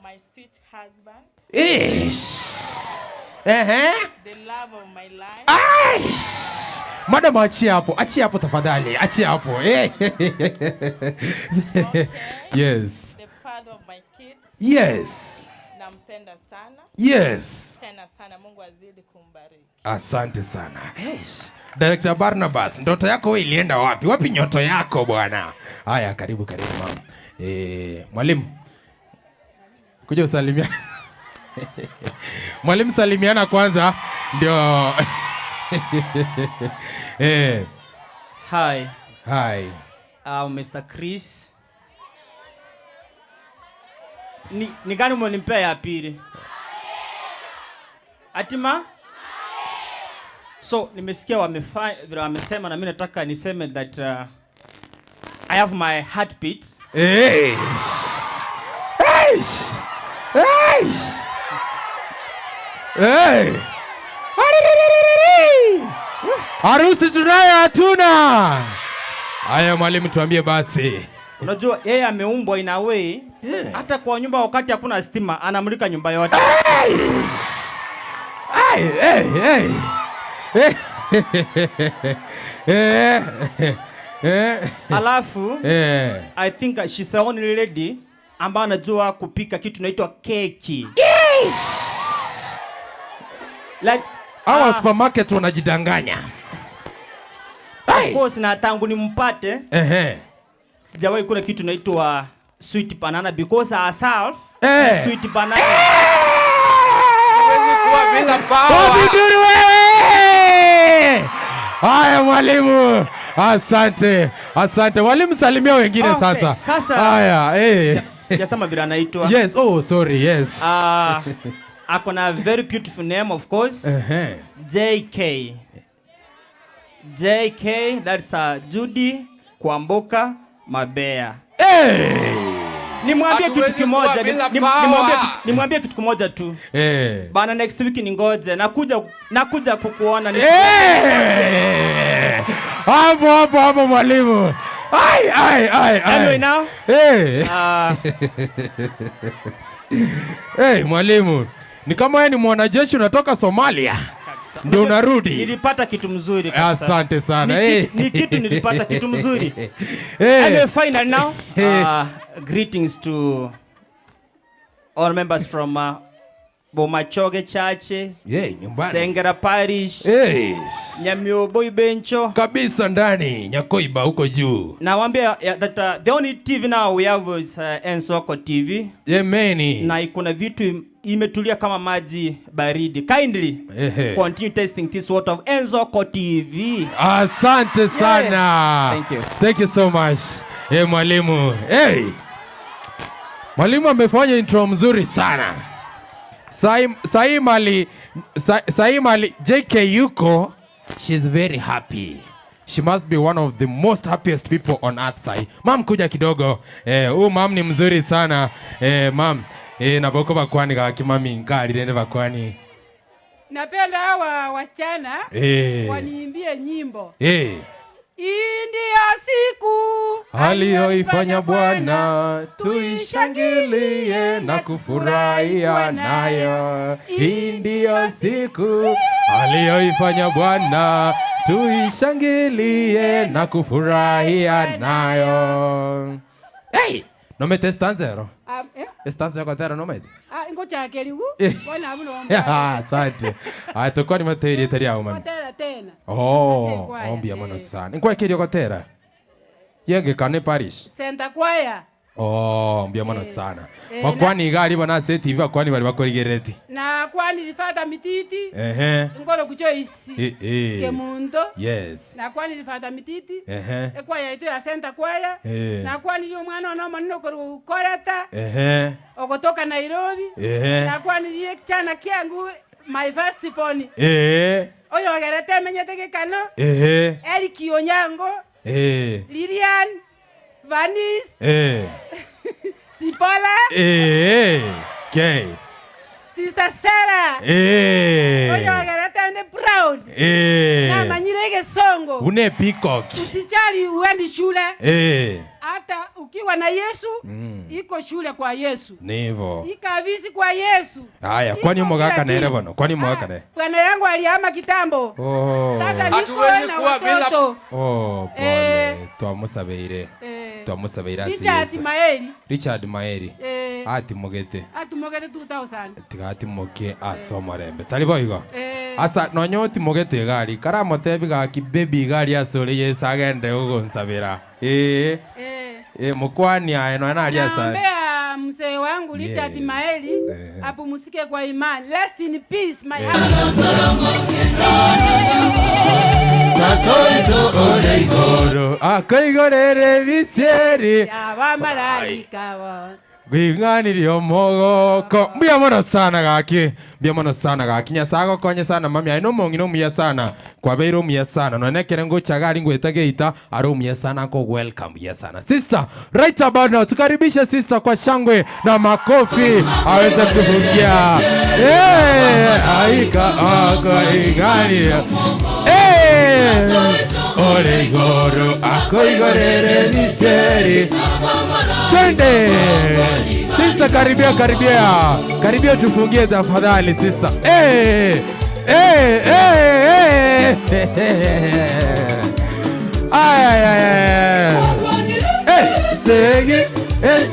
my sweet husband. Ish. The love of my life. Aish. Madam, achia hapo. Achia hapo tafadhali. Achia hapo. Okay. Yes. The father of my kids. Yes. Nampenda sana. Yes. Tena sana, Mungu azidi kumbariki. Asante sana. Eish. Director Barnabas, ndoto yako wewe ilienda wapi? Wapi nyoto yako bwana? Haya, karibu karibu mama. Mwalimu. Kuja usalimia. Mwalimu, salimiana kwanza ndio. Hi. Hi. Mr. Chris. Ni gani umenimpea ya pili? Atima? So, nimesikia wamesema na mimi nataka niseme that I have my heartbeat. Hey. Hey. Hey. Hey. Harusi tunayo hatuna. Haya mwalimu, tuambie basi. Unajua yeye ameumbwa in a way, hata kwa nyumba wakati hakuna stima anamulika nyumba yote. Hey. Hey, hey. Alafu I think she's the only lady ambaye anajua kupika kitu inaitwa keki. Yes. Like our supermarket wanajidanganya. Of course, na tangu nimpate sijawahi kula kitu inaitwa sweet banana because herself sweet banana. Haya mwalimu, asante. Asante. Mwalimu, salimia wengine. Okay, sasa. Sasa. Haya, Sijasema vile anaitwa. Yes, oh sorry, yes. Ako na very beautiful name of course. JK. JK, that's Judy Kwamboka Mabea. Hey! Nimwambie kitu kimoja, nimwambie kitu kimoja tu. Bana, next week ningoje, nakuja kukuona. Hapo hapo hapo mwalimu. Ai ai ai ai. Anyway now. Hey, mwalimu, ni kama wewe ni mwanajeshi unatoka Somalia. Ndio unarudi. Nilipata kitu mzuri kabisa. Asante sana. Ni kitu nilipata kitu mzuri. Anyway, final now. Greetings to all members from Bomachoge Church. Nyumbani. Sengera Parish. Nyamiobo Ibencho. Kabisa ndani Nyakoiba huko juu. Nawaambia that the only TV now we have is Ensoko TV. Yemeni. Na iko na vitu imetulia kama maji baridi. Kindly continue testing this water of Ensoko TV. Asante sana. Thank you. Thank you so much. Mwalimu. Hey. Mwalimu amefanya intro mzuri sana. Sai mali JK yuko, she's very happy. She must be one of the most happiest people on earth sai. Mam, kuja kidogo. Huyu mam ni mzuri sana. Mam, naboko bakwani gaki mami nkalire bakwani. Napenda hawa wasichana waniimbie nyimbo. Hii ndiyo siku aliyoifanya Bwana, tuishangilie na kufurahia nayo. Hii ndiyo siku aliyoifanya Bwana, tuishangilie na kufurahia nayo. Hey, nomete stanzero. Stanza yako nomete. Ngoja keribu. Bwana muno. Asante. Tukwa ni materi teri au mami. Tera tena. Oh, ombia mono sana. Nkwa keri yokotera. Yenge kane parish. Senta kwaya. Oh, mbia mono sana. Bakwani gari bona se TV bakwani bari bakorigereti. Na kwani rifata mititi. Ngoro kuchoisi. Kemundo. Yes. Na kwani rifata mititi. Ekwaya ito ya senta kwaya. Na kwani yo mwana no manino koreta. Okotoka Nairobi. Na kwani ye chana kyangu my first pony. Oyo gerete menyete gekano. Eric Onyango. Lilian Vanis. Sipola. Okay. Sister Sarah. Oyo gerete ndi proud. Na manyire songo. Une peacock. Usijali uendi shule. Hata ukiwa na Yesu, iko shule kwa Yesu. Ni hivyo. Ikavisi kwa Yesu. Haya, kwani mogaka na elevono? Kwani mogaka na? Bwana yangu alihama kitambo. Oh. Sasa niko na watoto. Oh, pole. Twamusabeire. Twamusabeire asi. Richard Maeri. Richard Maeri. Atimogete. Atimogete 2000. Tigatimoke asomorembe. Tali boigo. Asa nonyo timogete gari. Karamotebi gaki baby gari asore Yesu agende ugonsabira. Mukwani aye no ana alia sana. Naombea mzee wangu Richard Maeli apumzike kwa imani. Rest in peace my husband. Akaigorere bisieri. Abamalaika wa Gwinganirio mogoko. Mbia mono sana gaki. Mbia mono sana gaki. Nyasago konye sana mami. Aino mongino muya sana. Kwa beiro muya sana. Nonekere ngocha gari ngweta aro muya sana ko welcome muya sana. Sister, right about now tukaribishe sister kwa shangwe na makofi aweze kufungia. Aika akaigani. Ore igoro akoigorere miseri. Twende. Sister, karibia karibia. Karibia tufungie tafadhali sister. Ay ay ay. Segi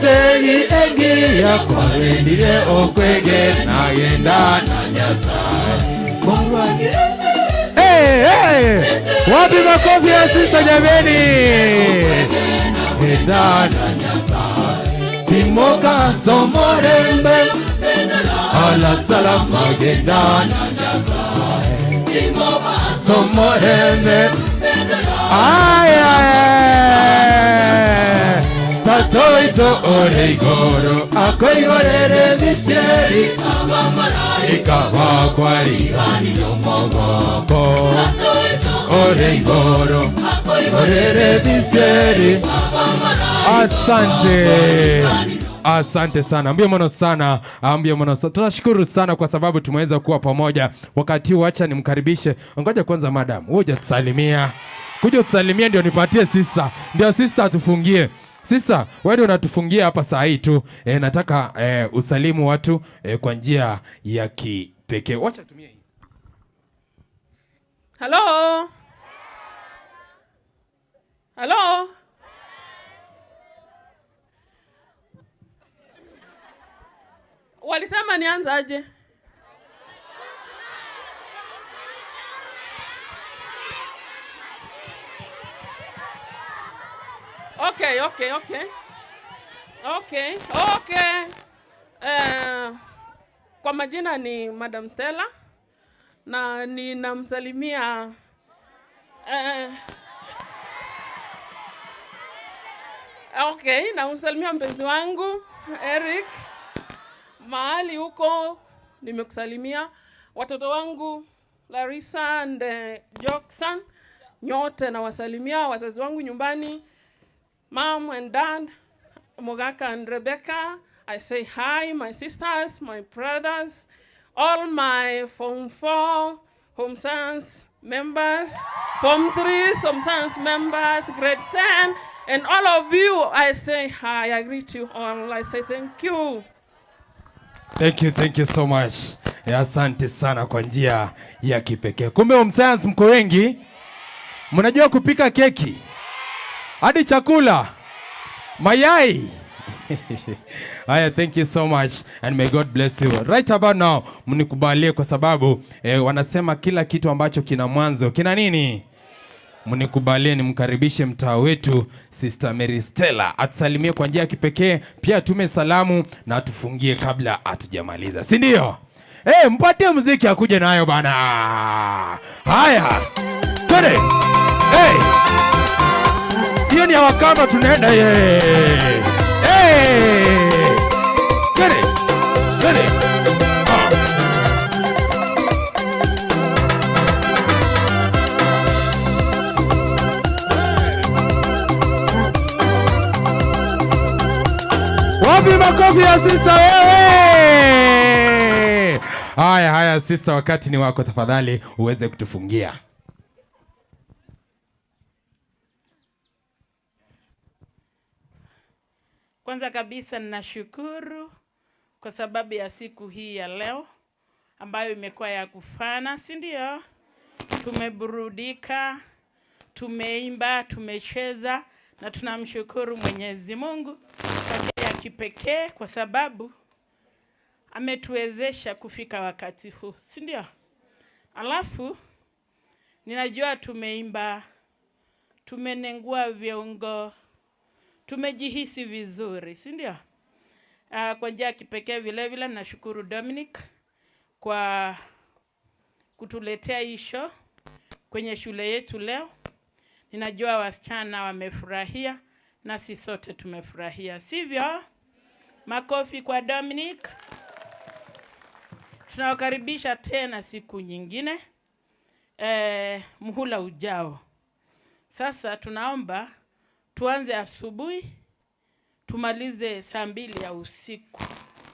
segi engi ya kwarendire okwege nagenda na Nyasaye. Wapi makofi ya sister jameni? Genda na Nyasaye. Timoka somorembe ala salama genda na Nyasaye. Timoka somorembe. Ay ay. Tatoito oreigoro akoigorere miseri ikabakwari mogoko oreigoro akoigorere miseri. Asante. Asante sana. Mbia mono sana. Mbia mono sana. Tunashukuru sana kwa sababu tumeweza kuwa pamoja. Wakati huu acha nimkaribishe. Ngoja kwanza madam. Uje tusalimia. Kuja tusalimia ndio nipatie sister. Ndio sister atufungie. Sister, wewe ndio unatufungia hapa saa hii tu. Nataka usalimu watu kwa njia ya kipekee. Wacha tumie hii. Hello. Hello. Walisema nianze aje? Okay. Okay. Kwa majina ni Madam Stella na ninamsalimia okay, namsalimia mpenzi wangu Eric. Mahali huko nimekusalimia. Watoto wangu Larissa and Jackson Nyote nawasalimia wazazi wangu nyumbani, Mom and Dad, Mogaka and Rebecca. I say hi, my sisters, my brothers, all my Form 4 Home Science members, Form 3 Home Science members, grade 10, and all of you, I say hi, I greet you all, I say thank you. Thank you, thank you so much. Asante sana kwa njia ya kipekee. Kumbe Home Science mko wengi? Mnajua kupika keki? Hadi chakula? Mayai? Haya, thank you so much and may God bless you. Right about now, mnikubalie kwa sababu wanasema kila kitu ambacho kina mwanzo kina nini? Mnikubalie nimkaribishe mtaa wetu Sister Mary Stella atusalimie kwa njia ya kipekee, pia atume salamu na atufungie kabla hatujamaliza, si ndio? Mpatie muziki akuje nayo bana. Haya, twende. Hey. Hiyo ni ya Wakamba tunaenda ye. Hey. Twende. Twende. Wapi makofi ya sister wewe? Haya haya sister, wakati ni wako, tafadhali uweze kutufungia. Kwanza kabisa ninashukuru kwa sababu ya siku hii ya leo ambayo imekuwa ya kufana, si ndio? Tumeburudika, tumeimba, tumecheza na tunamshukuru Mwenyezi Mungu kwa njia ya kipekee kwa sababu ametuwezesha kufika wakati huu, si ndio? Alafu ninajua tumeimba, tumenengua viungo, tumejihisi vizuri, si ndio? Kwa njia ya kipekee vile vile nashukuru Dominic kwa kutuletea hii show kwenye shule yetu leo. Ninajua wasichana wamefurahia na sisi sote tumefurahia, sivyo? Makofi kwa Dominic. Tunawakaribisha tena siku nyingine, muhula ujao. Sasa tunaomba tuanze asubuhi tumalize saa 2 ya usiku,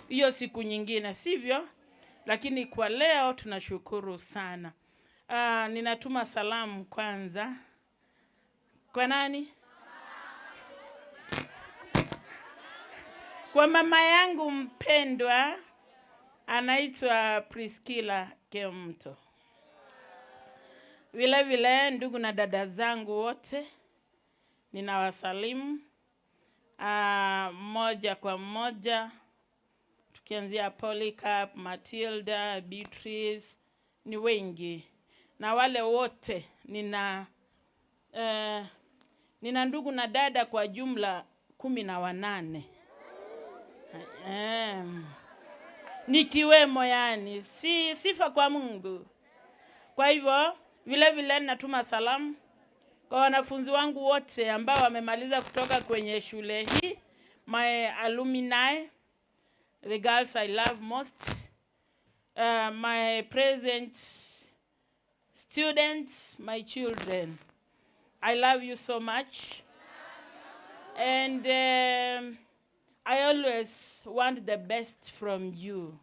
hiyo siku nyingine, sivyo? Lakini kwa leo tunashukuru sana. Ninatuma salamu kwanza kwa nani? Kwa mama yangu mpendwa anaitwa Priscilla Kemto. Vile vile ndugu na dada zangu wote ninawasalimu moja kwa moja, tukianzia Polycarp, Matilda, Beatrice, ni wengi. Na wale wote nina ndugu na dada kwa jumla 18. Nikiwemo yani, si sifa kwa Mungu. Kwa hivyo vile vile natuma salamu kwa wanafunzi wangu wote ambao wamemaliza kutoka kwenye shule hii, my alumni, the girls I love most, my present students, my children. I love you so much. And I always want the best from you.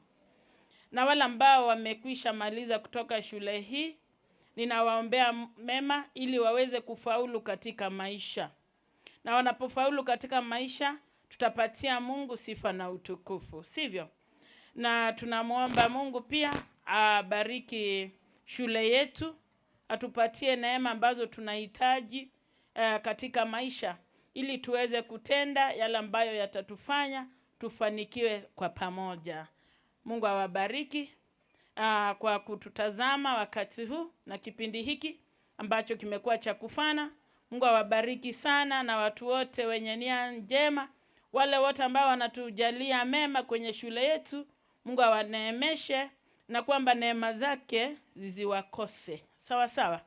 Na wale ambao wamekwisha maliza kutoka shule hii, ninawaombea mema ili waweze kufaulu katika maisha. Na wanapofaulu katika maisha, tutapatia Mungu sifa na utukufu, sivyo? Na tunamuomba Mungu pia abariki shule yetu, atupatie neema ambazo tunahitaji katika maisha ili tuweze kutenda yale ambayo yatatufanya tufanikiwe kwa pamoja. Mungu awabariki kwa kututazama wakati huu na kipindi hiki ambacho kimekuwa cha kufana. Mungu awabariki sana na watu wote wenye nia njema, wale wote ambao wanatujalia mema kwenye shule yetu. Mungu awaneemeshe na kwamba neema zake zisiwakose. Sawa sawa.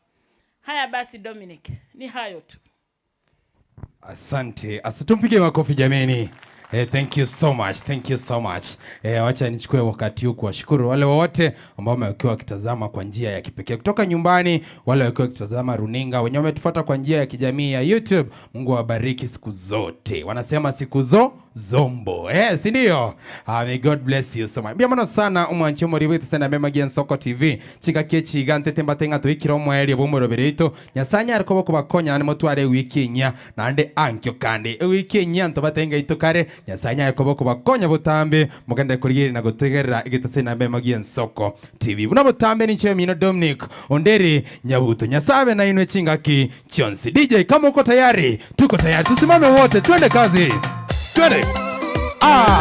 Haya basi Dominic, ni hayo tu. Asante. Atumpige makofi jameni. Thank you so much. Thank you so much. Wacha nichukue wakati huu kuwashukuru wale wote ambao wamekuwa wakitazama kwa njia ya kipekee kutoka nyumbani, wale walikuwa wakitazama runinga, wenye wametufuata kwa njia ya kijamii ya YouTube. Mungu awabariki siku zote. Wanasema siku zo zombo. Si ndio? May God bless you so much. Mbia mono sana umwanchi muri wetu sana mema gia Nsoko TV. Chikakie chigante tembatenga tuikira omweri obumurobere Nyasanya ariko kubakonya ni mutware wiki nya nande ankyo kandi wiki nya ntobatenga itukare Nyasanya ariko kubakonya butambe mugende kurigiri na gutegerera igitase na mema gia Nsoko TV. Buna butambe ni cheo mino Dominic Onderi Nyabuto. Nyasabe na inwe chingaki chonsi. DJ kama uko tayari, tuko tayari. Tusimame wote twende kazi. Twende. Ah.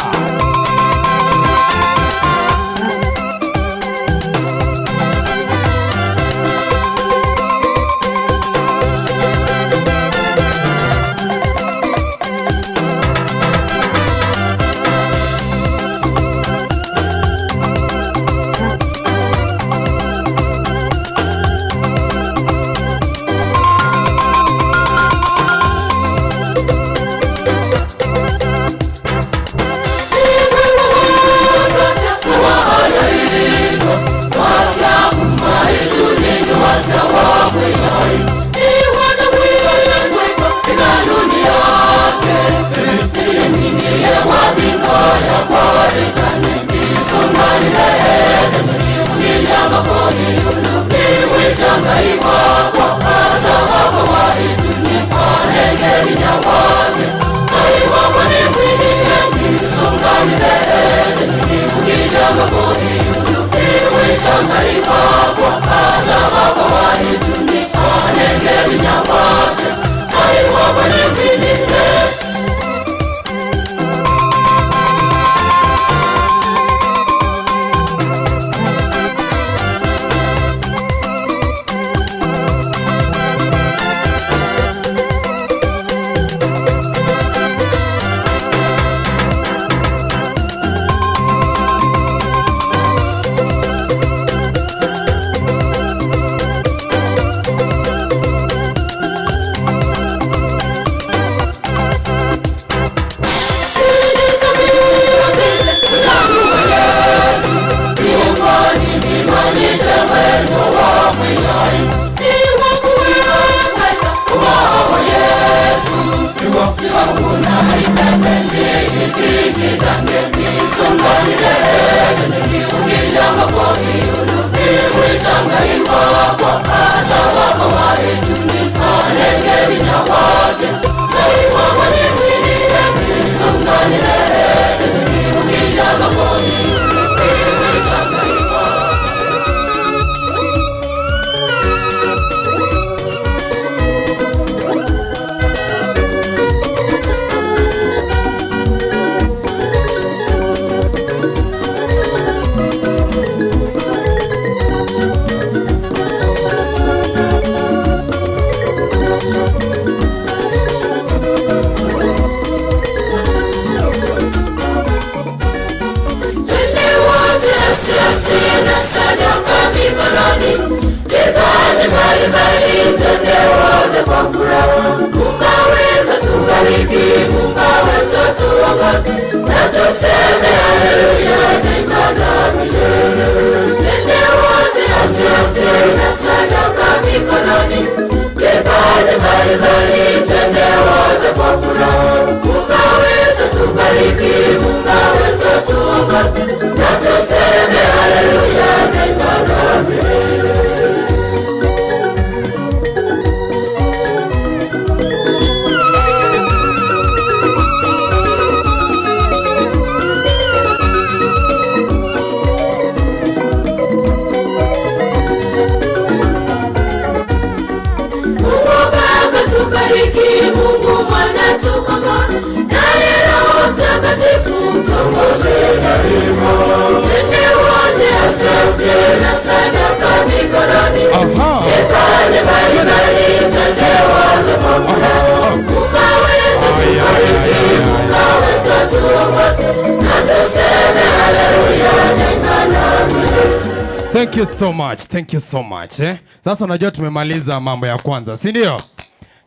Thank you so much. Thank you so much. Sasa unajua tumemaliza mambo ya kwanza, si ndio?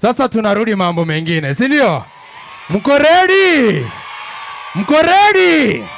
Sasa tunarudi mambo mengine, si ndio? Mko ready? Mko ready?